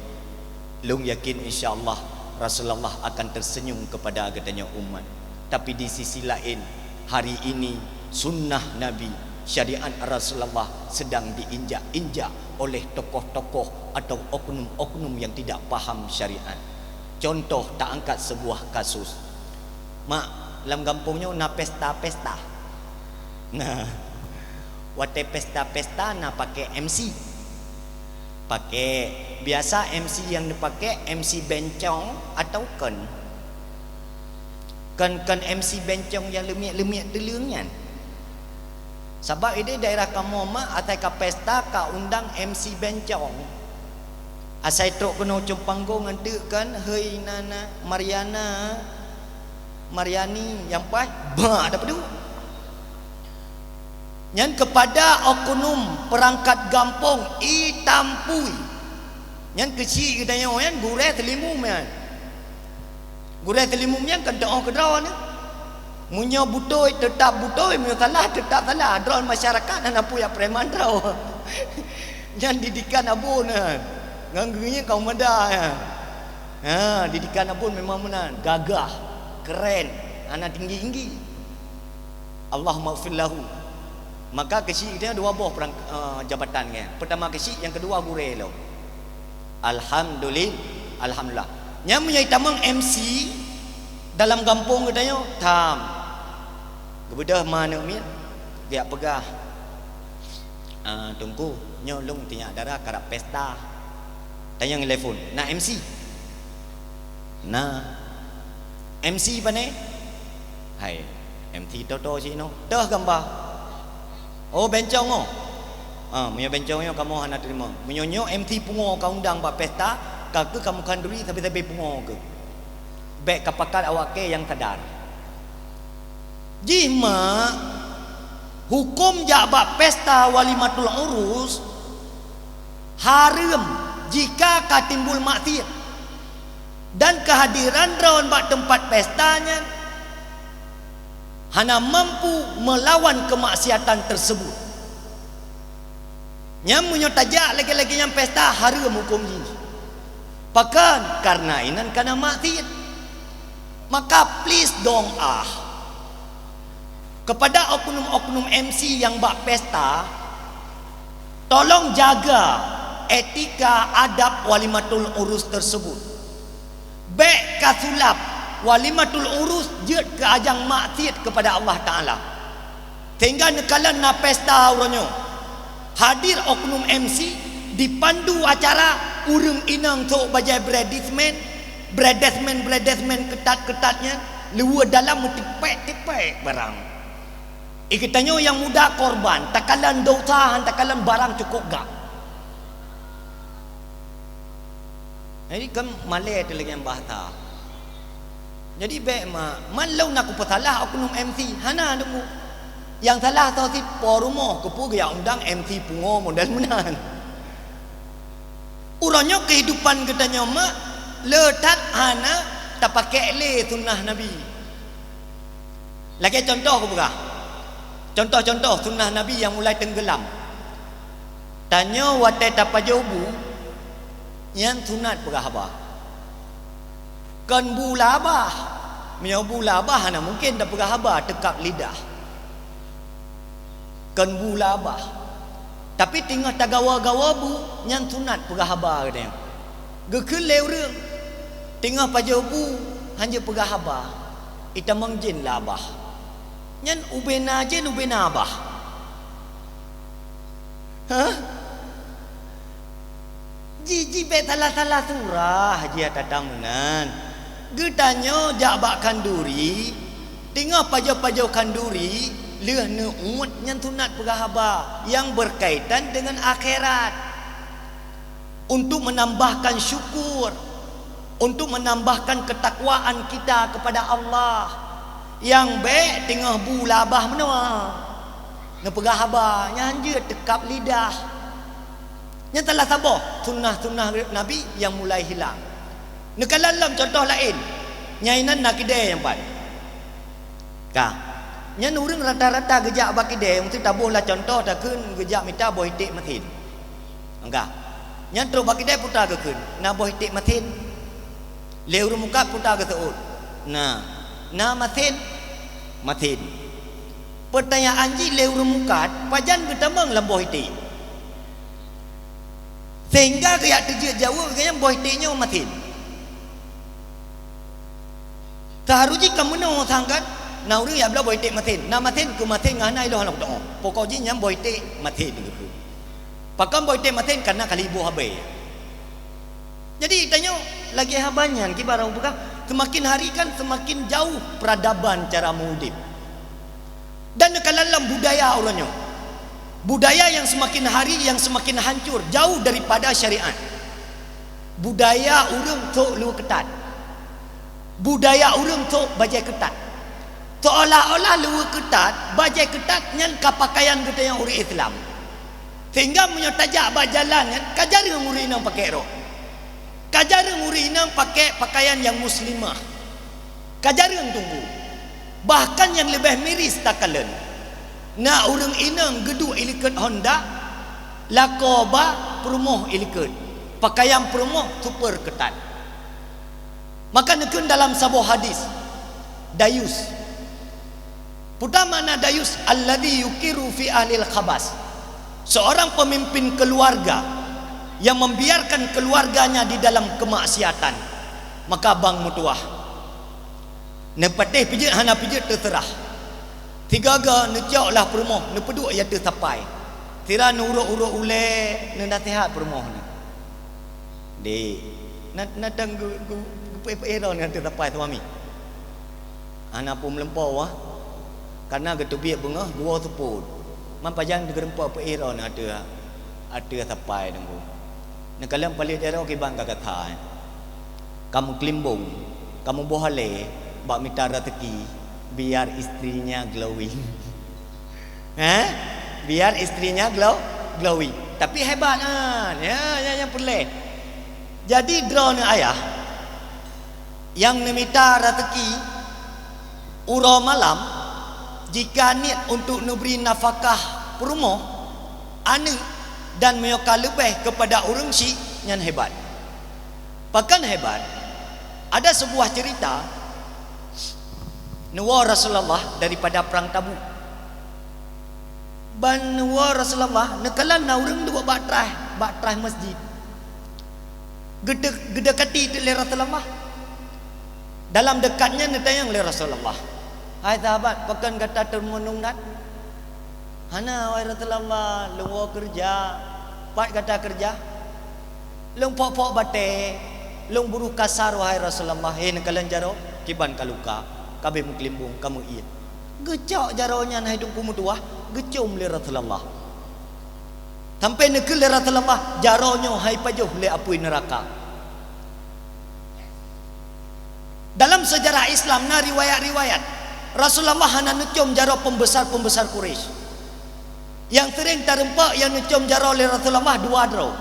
Lôn yakin, insya Allah, Rasulullah akan tersenyum kepada geutanyoe umat. Tapi di sisi laén, hari ini sunnah Nabi, syariat Rasulullah sedang diinjak-injak oleh tokoh-tokoh atau oknum-oknum yang tidak paham syariat. Contoh, taangkat sebuah kasus. Mak, lam gampông nyoe na pesta-pesta. Nah, watée pesta-pesta na pakai M C. Pakai, biasa M C nyang dipakai M C bencong atau kon. Kon-kon M C bencong nyang leumiek-leumiek teuleueng nyan. Sabab ideh daerah kamoe mak asai ka pesta ka undang M C bencong. Asai trok keunoe cong panggong nganteuk kan, "Hei nana Mariana, Mariani," nyang paih, bah, ada pedu. Nyan kepada oknum perangkat gampông itam pui. Nyan keuchik geutanyoe nyan gurée teulimu nyan. Gurée teulimu nyan kan teuoh keudroe nyan. Meunyoe beutôi, teutap beutôi, meunyoe salah, teutap salah. Droe masyarakat hana peue jak preman droe. Nyan didikan abon nyan. Ngon geuh nyan kaum muda nyan. Ha, didikan abon memang meunan. Gagah, keren, hana tinggi-tinggi. Allahumma ighfir lahu. Maka keuchik geutanyoe dua boh perang, eh, jabatan nyan. Pertama keuchik, nyang keudua gurée lom. Alhamdulil-, alhamdulillah. Nyan meunyoe itamong M C dalam gampông geutanyoe, tham. Geubeudôh ma aneuëk miet, geujak peugah, "Ah, Teungku, nyoe lôn tinyak dara karab pesta." Tanyong telepon, "Na M C?" "Na." "M C pane?" "Hai, M C toto sinoe." "Toh gamba." "Oh, bencong oh." "Ah, meunyoe bencong nyoe kamoe hana teurimong. Meunyoe nyoe M C pungo ka undang bak pesta, ka keuh kamoe khanduri sabe-sabe pungo keuh. Bék ka pakat awak kée nyang sadar." Jih mak, huköm jak bak pesta walimatul urus hareuem jika ka timbul maksiet, dan keuhadiran droe bak teumpat pesta nyan hana mampu meulawan keumaksiatan teuseubut. Nyan meunyoe tajak lagée-lagée nyan pesta, hareuem huköm jih. Pakon? Kareuna inan kana maksiet. Maka please dong ah, keupada oknum-oknum M C nyang bak pesta, tolong jaga etika adab walimatul urus teuseubut. Bék ka sulap walimatul urus jeuet keu ajang maksiet keupada Allah Taala. Sehingga neukalon na pesta uroe nyoe, hadir oknum M C, dipandu acara, ureuëng inong sok bajée bredismen, bredesmen-bredesmen keutat-keutat nyan, luwa dalam meutipék-tipék barang. Geutanyoe nyang muda korban, takalon dosa, han takalon barang cukôp gak. Jadi kan malée teuh lagée bahasa. Jadi bék ma, man lôn na kupeusalah oknum M C, hana deungoe. Nyang salah soe cit, po rumoh, keupeue geujak undang M C pungo model meunan. Uroe nyoe keuhidupan geutanyoe mak le that hana tapakék lé sunnah Nabi. Lagée contoh kupeugah, contoh-contoh sunnah Nabi nyang mulai teunggeulam. Tanyoe watée tapajoh bu, nyan sunat peugah haba. Kon bu labah. Meunyoe bu labah, hana mungken tapeugah haba, teukab lidah. Kon bu labah. Tapi teungoh tagawa-gawa bu, nyan sunat peugah haba geutanyoe. Geukheun lé ureuëng, teungoh pajoh bu, hanjeuet peugah haba, itamong jén labah. Nyan ubena jén ubena abah. Hah? Ji, ji bék salah-salah surah jih tatang meunan. Geutanyoe jak bak khanduri, teungoh pajoh-pajoh khanduri, lheueh neuuet nyan sunat peugah haba nyang beurkaitan deungon akhirat. Untuk menambahkan syukur, untuk menambahkan ketakwaan kita kepada Allah. Nyang bék teungoh bu labah meunoe, neupeugah haba, nyan hanjeuet teukab lidah. Nyan salah saboh sunnah-sunnah Nabi nyang mulai hilang. Neukalon lom contoh laén, nyang inan na keudée nyang pat. Ka. Nyan ureuëng rata-rata geujak bak keudée, meuseuti taboh lah contoh takheun geujak mita boh iték masin. Angka. Nyan trok bak keudée peue ta geukheun, na boh iték masin. Lé ureuëng mukat peue ta geuseuôt, na, na masin, masin. Peutanyaan jih lé ureuëng mukat, pajan geutamong lam boh iték? Sehingga geujak teujeuet jaweueb geuh nyan boh iték nyoe masin. Seuharôh jih ka meunoe sangat, na ureuëng jak bloe boh iték masin. Na masin keu masin ngon hana ilôn hana kutoe. Pokok jih nyan boh iték masin geukheun. Pakon boh iték masin? Kareuna ka liboh habéh. Jadi tanyoe lagée haba nyan kiban ureuëng peugah, seumaken hari kan seumaken jauh peuradaban cara meuudeb. Dan neukalon lom budaya uroe nyoe. Budaya nyang seumaken hari nyang seumaken hancur, jauh daripada syariat. Budaya ureuëng sok luweue keutat. Budaya ureuëng sok bajée keutat. Seolah-olah luweue keutat, bajée keutat nyan ka pakaian geutanyoe ureuëng Islam. Sehingga meunyoe tajak bak jalan nyan, ka jareueng ureuëng inong pakék rok. Ka jareueng ureuëng inong pakék pakaian nyang muslimah. Ka jareueng teungku. Bahkan nyang leubeh miris takalon, na ureuëng inong geuduek ilikot honda, lakoe ba peurumoh ilikot, pakaian peurumoh super keutat. Maka neukheun dalam saboh hadis, dayus. Peue ta makna dayus? Alladzi yuqiru fi ahlil khabas. Seorang pemimpin keluarga yang membiarkan keluarganya di dalam kemaksiatan, maka bang meutuwah. Neupatéh pijeut hana pijeut teuseurah. Sigaga neucok lah peurumoh, neupeuduek i ateueh sapai. Sira neurok-urok ulée, neunaseuhat peurumoh nyan. Dek, na, na tan geu-, geu-, geupeuéh-peuéh droeneuh ateueh sapai suami. Hana peue meulumpoe wah, kareuna geuteubiet beungoh geuwoe seupôt. Man pajan geurumpok peuéh droeneuh ateueh, ateueh sapai teungku. Neukalon paléh jaroe kiban ka gata, eh. Ka meukeulimbong, ka meuboh alée bak mita raseuki. Biar istrinya glowing. Eh? Biar istrinya glow, glowing. Tapi hebat kan? Ya, ya, yang peureulèe. Jadi, droeneuh ayah nyang neumita raseuki uroe malam, jika niet untuk neubri nafakah peurumoh, aneuk, dan meunyoe ka leubeh keupada ureueng syiek, nyan hebat. Pakon hebat? Ada sebuah cerita, neuwoe Rasulullah daripada Perang Tabuk. Ban neuwoe Rasulullah, neukalon na ureueng duek bak traih, bak traih masjid. Geude-, geudekati teuk lé Rasulullah. Dalam dekat nyan neutanyong lé Rasulullah, "Hai sahabat, pakon gata teumeunung that?" "Hana, wahai Rasulullah, lôn woe keureuja." "Pat gata keureuja?" "Lôn pok-pok batèe, lôn buruh kasar, wahai Rasulullah." "Hé, neukalon jaroe, kiban ka luka, ka abéh meukeulimbong, ka meu-ié." Geucok jaroe nyan hai Teungku meutuwah, geucôm lé Rasulullah. Sampai neukheun lé Rasulullah, "Jaroe nyoe han ipajoh lé apui neuraka." Dalam sejarah Islam na riwayat-riwayat, Rasulullah hana neucôm jaroe pembesar-pembesar Quraisy. Nyang sering tareumpok nyang neucôm jaroe lé Rasulullah dua droe.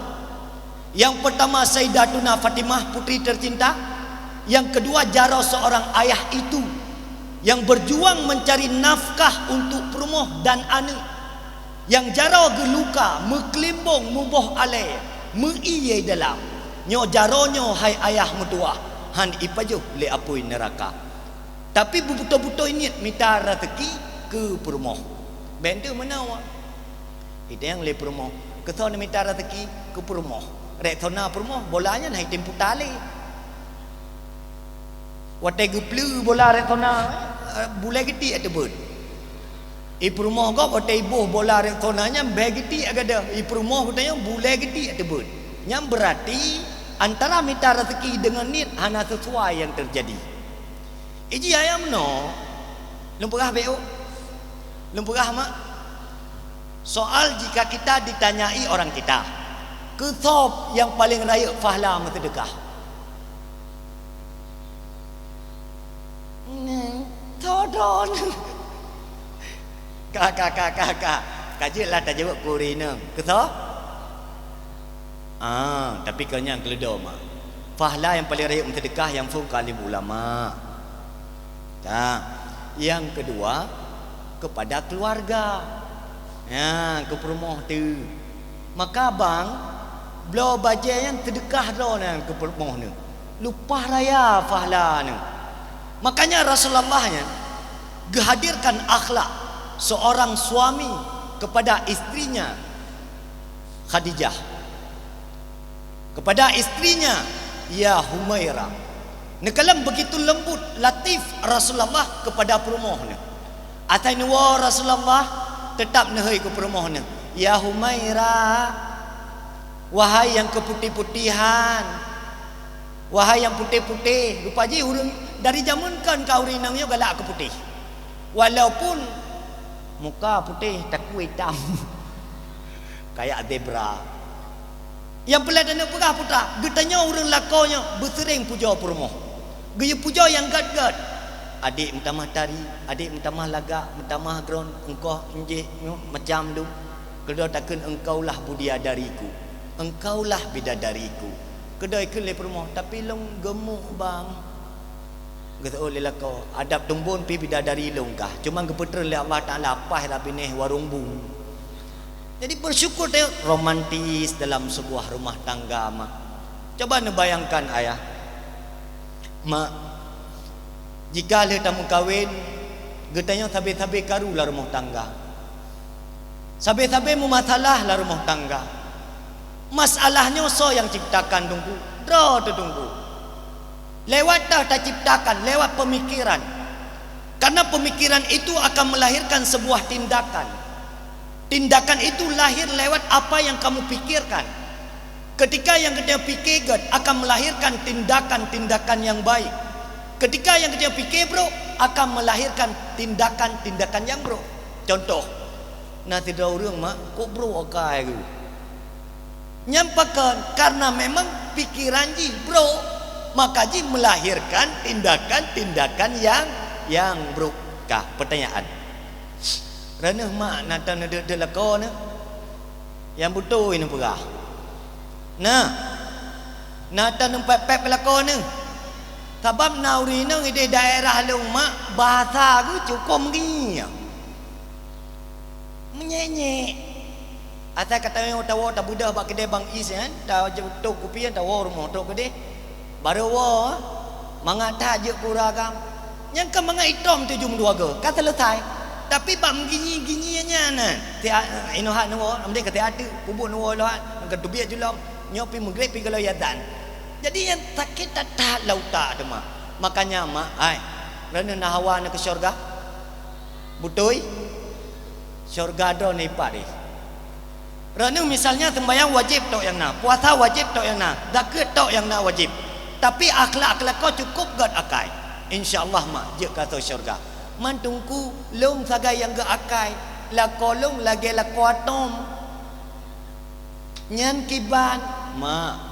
Nyang pertama Sayyidatuna Fatimah, putri tercinta. Nyang kedua jaroe seorang ayah itu yang berjuang mencari nafkah untuk peurumoh dan aneuk. Nyang jaroe geuluka, meukeulimbong, muboh alèe, meu-ié dalam. Nyoe jaroe nyoe hai ayah meutuwah, han ipajoh lé apui neuraka. Tapi beubeutôi-beutôi niet mita raseuki keu peurumoh. Bèk teuh meunoe. Itanyong lé peurumoh, "Keu soe neumita raseuki?" "Keu peurumoh." Rek sona peurumoh, bola nyan han item puta lé. Watèe geupleue bola rek sona, eh, bulèe geutiek teubeuet. I peurumoh gob watèe iboh bola rek sona nyan bèe geutiek gadôh. I peurumoh geutanyoe bulèe geutiek teubeuet. Nyan beurati antara mita raseuki deungon niet hana sisuai nyang teujadi. Iji ayam no, lôn peugah bèk ôk. Lôn peugah mak. Soal jika kita ditanyai orang kita, "Keu soe nyang paleng rayeuk fahla meuseudeukah?" Neng, todon. Ka, ka, ka, ka, ka. Ka jeuet lah tajaweueb keu ureueng inong. Keu soe? Ah, tapi keu nyang keuleudo mak. Fahla nyang paleng rayeuk meuseudeukah nyang phôn keu alim ulama. Ka. Nyang keudua, kepada keuluwarga. Nyan, keu peurumoh teuh. Maka bang, bloe bajèe nyan seudeukah droe nyan keu peurumoh neuh. Leupah raya fahla neuh. Makanya Rasulullah nyan geuhadirkan akhlak seorang suami kepada istrinya Khadijah. Kepada istrinya, "Ya Humaira." Neukalon begitu lembut, latif Rasulullah kepada peurumoh neuh. Asai neuwoe Rasulullah, teutap neuhôi keu peurumoh neuh, "Ya Humaira, wahai nyang keuputéh-putéhan, wahai nyang putéh-putéh." Rupa jih ureueng dari jameun kon ka ureueng inong nyoe galak keu putéh. Walaupun muka putéh, takue itam. Kayak zebra. Nyang peureulèe taneuk peugah putra, geutanyoe ureueng lakoe nyoe beuseuréng pujoe peurumoh. Geuyue pujoe nyang gèt-gèt. Adék meutamah tari, adék meutamah lagak, meutamah gron, eungkoh, injék, nyoe macam dum. Keudroe takheun, "Engkaulah budiadariku. Engkaulah bidadariku." Keudroe kheun lé peurumoh, "Tapi lôn gemuk, Bang." Geuseuôt lé lakoe, "Adab tumbon pih bidadari lôn kah, cuma geupeutreun lé Allah Taala paih lam binéh warong bung." Jadi, bersyukur teuh romantis dalam sebuah rumah tangga, mak. Coba neubayangkan, ayah. Mak, jika lheueh tameukawen, geutanyoe sabe-sabe karu lam rumoh tangga. Sabe-sabe meumasalah lam rumoh tangga. Masalah nyoe soe nyang ciptakan, Teungku? Droe teuh, Teungku. Lewat teuh taciptakan, lewat pemikiran. Karena pemikiran itu akan melahirkan sebuah tindakan. Tindakan itu lahir lewat apa yang kamu pikirkan. Ketika nyang geutanyoe pike gèt akan melahirkan tindakan-tindakan nyang baik. Ketika nyang geutanyoe pike brok akan melahirkan tindakan-tindakan nyang brok. Contoh, na sidroe ureueng, mak, kok brok akai geuh. Nyan pakon? Karena memang pikiran jih brok, maka jih melahirkan tindakan-tindakan nyang, nyang brok. Ka, pertanyaan. Reuneuh mak na tan neudeuk-deuk lakoe neuh? Nyang beutôi neupeugah. Nah, na tan neupép-pép lakoe neuh. Sabab na ureueng inong ideh daerah lôn mak, bahasa geuh cukôp meungieng. Meunyenyek. Asai ka tawoe, tawoe tabeudôh bak keudè Bang Is nyan, tawoe kupi nyan, tawoe rumoh trok keudeh. Barô woe, mangat that jeuet keu ureueng agam. Nyang ka mangat itom tujoh meudua goe, ka seuleusai. Tapi bak meuginyi-ginyi nyan, si a-, inoe hat neuwoe, am deh ka si ateueh, peubuet neuwoe lôn hat, nyang ka teubiet julom, nyoe pih meugreb pih ka lheueh azan. Jadi nyang sakét that-that lam utak teuma. Makanya mak, ai, reuneuh na hawa neuh keu syeuruga? Beutôi? Syeuruga droeneuh ipat jih. Reuneuh misalnya seumbahyang wajéb tok nyang na, puasa wajéb tok nyang na, zakeuet tok nyang na wajéb. Tapi akhlak lakoe cukôp gét akai. Insya Allah mak jeuet keu asoe syeuruga. Man Teungku, lôn sagai nyang gét akai, lakoe lôn lagèe lakoe atom. Nyan kiban, mak.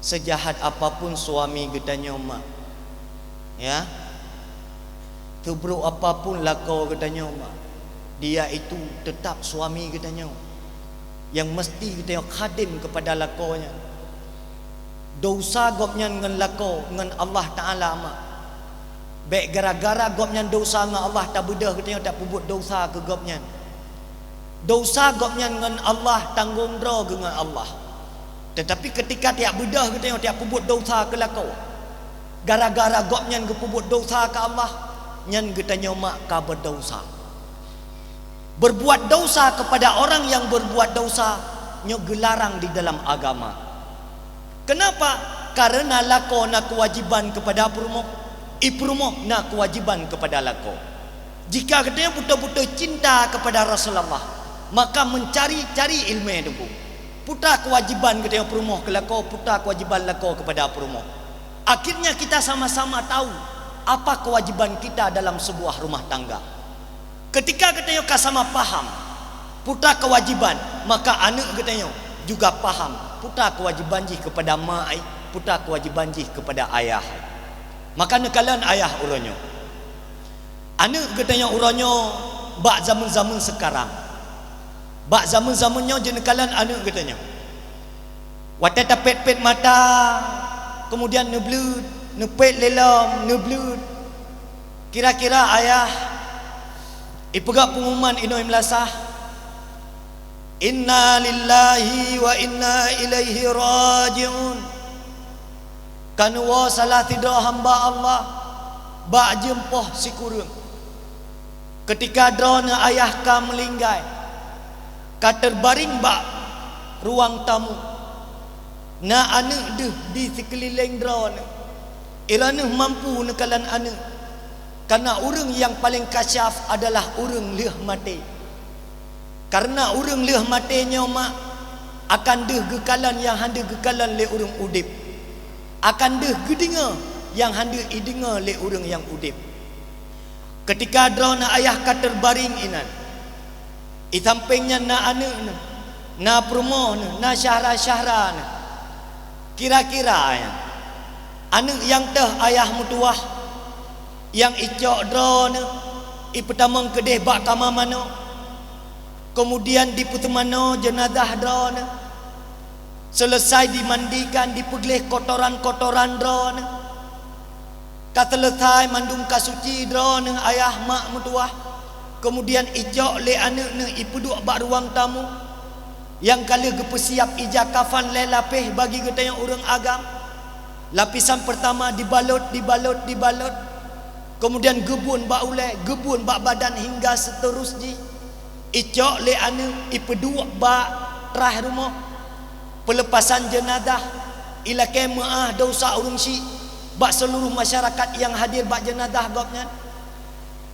Seujahat apapun suami geutanyoe mak, ya, seubrôk apapun lakoe geutanyoe mak, dia itu tetap suami geutanyoe nyang meusti geutanyoe khadém keupada lakoe nyan. Desya gobnyan ngon lakoe ngon Allah Taala mak. Bèk gara-gara gobnyan desya ngon Allah tabeudôh geutanyoe tapeubuet desya keu gobnyan. Desya gobnyan ngon Allah, tanggong droe geuh ngon Allah. Teutapi keutika tajak beudôh geutanyoe tajak peubuet desya keu lakoe, gara-gara gobnyan geupeubuet desya keu Allah, nyan geutanyoe mak ka beudesya. Berbuat dosa kepada orang yang berbuat dosa, nyoe geularang di dalam agama. Kenapa? Karena lakoe na keuwajiban keupada peurumoh, i peurumoh na keuwajiban keupada lakoe. Jika geutanyoe beutôi-beutôi cinta keupada Rasulullah, maka meucari-cari ileumèe teungku. Peue keuwajiban geutanyoe peurumoh keu lakoe, peue keuwajiban lakoe keupada peurumoh. Akhirnya kita sama-sama tahu apa kewajiban kita dalam sebuah rumah tangga. Keutika geutanyoe ka sama paham peue keuwajiban, maka aneuk geutanyoe juga paham peue keuwajiban jih keupada ma ai, peue keuwajiban jih keupada ayah ai. Maka neukalon ayah uroe nyoe. Aneuk geutanyoe uroe nyoe bak zameun-zameun seukarang. Bak zameun-zameun nyoe jeuet neukalon aneuk geutanyoe. Watèe tapét-pét mata, keumudian neubleuet, neupét lé lom, neubleuet. Kira-kira ayah ipeugah peungumuman inoe i meulasah, "Inna lillahi wa inna ilaihi raji'un." Ka neuwoe salah sidroe hamba Allah bak jeuem poh sikureueng. Keutika droeneuh ayah ka meulinggai, ka teubaring bak ruang tamu, na aneuk deuh di sikeulileng droeneuh. Droeneuh mampu neukalon aneuk, karena ureueng nyang paleng kasyaf adalah ureueng lheueh maté. Karena ureueng lheueh maté nyoe mak akan deuh geukalon nyang hana deuh geukalon lé ureueng udeb, akan deuh geudeungoe nyang hana deuh ideungoe lé ureueng nyang udeb. Keutika droeneuh ayah ka teubaring inan, i sampéng nyan na aneuk neuh, na peurumoh neuh, na syedara-syedara neuh. Kira-kira nyan, aneuk nyang teuh ayah meutuwah, nyang icok droeneuh, ipeutamong keudeh bak kama manok, keumudian dipeuseumanoe jeunazah droeneuh. Seuleusai dimandikan, dipeugleh kotoran-kotoran droeneuh. Ka seuleusai mandum ka suci droeneuh ayah mak meutuwah, keumudian icok lé aneuk neuh ipeuduek bak ruang tamu, nyang ka lheueh geupeusiab ija kafan lhèe lapéh bagi geutanyoe ureueng agam. Lapisan peurtama dibalot, dibalot, dibalot, keumudian geubun bak ulèe, geubun bak badan hingga seuteurus jih. Icok lé aneuk, ipeuduek bak traih rumoh. Peuleupasan jeunazah, ilakèe meu'ah desya ureueng syiek bak seuluruh masyarakat nyang hadir bak jeunazah gobnyan.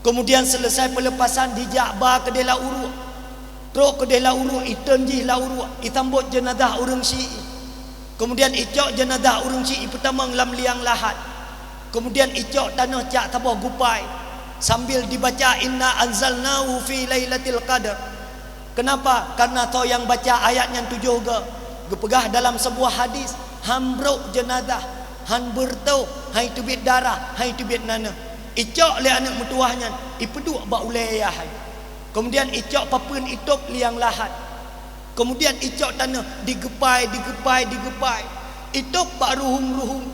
Keumudian seuleusai peuleupasan, dijak ba keudeh lam uruek. Trok keudeh lam uruek, iteun jih lam uruek, isambot jeunazah ureueng syiek. Keumudian icok jeunazah ureueng syiek ipeutamong lam liang lahat. Keumudian icok tanoh cak saboh gupai, sambil dibaca, "Inna anzalnahu fi lailatil qadar." Keunapa? Kareuna soe nyang baca ayat nyan tujoh goe, geupeugah dalam seubuah hadis, han brok jeunazah, han beureutoh, han iteubiet darah, han iteubiet naneuh. Icok lé aneuk meutuwah nyan, ipeuduek bak ulée ayah. Keumudian icok papeuen itôb liang lahat. Keumudian icok tanoh digeupai, digeupai, digeupai. Itôb bak ruhueng-ruhueng.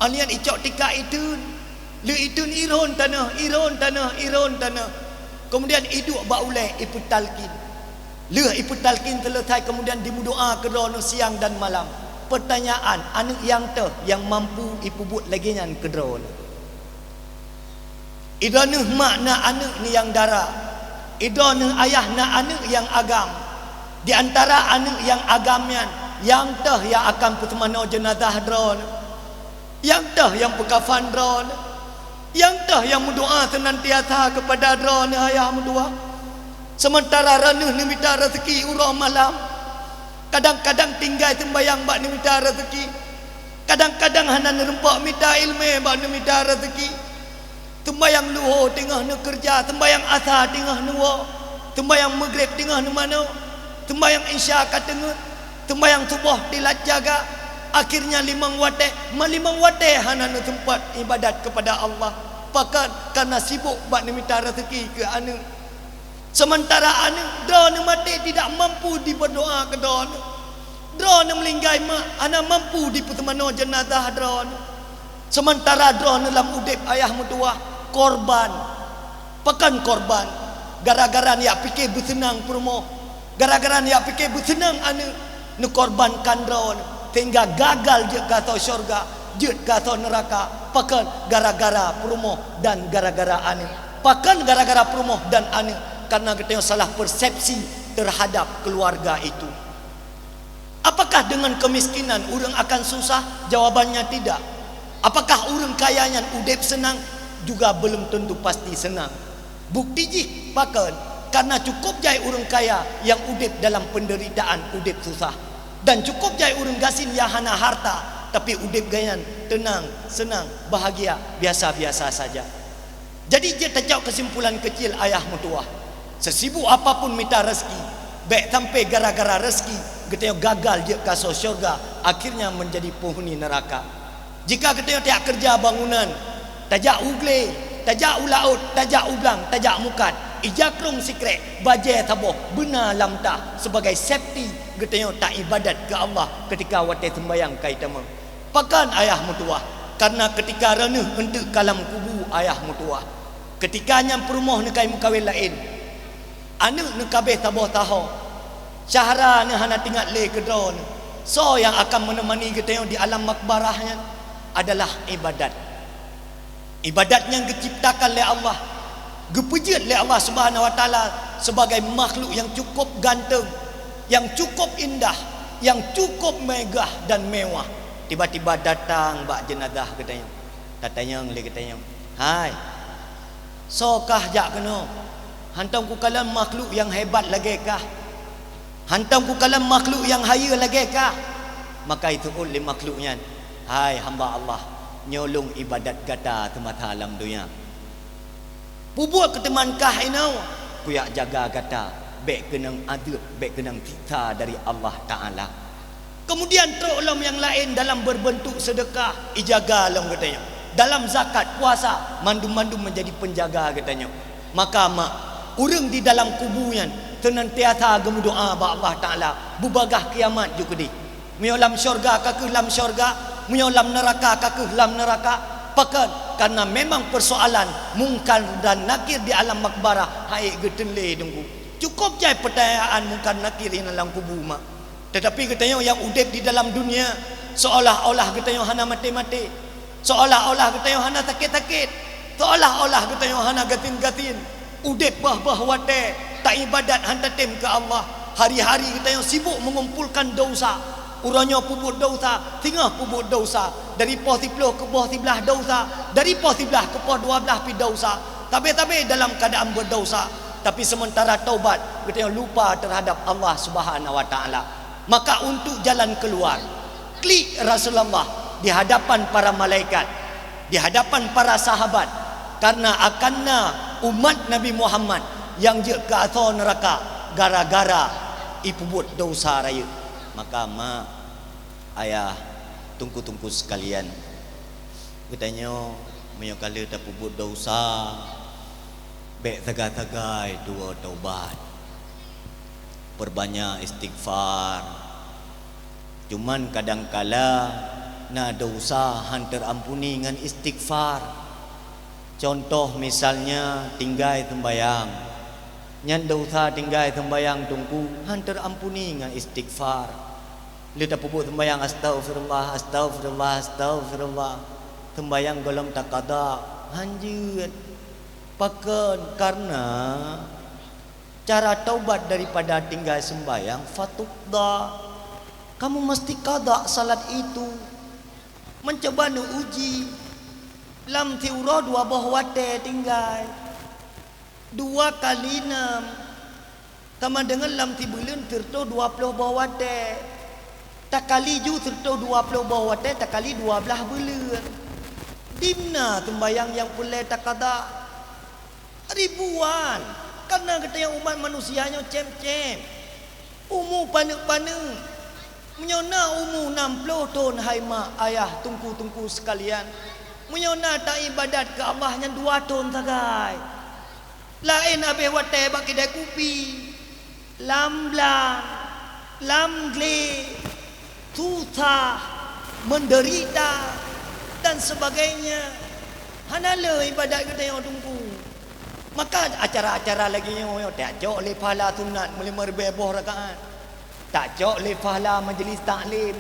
Anian icok tika iteun. Lheueh iteun irhon tanoh, irhon tanoh, irhon tanoh. Keumudian iduek bak ulée ipeutalkin. Lheueh ipeutalkin seuleusai, keumudian dimeudoa keu droeneuh siang dan malam. Peutanyaan, aneuk nyang toh nyang mampu ipeubuet lagée nyan keu droeneuh? Idroeneuh mak na aneuk nyang dara. Idroeneuh ayah na aneuk nyang agam. Di antara aneuk nyang agam nyan, nyang toh nyang akan peuseumanoe jeunazah droeneuh? Nyang toh nyang peukafan droeneuh? Nyang toh nyang meudoa seunantiasa keupada droeneuh ayah meutuwah? Seumantara droeneuh neumita raseuki uroe malam, kadang-kadang tinggai seumbayang bak neumita raseuki, kadang-kadang hana neureumpok mita iéleumé bak neumita raseuki. Seumbayang luho teungoh neukeureuja, seumbayang asa teungoh neuwoe, seumbayang meugreb teungoh neumanoe, seumbayang isya ka teungeut, seumbayang suboh tilat jaga. Akhirnya limong watée, ma limong watée hana neuseumpat iébadat keupada Allah. Pakon? Kareuna sibok bak neumita raseuki keu aneuk. Seumantara aneuk droeneuh maté tidak mampu dibeudoa keu droeneuh. Droeneuh meuninggai mak hana mampu dipeuseumanoe jeunazah droeneuh. Seumantara droeneuh lam udeb ayah meutuwah korban. Pakon korban? Gara-gara neujak pike beuseunang peurumoh, gara-gara neujak pike beuseunang aneuk, neukorbankan droeneuh, sehingga gagal jeuet keu asoe syeuruga, jeuet keu asoe neuraka. Pakon? Gara-gara peurumoh dan gara-gara aneuk. Pakon gara-gara peurumoh dan aneuk? Kareuna geutanyoe salah persepsi terhadap keluarga itu. Apakah dengan kemiskinan ureuëng akan susah? Jawabannya tidak. Apakah ureuëng kaya nyan udeb seunang? Juga belum tentu pasti seunang. Bukti jih pakon? Kareuna cukup jai ureuëng kaya nyang udeb dalam penderitaan, udeb susah. Dan cukup jai ureuëng gasien nyang hana harta, tapi udeb geuhnyan teunang, seunang, bahagia, biasa-biasa saja. Jadi, jeuet tacok keusimpulan keucil ayah meutuwah. Seusibuk apapun mita raseuki, bék sampai gara-gara raseuki geutanyoe gagal jeuet keu asoe syeuruga, akhirnya menjadi penghuni neraka. Jika geutanyoe tajak keureuja bangunan, tajak u glé, tajak u laôt, tajak u blang, tajak mukat, ija krông sikrék, bajée saboh, beuna lam tah, sebagai safety geutanyoe taibadat keu Allah keutika watée seumbayang ka itamong. Pakon ayah meutuwah? Kareuna keutika droeneuh eunteuk ka lam kubu ayah meutuwah. Keutika nyan peurumoh neukai meukawen laén, aneuk neukabeh saboh saho, syahra neuh hana teuingat lé keu droeneuh. Soe nyang akan meuneumani geutanyoe di alam makbarah nyan? Adalah ibadat. Ibadat nyang geuciptakan lé Allah, geupeujeuet lé Allah Subhanahu wa Taala sebagai makhluk nyang cukup ganteng, nyang cukup indah, nyang cukup megah dan mewah. Tiba-tiba datang bak jeunazah geutanyoe, tatanyong lé geutanyoe, "Hai, soe kah jak keunoe? Hantom kukalon makhluk nyang hebat lagée kah." Hantom kukalon makhluk nyang hayeue lagée kah. Maka iseuôt lé makhluk nyan, "Hai hamba Allah, nyoe lôn ibadat gata seumasa lam donya. Peubuet keu teuma kah inoe, kujak jaga gata, bék keunong azeub, bék keunong siksa dari Allah Taala." Keumudian trok lom nyang laén dalam beurbeuntuk seudeukah, ijaga lom geutanyoe. Dalam zakat, puasa, mandum-mandum meunjadi peunjaga geutanyoe. Maka mak, ureuëng di dalam kubu nyan seunantiasa geumeudoa bak Allah Taala, beubagaih kiamat ju keudeh. Meunyoe lam syeuruga ka kheueh lam syeuruga, meunyoe lam neuraka ka kheueh lam neuraka. Pakon? Kareuna memang peusoalan Mungkar dan Nakir di alam makbarah han ék geuteun lé Teungku. Cukup jai peutanyaan Mungkar Nakir nyang lam kubu mak. Teutapi geutanyoe nyang udeb di dalam dunia, seolah-olah geutanyoe hana maté-maté, seolah-olah geutanyoe hana sakét-sakét, seolah-olah geutanyoe hana gasien-gasien. Udeb boh-boh watée, taibadat han tatem keu Allah. Hari-hari geutanyoe sibuk mengumpulkan dosa. Uroe nyoe peubuet dosa, singoh peubuet dosa. Dari poh siploh keu poh siblaih dosa, dari poh siblaih keu poh dua blaih pih dosa. Sabe-sabe dalam keuadaan berdosa. Tapi sementara taubat, geutanyoe lupa terhadap Allah Subhanahu wa Taala. Maka untuk jalan keluar, klik Rasulullah di hadapan para malaikat, di hadapan para sahabat, karena akan na umat Nabi Muhammad nyang jeuet keu asoe neuraka gara-gara ipeubuet dosa rayeuk. Maka mak, ayah, teungku-teungku sekalian, geutanyoe Meunyoe ka lheueh tapeubuet desya, bék sagai-sagai tuwoe taubat. Peubanyak istighfar. Cuman kadangkala na desya han teuampuni ngon istighfar. Cuntoh misalnya tinggai seumbahyang. Nyan desya tinggai seumbahyang Teungku han teuampuni ngon istighfar. Lheueh tapeubuet seumbahyang, "Astaghfirullah, astaghfirullah, astaghfirullah." Seumbahyang gohlom takada, han jeuet. Pakon? Karena cara taubat daripada tinggai seumbahyang, fatuqda. Kamu mesti kada salat itu. Meucuba neuuji. Lam siuroe dua boh watée tinggai. Dua kali nam. Sama deungon lam sibuleuen sireutôh dua ploh boh watée. Takali ju sireutôh dua ploh boh watée, takali dua blaih buleuen. Dimna seumbahyang nyang peureulée takada? Ribuan. Karena geutanyoe umat manusia nyoe cém-cém. Umu paneuk-paneuk. Meunyoe na umu nam ploh thon, hai mak, ayah, teungku-teungku sekalian, meunyoe na taibadat keu Allah nyan dua thon sagai. Laén abéh watée bak kidai kupi, lam blang, lam glé, susah, menderita, dan sebagainya. Hana le ibadat geutanyoe Teungku. Maka acara-acara lagée nyoe, nyoe tacok lé pahala sunat meulima ribée boh rakaat. Tacok lé pahala majlis taklim.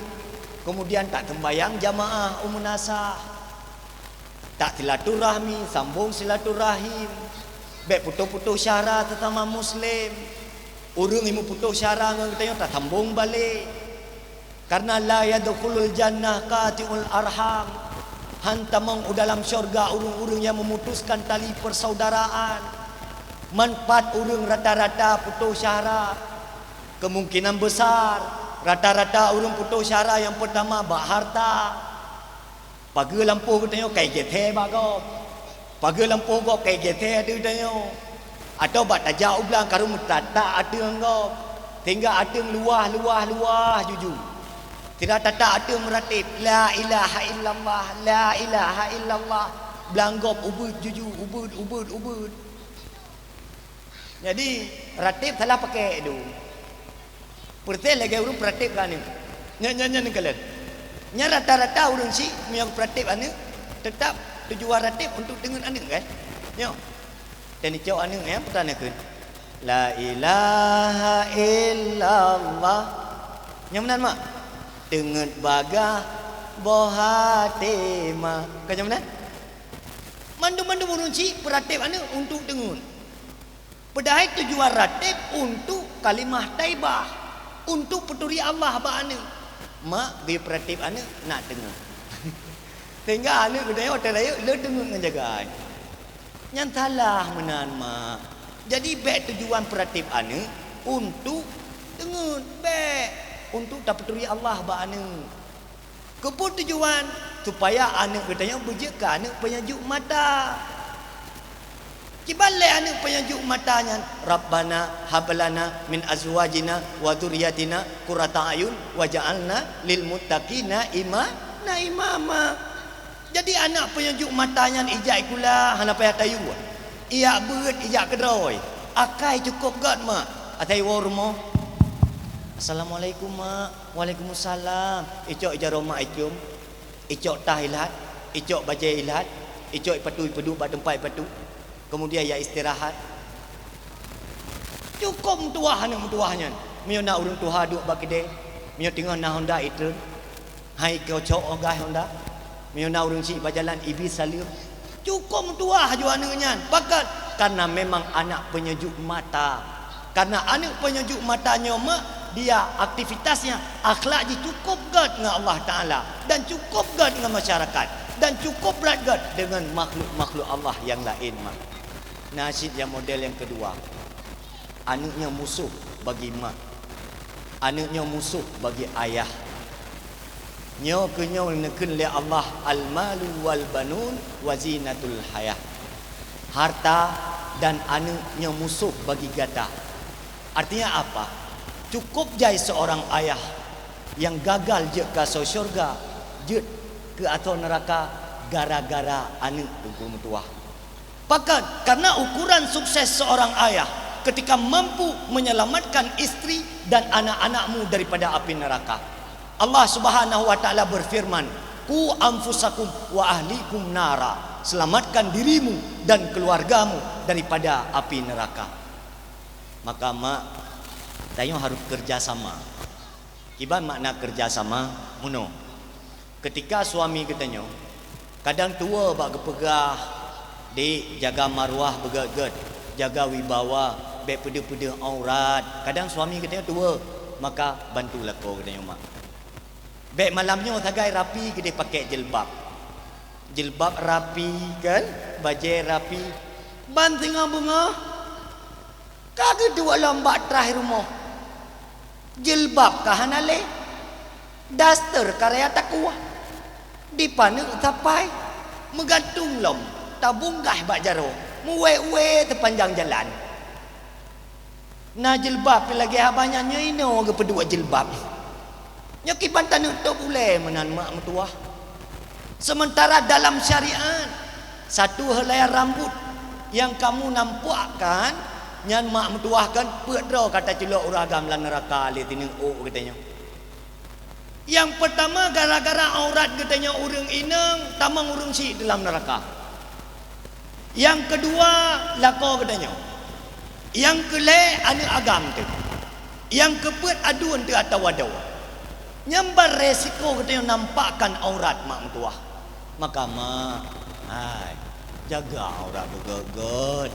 Kemudian taseumbahyang jamaah u meunasah. Tasilaturahmi, sambong silaturahim. Bék putôh-putôh syara sesama muslim. Ureuëng nyang meuputôh syara ngon geutanyoe tasambong balek. Karena la yadkhulul jannah qati'ul arham. Han tamong u dalam syurga ureuëng-ureuëng nyang memutuskan tali persaudaraan. Manfaat ureuëng rata-rata putôh syara. Kemungkinan besar, rata-rata ureuëng putôh syara nyang peutama bak harta. Pageue lampôh geutanyoe kai gét bak gob. Pageue lampôh gob kai gét ateueh geutanyoe. Atawa bak tajak u blang karu meutatak ateueh gob. Sehingga ateueh luwah, luwah, luwah juju. Sira tatak ateueh meuratéb, "La ilaha illallah, la ilaha illallah." Blang gob ubeuet juju, ubeuet, ubeuet, ubeuet. Jadi, ratéb salah pakai tu. Persis lagée ureuëng peuratéb keu aneuëk. Nyan, nyan, nyan kalon. Nyan rata-rata ureuëng syiek meunyoe peuratéb aneuëk, teutap tujuan ratéb untuk teungeut aneuëk, kan? Nyoe. Dan icok aneuëk nyan peue tan kheun. La ilaha illallah. Nyang meunan, mak? Teungeut bagah boh até, mak. Ka nyang meunan? Mandum-mandum ureuëng syiek peuratéb aneuëk untuk teungeut. Padahai tujuan ratéb untuk kalimah thaibah, untuk peuturi Allah bak aneuëk. Mak, bri peuratéb aneuëk nak teungeut. Sehingga aneuëk geutanyoe watée rayeuk le teungeut ngon jagai. Nyan salah meunan, mak. Jadi bék tujuan peuratéb aneuëk untuk teungeut, bék, untuk tapeuturi Allah bak aneuëk. Keupeue tujuan? Supaya aneuëk geutanyoe beujeuet keu aneuëk peunyejuk mata. Kiban lé aneuëk peunyejuk mata nyan, "Rabbana hab lana min azwajina wa dzurriyyatina qurrata a'yun waj'alna lil muttaqina ima-, na imama." Jadi aneuk peunyejuk mata nyan ijak sikula hana payah tayue. Ijak beuet, ijak keudroe. Akai cukôp gét, mak. Asai woe rumoh. "Assalamualaikum, mak." "Waalaikumsalam." Icok ijaroe mak icôm. Icok tah ilhat. Icok bajée ilhat. Icok ipatu ipeuduek bak teumpat ipatu. Kemudian ia istirahat. Cukôp meutuwah aneuk meutuwah nyan. Meunyoe na ureuëng tuha duek bak keudée, meunyoe teungoh na honda itreun, hai keu cok ogai honda. Meunyoe na ureuëng syiek bak jalan, ibi saleuem. Cukôp meutuwah ju aneuk nyan. Pakon? Karena memang anak peunyejuk mata. Karena aneuk peunyejuk mata nyoe mak, dia aktivitasnya, akhlak jih cukôp gét ngon Allah Taala dan cukôp gét ngon masyarakat dan cukôp brat gét deungon makhluk-makhluk Allah nyang laén mak. Na cit nyang model nyang keudua. Aneuk nyoe musoh bagi mak. Aneuk nyoe musoh bagi ayah. Nyoe keuh nyoe neukheun lé Allah, "Al-malu wal banun wa zinatul hayah." Harta dan aneuk nyoe musoh bagi gata. Artinya apa? Cukôp jai seorang ayah nyang gagal jeuet keu asoe syeuruga, jeuet keu asoe neuraka, gara-gara aneuk Teungku meutuwah. Pakon? Karena ukuran sukses seorang ayah ketika mampu menyelamatkan istri dan anak-anakmu daripada api neraka. Allah Subhanahu wa Ta'ala berfirman, "Qu anfusakum wa ahlikum nara." Selamatkan dirimu dan keluargamu daripada api neraka. Maka mak, tanyoe harus kerja sama. Kiban makna kerja sama? Meunoe. Ketika suami geutanyoe, kadang tuwoe bak geupeugah, "Dik, jaga maruah beugét-gét, jaga wibawa, bék peudeuh-peudeuh aurat." Kadang suami geutanyoe tuwoe, maka bantu lakoe geutanyoe mak. Bék malam nyoe sagai rapi keudeh pakai jilbab. Jilbab rapi kan, bajée rapi. Ban singoh beungoh ka geuduek lom bak traih rumoh. Jilbab ka hana lé, daster ka raya takuah, dipaneuk sapai, meugantung lom, tabunggaih bak jaroe, meuwée-wée teupanjang jalan. Na jilbab pih lagée haba nyan, nyoe inoe geupeuduek jilbab. Nyoe kiban taneuk tôb ulée meunan mak meutuwah. Sementara dalam syariat, satu helai rambut yang kamu nampakkan, nyan mak meutuwah kan peuet droe ka taculok ureuëng agam lam neuraka lé tineuk ôk geutanyoe. Nyang peutama, gara-gara aurat geutanyoe ureuëng inong, tamong ureuëng syik dalam neuraka. Nyang keudua, lakoe geutanyoe. Nyang keulhée, aneuk agam teuh. Nyang keupeuet, aduen teuh atawa doe. Nyan ban resiko geutanyoe nampakkan aurat mak meutuwah. Maka mak, hai, jaga aurat beugét-gét.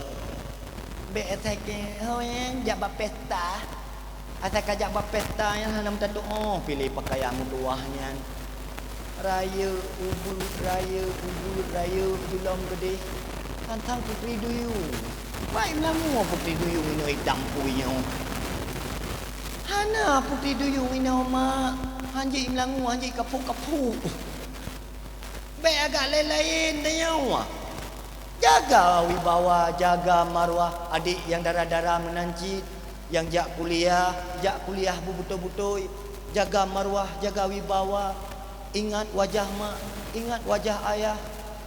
Bék asai keu ho nyan jak bak pesta. Asai ka jak bak pesta nyan hana meutatuoh piléh peukayan meutuwah nyan. Rayeuk ubeuet, rayeuk ubeuet, rayeuk julom keudeh. Tantang putri duyung. Pai meulamu putri duyung inoe itam pui nyoe. Hana putri duyung inoe mak. Hanjeuet meulamu, hanjeuet kapuk-kapuk. Bék agak laén-laén tanyoe. Jaga wibawa, jaga maruah adik nyang dara-dara meunan cit, nyang jak kuliah, jak kuliah beubeutôi-beutôi. Jaga maruah, jaga wibawa. Ingat wajah mak, ingat wajah ayah.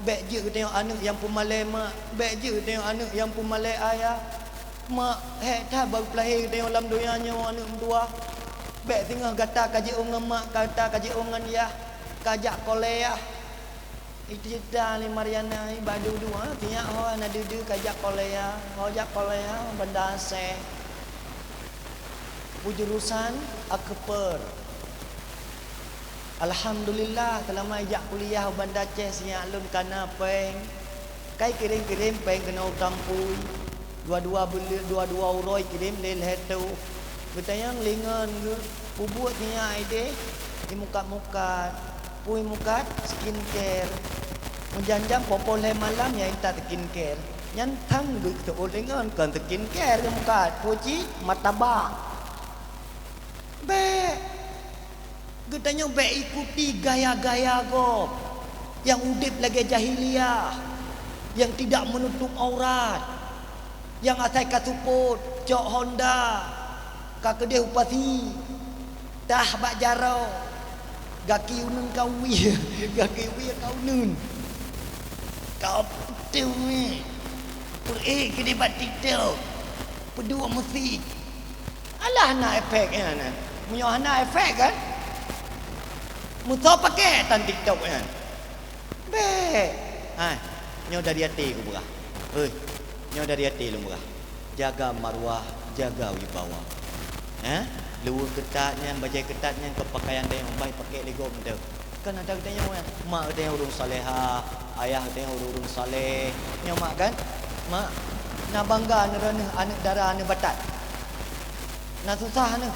Bék jeuet geutanyoe aneuk nyang peumalée mak, bék jeuet geutanyoe aneuk nyang peumalée ayah. Mak, hék that baru peulahé geutanyoe lam donya nyoe aneuk meutuwah. Bék singoh gata ka jiôh ngon mak, gata ka jiôh ngon yah, ka jak kuliah. Icita lé Mariana, iba dudu, ha, tiyak ho na dudu ka jak kuliah, ho jak kuliah, Banda Aceh. Peue jurusan? Akper. Alhamdulillah, seulama ijak kuliah u Banda Aceh sinyak lôn kana péng. Kai kirém-kirém péng keunoe u Tampui. Dua-dua buleuen, dua-dua uroe kirém lé lhèe toh. Geutanyong lingon geuh, peubuet sinyak idéh, imukat-mukat. Peue imukat? Skincare. Meujan-jan poh-poh lhèe malam nyang intat skincare. Nyan thang geuh teuôt lingon kon skincare geuh mukat. Peue cit? Martabak. Bék! Geutanyoe bék ikuti gaya-gaya gob nyang udeb lagée jahiliyah, nyang tidak menutup aurat, nyang asai ka seupôt, cok Honda, ka keudeh u pasi, tah bak jaroe, gaki uneuen ka wie, gaki wie ka uneuen. Ka peuteueng, peuék keudeh bak TikTok, peuduek musik. Alah na efek nyan, eh. Meunyoe hana efek kan? Meusoe pakèk tan TikTok nyan. Bék. Hai, nyoe dari até kupeugah. Hei, nyoe dari até lôn peugah. Jaga maruah, jaga wibawa. Eh? Luweue keutat nyan, bajée keutat nyan keu pakaian dayong, bai pakèk lé gob meuteuk. Kan ada geutanyoe, mak geutanyoe ureueng salehah, ayah geutanyoe ureueng-ureueng saleh. Nyoe mak kan? Mak, na bangga neuroh neuh aneuk dara neuh batat. Na susah neuh.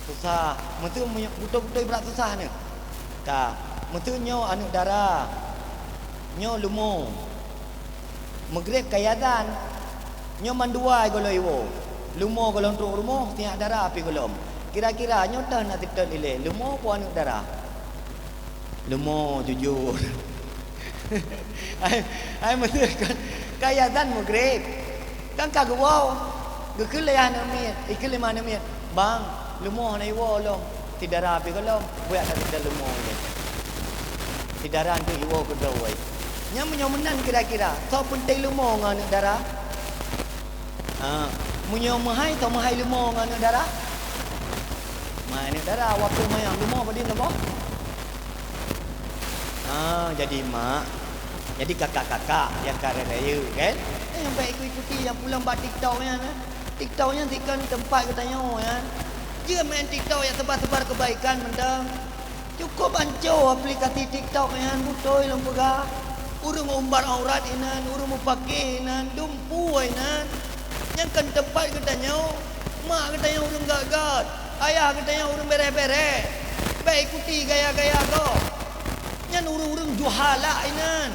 Susah. Meuteun beutôi-beutôi brat susah neuh. Ka, meuteun nyoe aneuk dara. Nyoe leumo. Meugreb ka azan, nyoe mandua gohlom iwoe. Leumo gohlom trok rumoh, sinyak dara pih gohlom. Kira-kira nyoe toh na teutot ilée, leumo po aneuk dara? Leumo, jujur. Ai, ai meuteun kan, ka azan meugreb. Kan ka geuwoe. Geukheun lé aneuk miet, ikheun lé ma aneuk miet, "Bang, leumo hana iwoe lom, si dara pih gohlom, buyak ka teutot leumo ilée." Di dara nyoe iwoe keudroe. Nyan meunyoe meunan kira-kira, soe peunteng leumo ngon aneuk dara? Ha, meunyoe meuhai, soe meuhai leumo ngon aneuk dara? Meuhai aneuk dara, waktu manyang leumo padum leumo? Ha, jadi mak, jadi kakak-kakak nyang ka rayeuk-rayeuk, kan? Eh, nyang bèk ikuti-ikuti nyang pulang bak TikTok nyan, eh. TikTok nyan dikon teumpat geutanyoe nyan. Jeuet main TikTok nyang seubar-seubar keubaikan mantong. Cukup anco aplikasi TikTok nyan, beutôi lôn peugah. Ureueng umbar aurat inan, ureueng mupakeh inan, dumpeue inan. Nyang kon teumpat geutanyoe, mak geutanyoe ureueng gèt-gèt, ayah geutanyoe ureueng bèrèh-bèrèh. Bèk ikuti gaya-gaya gob. Nyan ureueng-ureueng juhala inan.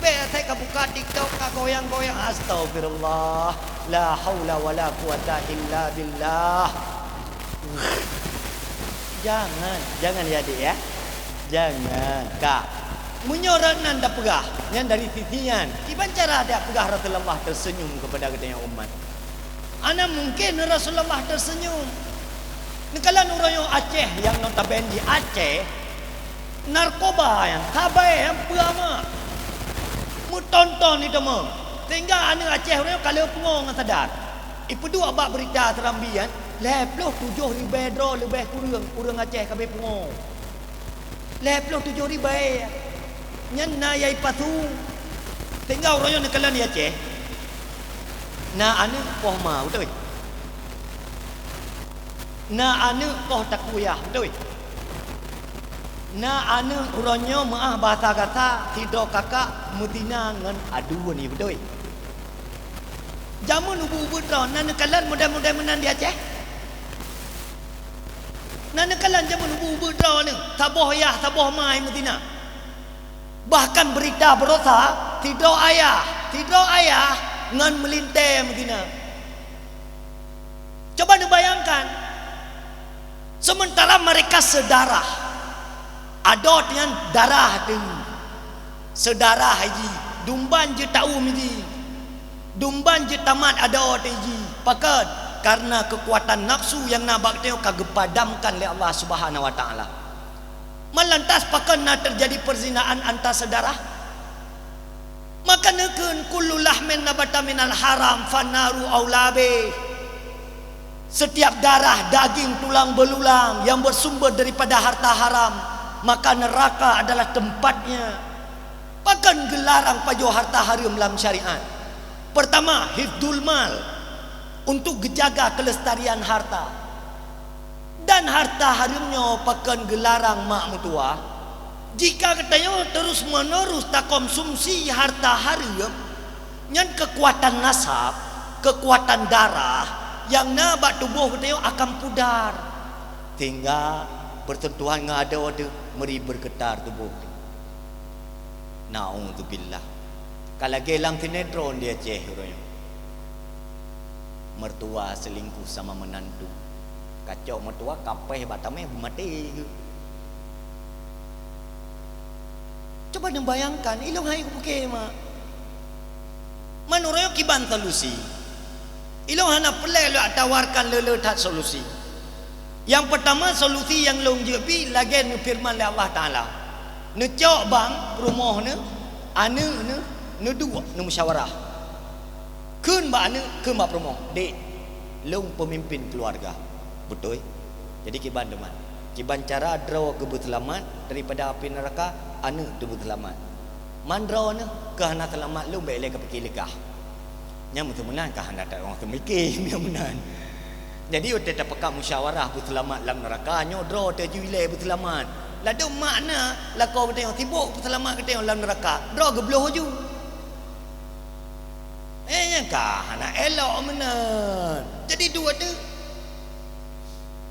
Bèk asai ka buka TikTok ka goyang-goyang. Astagfirullah. La haula wala quwata illa billah. Jangan, jangan ya, Dek, ya. Jangan, Kak. Meunyoe rot nan tapeugah, nyan dari sisi nyan. Kiban cara tapeugah Rasulullah tersenyum kepada geutanyoe umat. Hana mungkin Rasulullah tersenyum. Neukalon uroe nyoe Aceh nyang notabene di Aceh, narkoba nyang sabai nyang peue amat. Meuton-ton di teuma. Sehingga aneuk Aceh uroe nyoe ka le pungo ngon sadar. Ipeuduek bak beurita seurambi nyan, lhèe ploh tujoh ribèe droe leubeh kureueng ureueng Aceh ka abéh pungo. Lhèe ploh tujoh ribèe. Nyan na yai pasu. Sehingga uroe nyoe neukalon di Aceh, na aneuk poh ma, beutôi? Na aneuk poh takuyah, beutôi? Na aneuk uroe nyoe meu'ah bahasa gata, sidroe kakak meuzina ngon aduen, beutôi? Jameun ubeut-ubeut droe na neukalon model-model meunan di Aceh? Na neukalon jameun ubeut-ubeut droe nyoe, saboh yah, saboh ma meuzina. Bahkan beurita baroesa, sidroe ayah, sidroe ayah ngon meulintèe meuzina. Cuba neubayangkan, sementara mereka sedarah, adoe nyan darah teuh, sedarah jih, dumban jeuet taum jih, dumban jeuet tamat adoe teuh jih. Pakon? Karena keukuatan nafsu nyang na bak geutanyoe ka geupadamkan lé Allah Subhanahu wa Taala. Man lantas pakon na teujadi peuzinaan antar seudarah? Maka neukheun, "Kullu lahmin nabata minal haram fannaru aula bih." Setiap darah, daging, tulang belulang yang bersumber daripada harta haram, maka neraka adalah tempatnya. Pakon geularang pajoh harta hareuem lam syariat? Pertama, hifdzul mal, untuk geujaga kelestarian harta. Dan harta hareuem nyoe pakon geularang mak meutuwah? Jika geutanyoe terus-menerus takonsumsi harta hareuem, nyan keukuatan nasab, keukuatan darah nyang na bak tuboh geutanyoe akan pudar, sehingga persentuhan ngon adoe teuh meuri beureugetar tuboh. Naudzubillah. Ka lagèe lam sinetron di Aceh uroe nyoe. Mertua selingkuh sama menantu. Kacok mertua, kapéh bak tamèh, beumaté geuh. Cuba neubayangkan, ilôn hai kupiké, mak. Man uroe nyoe kiban solusi. Ilôn hana peureulèe lôn tawarkan le-le that solusi. Nyang peurtama, solusi nyang lôn jeuet bi lagèe neufeureuman lé Allah Taala, "Neucok bang peurumoh neuh, aneuk neuh, neuduek neumusyawarah." Kheun bak aneuk, kheun bak peurumoh, "Dek, lôn peumimpin keuluwarga." Beutôi? Jadi kiban teuma. Kiban cara droe keuh beuseulamat daripada api neuraka, aneuk teuh beuseulamat. Man droeneuh keu hana seulamat lôn bèk lé kapiké leugah. Nyan meuseu meunan ka hana that ureueng seumiké nyan meunan. Jadi watèe tapeugah musyawarah beuseulamat lam neuraka, nyoe droe teuh ju ilèe beuseulamat. Ladôm makna lakoe geutanyoe sibok beuseulamat geutanyoe lam neuraka, droe geubloh ju. Eh, nyan ka hana elok meunan. Jadi dua tu.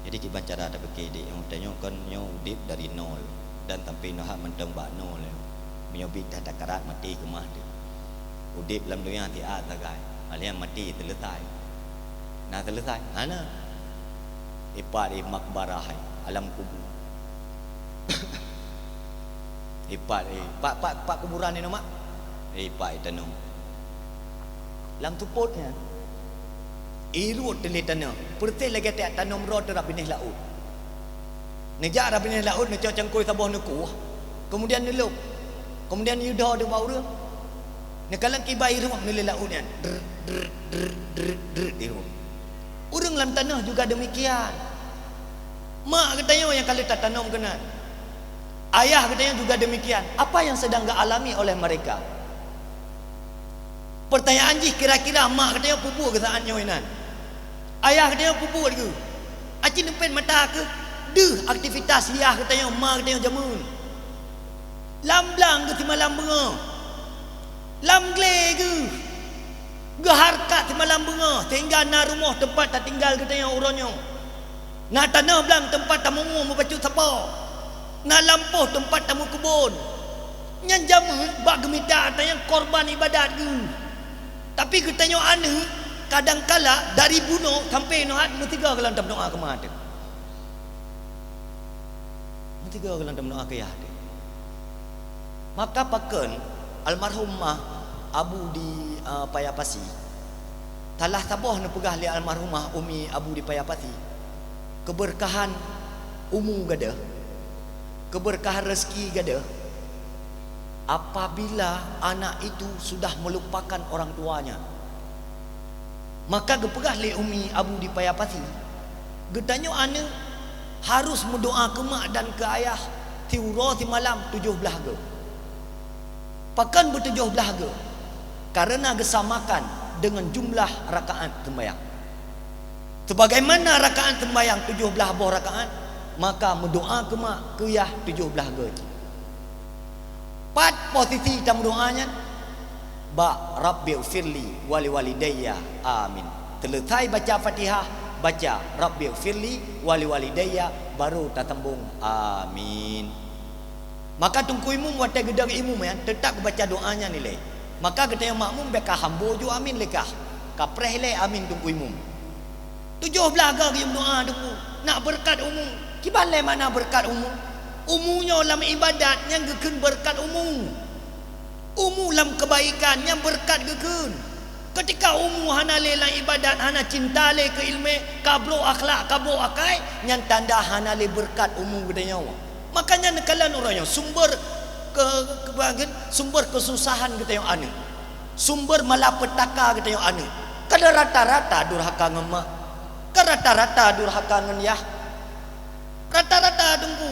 Jadi kiban cara tapiké dek nyoe, tanyoe kon nyoe udép dari nol dan sampai nyoe hak mantong bak nol. Meunyoe bit that takarat maté keumah teuh. Udép lam donya siat sagai, maliang maté seuleusai. Na seuleusai? Hana. Ipat di makbarah, alam kubu. Ipat, eh, pat, pat, pat kuburan inoe, mak? Eh, ipat itanom. Lam seupôt nyan. Irôt teuh lé tanoh. Peureuseh lagèe tajak tanom droe teuh rab binéh laôt. Neujak rab binéh laôt, neucok cangkôi saboh neukueh. Kemudian neulôb. Kemudian neuyue dho di bak ureuëng. Neukalon kiban irôb neulheueh laôt nyan. Drr, drr, drr, drr, drr, irôb. Ureuëng lam tanoh juga demikian. Mak geutanyoe nyang ka lheueh tatanom keunan. Ayah geutanyoe juga demikian. Apa yang sedang geualami oleh mereka? Peurtanyaan jih, kira-kira mak geutanyoe peubuet keu saát nyoe inan? Ayah geutanyoe peubuet keu? Aci neupet mata keuh deuh aktivitas yah geutanyoe, ma geutanyoe jameun. Lam blang geuh simalam beungoh. Lam glé geuh. Geuharkat simalam beungoh, sehingga na rumoh teumpat tatinggai geutanyoe uroe nyoe. Na tanoh blang teumpat tamungo meubacut sapo. Na lampôh teumpat tameukeubon. Nyan jameun bak geumita ata nyang korban iébadat geuh. Tapi geutanyoe aneuëk, kadang kala dari bunoe sampoe nyoe hat meusigoe gohlom tameudoá keu ma teuh. Meusigoe gohlom tameudoá keu yah teuh. Maka pakon almarhumah Abu di, eh, Paya Pasi, salah saboh neupeugah lé almarhumah Umi Abu di Paya Pasi, keubeurkahan umu gadôh, keubeurkahan rezeki gadôh, apabila anak itu sudah melupakan orang tuanya. Maka geupeugah lé Umi Abu di Paya Pasi, geutanyoe aneuëk harus meudoá keu mak dan keu ayah siuroe simalam tujoh blaih goe. Pakon beutujoh blaih goe? Karena geusamakan dengan jumlah rakaat seumbahyang. Sebagaimana rakaat seumbahyang tujoh blaih boh rakaat, maka meudoá keu mak keu yah tujoh blaih goe cit. Pat posisi tameudoá nyan? Bak Rabbighfirli waliwalidayya, amin. Seuleusai baca Fatihah, baca Rabbighfirli waliwalidayya, baru tasambong amin. Maka Teungku Imum watée geudong imum nyan, teutap geubaca doá nyan ilée. Maka geutanyoe makmum bék ka hambo ju amin lé kah. Ka preh ilée amin Teungku Imum. Tujoh blaih goe geuyue meudoá Teungku, nak beureukat umu. Kiban lé makna beureukat umu? Umu nyoe lam iébadat nyang geukheun beureukat umu. Umu lam keubaikan nyang beureukat geukheun. Keutika umu hana lé lam iébadat, hana cinta lé keu iéleumé, ka brok akhlak, ka brok akai, nyan tanda hana lé beureukat umu geutanyoe. Makanya neukalon uroe nyoe sumber ke-, ke-, sumber keususahan geutanyoe aneuëk. Sumber malapetaka geutanyoe aneuëk. Kada rata-rata durhaka ngon mak. Ka rata-rata durhaka ngon yah. Rata-rata Teungku.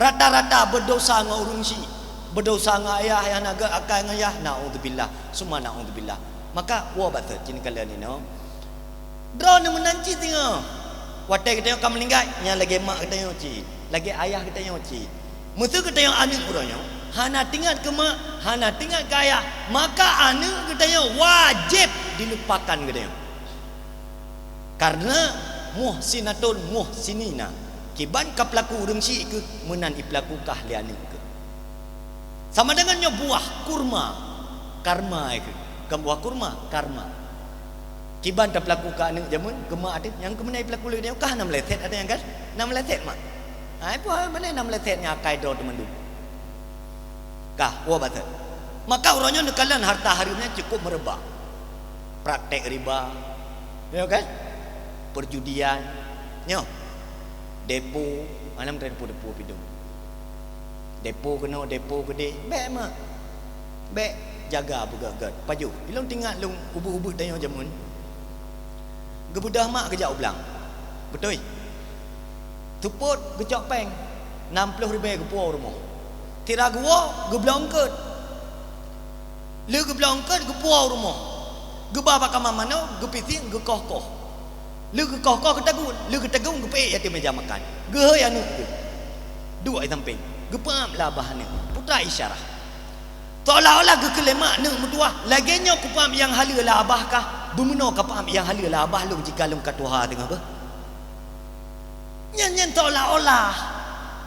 Rata-rata beudosa ngon ureuëng syik. Beudosa ngon ayah, ayah na gét akai ngon yah. Naudzubillah. Summa naudzubillah. Maka, woe bateue cit neukalon inoe. Droeneuh meunan cit singoh. Watée geutanyoe ka meuninggai, nyan lagée mak geutanyoe cit, lagée ayah geutanyoe cit. Meuseu geutanyoe aneuëk uroe nyoe hana teuingat keu mak, hana teuingat keu ayah, maka aneuëk geutanyoe wajéb dilupakan geutanyoe. Karena muhsinatun muhsinina, kiban ka peulaku ureuëng syik keuh, meunan ipeulaku kah lé aneuëk keuh. Sama deungon nyoe buah kurma, karma keuh. Kon buah kurma, karma. Kiban tapeulaku keu aneuëk jameun, keu mak teuh, nyang keumeunai peulaku lé nyoe kah na meuleset, ada nyang kan? Na meuleset mak. Hai, peue hai, mana na meuleset nyang akai droe teumandum. Kah, woe bateue. Maka uroe nyoe neukalon harta hareuem nyan cukup meureubah. Praktek riba, ya kan? Perjudian, nyoe. Depo, mana meuteun depo-depo pidong. Depo keunoe, depo keudeh, bék mak. Bék jaga beugét-gét. Pajoh, ilôn teuingat lôn ubeuet-ubeuet tanyoe jameun. Geubeudôh mak geujak u blang. Beutôi. Seupôt geucok péng, nam ploh ribée geupuwoe u rumoh. Sira geuwoe, geubloe eungkôt. Lheueh geubloe eungkôt geupuwoe u rumoh. Geuba bak kama manoe, geupisieng, geukoh-koh. Lheueh geukoh-koh geutagun, lheueh geutagun geupeuék ateueh meja makan. Geuhôi aneuëk geuh. Duek di sampéng. Geupeuab lé abah aneuëk. Putra isyarah. Seolah-olah geukheun lé mak aneuëk meutuwah, lagée nyoe kupeuab nyang haleue lé abah kah, beumeunoe kapeuab nyang haleue lé abah lôn jika lôn ka tuha teungoh beuh. Nyan, nyan seolah-olah.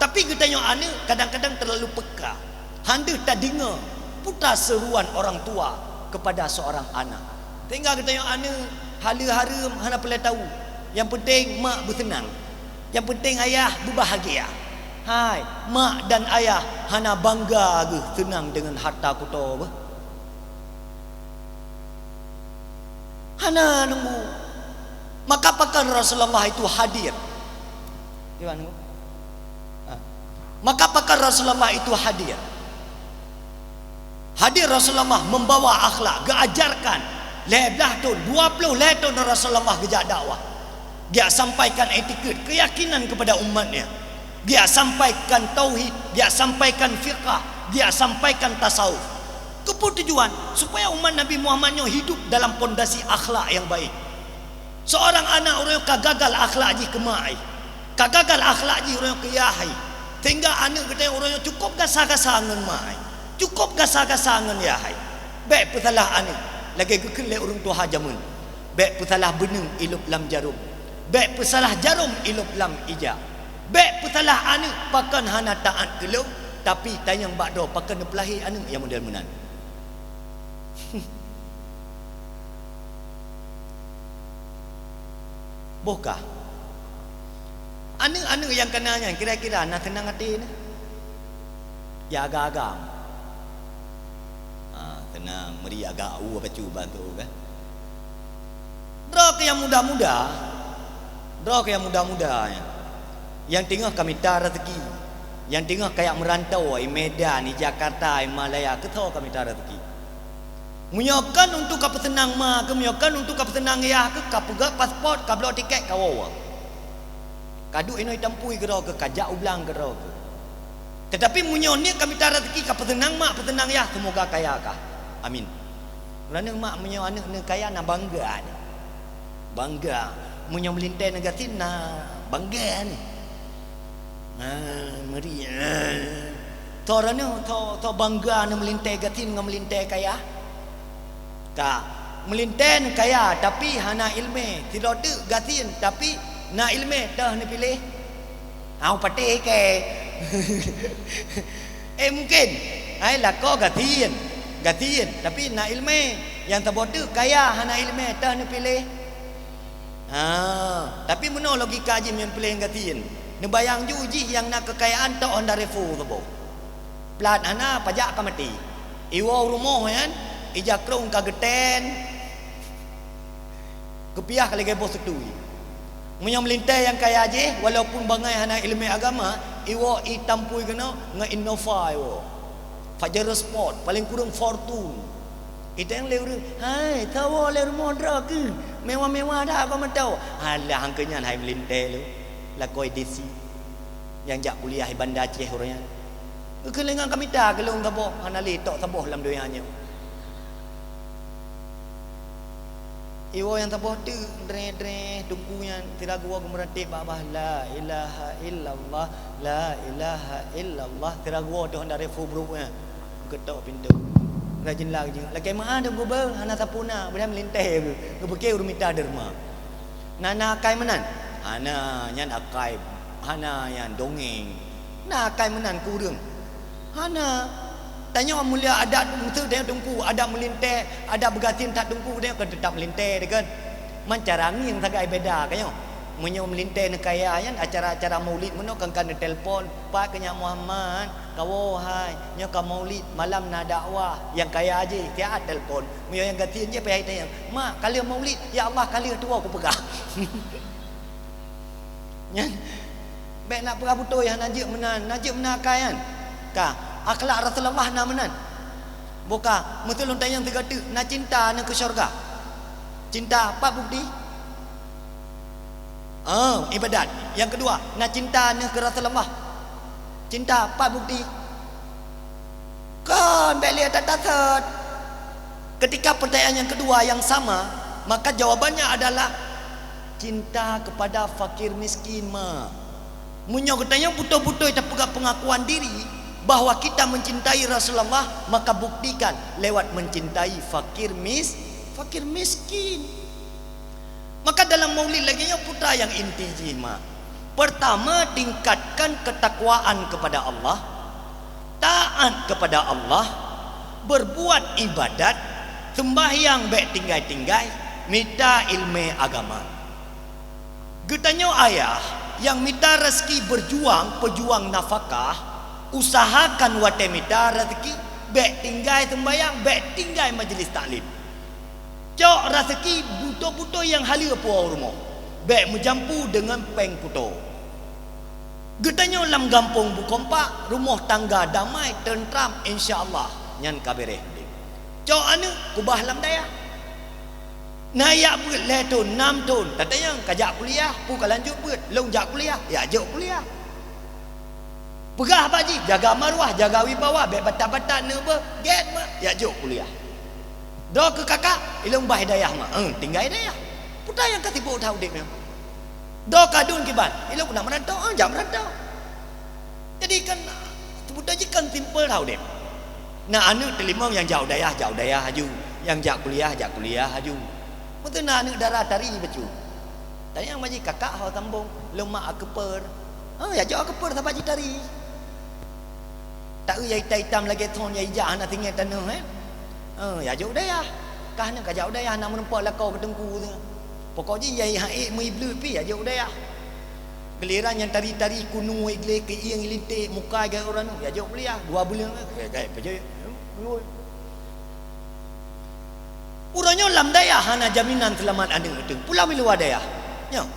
Tapi geutanyoe aneuëk kadang-kadang terlalu peka. Han deuh tadeungoe putra seruan orang tua kepada seorang anak. Sehingga geutanyoe aneuëk haleue hareuem hana peureulée tahu. Nyang peunteng mak beuseunang. Nyang peunteng ayah beubahagia. Hai, mak dan ayah hana bangga geuh seunang deungon harta kutoe beuh. Hana nunggu. Maka pakon Rasulullah itu hadir. Iwan nunggu. Ah. Maka pakon Rasulullah itu hadir. Hadir Rasulullah membawa akhlak, geuajarkan. Lhèe blaih thôn, dua ploh lhèe thôn Rasulullah geujak dakwah. Geujak sampaikan itikad, keyakinan kepada umatnya. Geujak sampaikan tauhid, geujak sampaikan fiqah, geujak sampaikan tasawuf. Keupeue tujuan? Supaya umat Nabi Muhammad nyoe hidup dalam pondasi akhlak nyang baik. Seorang anak ureueng ka gagal akhlak jih keu mak ai. Ka gagal akhlak jih ureueng keu yah ai. Sehingga aneuk geutanyoe ureueng nyoe cukup gasa-gasa ngon mak ai. Cukup gasa-gasa ngon yah ai. Bèk peusalah aneuk, lagèe geukheun lé ureueng tuha jameun. Bèk peusalah beuneueng ilop lam jarôm. Bèk peusalah jarôm ilop lam ija. Bèk peusalah aneuk pakon hana taát keu lôn, tapi tanyong bak droe pakon neupeulahé aneuk nyang model meunan. Boh kah? Aneuk-aneuk nyang kana nyan kira-kira na seunang até na? Ya agam-agam. Ha, seunang meuri agam u bacut bantu kan. Droe keuh nyang muda-muda, droe keuh nyang muda-muda nyan, nyang teungoh ka mita raseuki, nyang teungoh kajak meurantau i Medan, i Jakarta, i Malaya, keu soe ka mita raseuki. Meunyoe kon untuk ka peuseunang ma keuh, meunyoe kon untuk ka peuseunang yah keuh, ka peugöt paspot, ka bloe tiket, ka woe. Ka duek inoe i Tampui keudroe keuh, ka jak u Blang keudroe keuh. Teutapi meunyoe niet ka mita raseuki, ka peuseunang mak, peuseunang yah, seumoga kaya kah. Amin. Meunyoe mak, meunyoe aneuk neuh kaya, na bangga neuh. Bangga. Meunyoe meulintèe neuh gasien, na bangga neuh. Ha, meuri. Ha. Soe droeneuh, soe, soe bangga neuh meulintèe gasien ngon meulintèe kaya? Ka, meulintèe neuh kaya, tapi hana ileumèe. Sidroe teuk gasien, tapi na ileumèe, toh neupiléh. Hau patéh kèe. Eh, mungken. Hai lakoe gasien. Gasien, tapi na ileumèe. Nyang saboh teuk kaya, hana ileumèe, toh neupiléh. Ha, tapi meunoe logika jih meunyoe piléh nyang gasien. Neubayang ju jih nyang na keukayaan trok Honda Revo saboh. Plat hana, pajak ka maté. Iwoe u rumoh nyan, ija krông ka geutén. Geupiah ka lagèe boh seutui. Meunyoe meulintèe nyang kaya jih, walaupun bangai hana ileumèe agama, iwoe i Tampui keunoe ngon Innova iwoe. Pajero Sport, paleng kureueng Fortuner. Iteng lé ureueng, "Hai, tawoe lé rumoh droe keuh, mewah-mewah dak keu meutoe." Alah, angkeu nyan hai meulintèe lôn, lakoe D C nyang jak kuliah i Banda Aceh uroe nyan. Geukheun lé ngon ka mita keu lôn saboh, hana lé tok saboh lam donya nyoe. Iwoe nyang saboh teuk, dreh-dreh, teungku nyan, sira geuwoe geumeuratéb babah, "La ilaha illallah, la ilaha illallah." Sira geuwoe teuh Honda Revo brôk nyan. Geuketok pintoe. Rajin lagi. Lakèe meu'ah dum geuba, hana sapeue na, padahai meulintèe geuh. Geupike ureueng mita derma. Na, na akai meunan? Hana, nyan akai. Hana, nyan dongeng. Na akai meunan keu ureueng? Hana. Tanyoe mulia adat meuseu tanyoe teungku, adat meulintèe, adat beugasien that teungku, tanyoe kan teutap meulintèe, kan? Man cara ngieng sagai beda, kan nyoe? Meunyoe meulintèe neukaya nyan, acara-acara maulid meunoe kan, kan neutelepon, "Pat keu nyak Muhammad?" "Kawoe hai, nyoe ka maulid, malam na dakwah." Nyang kaya jih, siat telepon. Meunyoe nyang gasien jih payah itanyong, "Mak, ka lheueh maulid?" "Ya Allah, ka lheueh tuwoe kupeugah." Nyan, bèk nak peugah beutôi hana jeuet meunan, na jeuet meunan akai nyan. Ka, akhlak Rasulullah na meunan. Boh ka, meuseu lôn tanyong sigoe teuk, na cinta neuh keu syeuruga? Cinta, pat bukeuti? Ah, ibadat. Nyang keudua, na cinta neuh keu Rasulullah? Cinta, pat bukeuti? Kon, bèk lé that-that sot. Ketika pertanyaan yang kedua yang sama, maka jawabannya adalah cinta kepada fakir miskin, ma. Meunyoe geutanyoe beutôi-beutôi tapeugah pengakuan diri bahwa kita mencintai Rasulullah, maka buktikan lewat mencintai fakir mis-, fakir miskin. Maka dalam maulid lagèe nyoe peue nyang inti jih, ma. Pertama, tingkatkan ketakwaan kepada Allah, taat kepada Allah, berbuat ibadat, sembahyang bèk tinggai-tinggai, mita ileumèe agama. Geutanyoe ayah nyang mita raseuki, berjuang, peujuang nafakah, usahakan watèe mita raseuki, bèk tinggai seumbahyang, bèk tinggai majelis taklim. Cok raseuki beutôi-beutôi nyang haleue puwoe u rumoh, bèk meujampu deungon pèng kuto. Geutanyoe lam gampông beukompak, rumoh tangga damai, teuntram, insya Allah nyan ka beureh udeb. Cok aneuk keubah lam dayah. Na jak beuet lhèe thon, nam thon, tatanyong ka jak kuliah, peue ka lanjut beuet, lôn jak kuliah, jak jok kuliah. Peugah bak jih, jaga maruah, jaga wibawa, bèk batat-batat neubeuh, gèt mak, jak jok kuliah. Droe keu kakak, ilôn bah i dayah mak, eh, tinggai i dayah. Peue nyang ka sibok that udeb nyan. Droe keu aduen kiban, ilôn keuneuk meuranto, eh, jak meuranto. Jadi kan, seubeutoi jih kan simpel that udeb. Na aneuk teulimong nyang jak u dayah, jak u dayah laju, nyang jak kuliah, jak kuliah laju. Meuseu na aneuk dara tari bacut. Tanyong bak jih, kakak ho sambong, lôn mak akeupeur. Ha, jak jok akeupeur saban jitari. Taeu nyang itam-itam lagèe thon nyang ija hana tinggai tanoh, eh. Ha, jak jok u dayah. Kah nyan ka jak u dayah, na meurumpok lakoe keu teungku tu. Pokok jih nyang han ék meuibleuet pih jak jok u dayah. Giliran nyang tari-tari kunu igleh keuieng ilinték muka gaya ureueng nyoe, jak jok kuliah, dua buleuen, eh, gaya peujeuet. Uroe nyoe lam dayah hana jaminan seulamat aneuk teuh. Pulang i luwa dayah. Nyoe.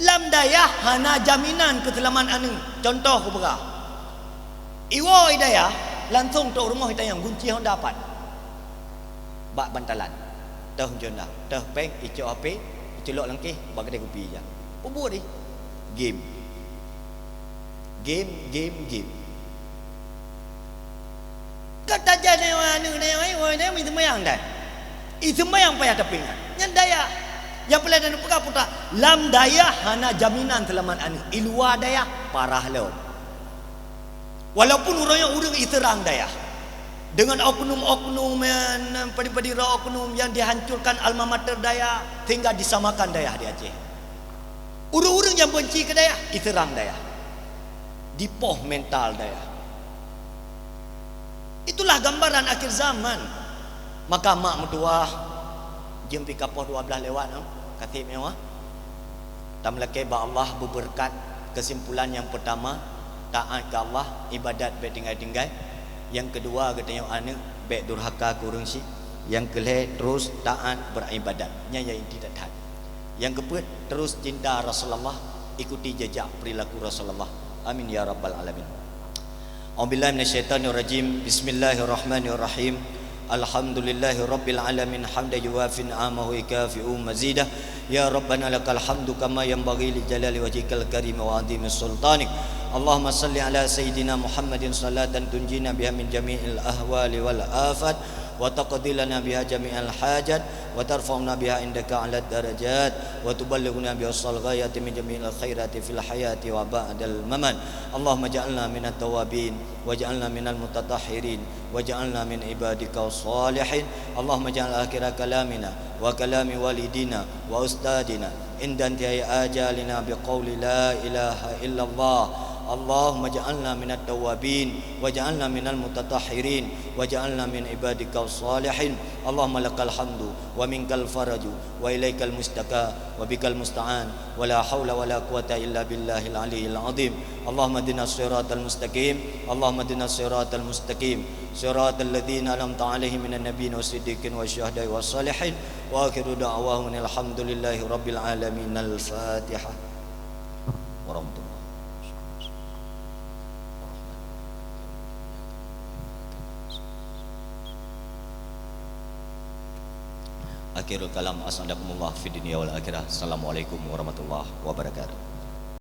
Lam dayah hana jaminan keuseulamat aneuk. Contoh kupeugah. Iwoe i dayah, langsong trok rumoh itanyong gunci honda pat. Bak bantalan. Toh jeuet na, toh péng, icok H P, iculok lam kéh, bak keudè kupi ija. Peubuet jih. Game. Game, game, game. Ka tajak nyoe aneuk nyoe, woi, nyoe i seumayang dai. I seumayang payah tapeuingat. Nyan dayah. Nyang peureulèe tapeugah putra, lam dayah hana jaminan seulamat aneuk. I luwa dayah, parah lom. Walaupun uroe nyoe ureueng iseurang dayah dengan oknum-oknum, eh, padum-padum droe oknum yang dihancurkan alma mater dayah sehingga disamakan dayah di Aceh. Ureueng-ureueng nyang benci keu dayah, iseurang dayah. Dipoh mental dayah. Itulah gambaran akhir zaman. Maka mak meutuwah, jeuem pih ka poh dua blaih lewat, no? Ka sép nyoe. Tameulakèe bak Allah beubeureukat. Keusimpulan nyang peurtama, taát keu Allah, ibadat bèk tinggai-tinggai. Nyang keudua, geutanyoe aneuk bèk durhaka keu ureueng chik. Nyang keulhèe, terus taát beuribadat. Nyan nyang inti that-that. Nyang keupeuet, terus cinta Rasulullah, ikuti jejak perilaku Rasulullah. Amin ya rabbal alamin. A'udzubillahi minasyaitonirrajim. Bismillahirrahmanirrahim. Alhamdulillahirabbil alamin, hamdan yuwafi ni'amahu wa yukafi'u mazidah. Ya Rabbana lakal hamdu kama yanbaghi li jalali wajhikal karim wa 'azimi sultanik. Allahumma shalli ala sayyidina Muhammadin salatan tunjina biha min jami'il ahwali wal afat, wa taqdi lana biha jami'al hajat, wa tarfa'una biha indaka 'alad darajat, wa tuballighuna biha aqsal ghayati min jami'il khairati fil hayati wa ba'dal mamat. Allahumma ja'alna minat tawabin, waj'alna minal mutatahhirin, waj'alna min ibadika shalihin. Allahumma ja'al akhira kalamina wa kalami walidina wa ustadina inda intihai ajalina biqauli la ilaha illallah. Allahumma ja'alna minat tawabin, waj'alna minal mutatahhirin, waj'alna min ibadika shalihin. Allahumma lakal hamdu wa minkal faraju wa ilaikal mustaka wa bikal musta'an wa la haula wa la quwwata illa billahil aliyyil azim. Allahumma ihdinas siratal mustaqim. Allahumma ihdinas siratal mustaqim. Siratal ladzina an'amta 'alaihim minan nabiyyin was siddiqin was syuhada'i was salihin. Wa akhiru da'wahum alhamdulillahi rabbil alamin. Al-Fatihah. Warahmatullahi wabarakatuh. Akhirul kalam, as'adakumullah fid dunya wal akhirah. Assalamualaikum warahmatullahi wabarakatuh.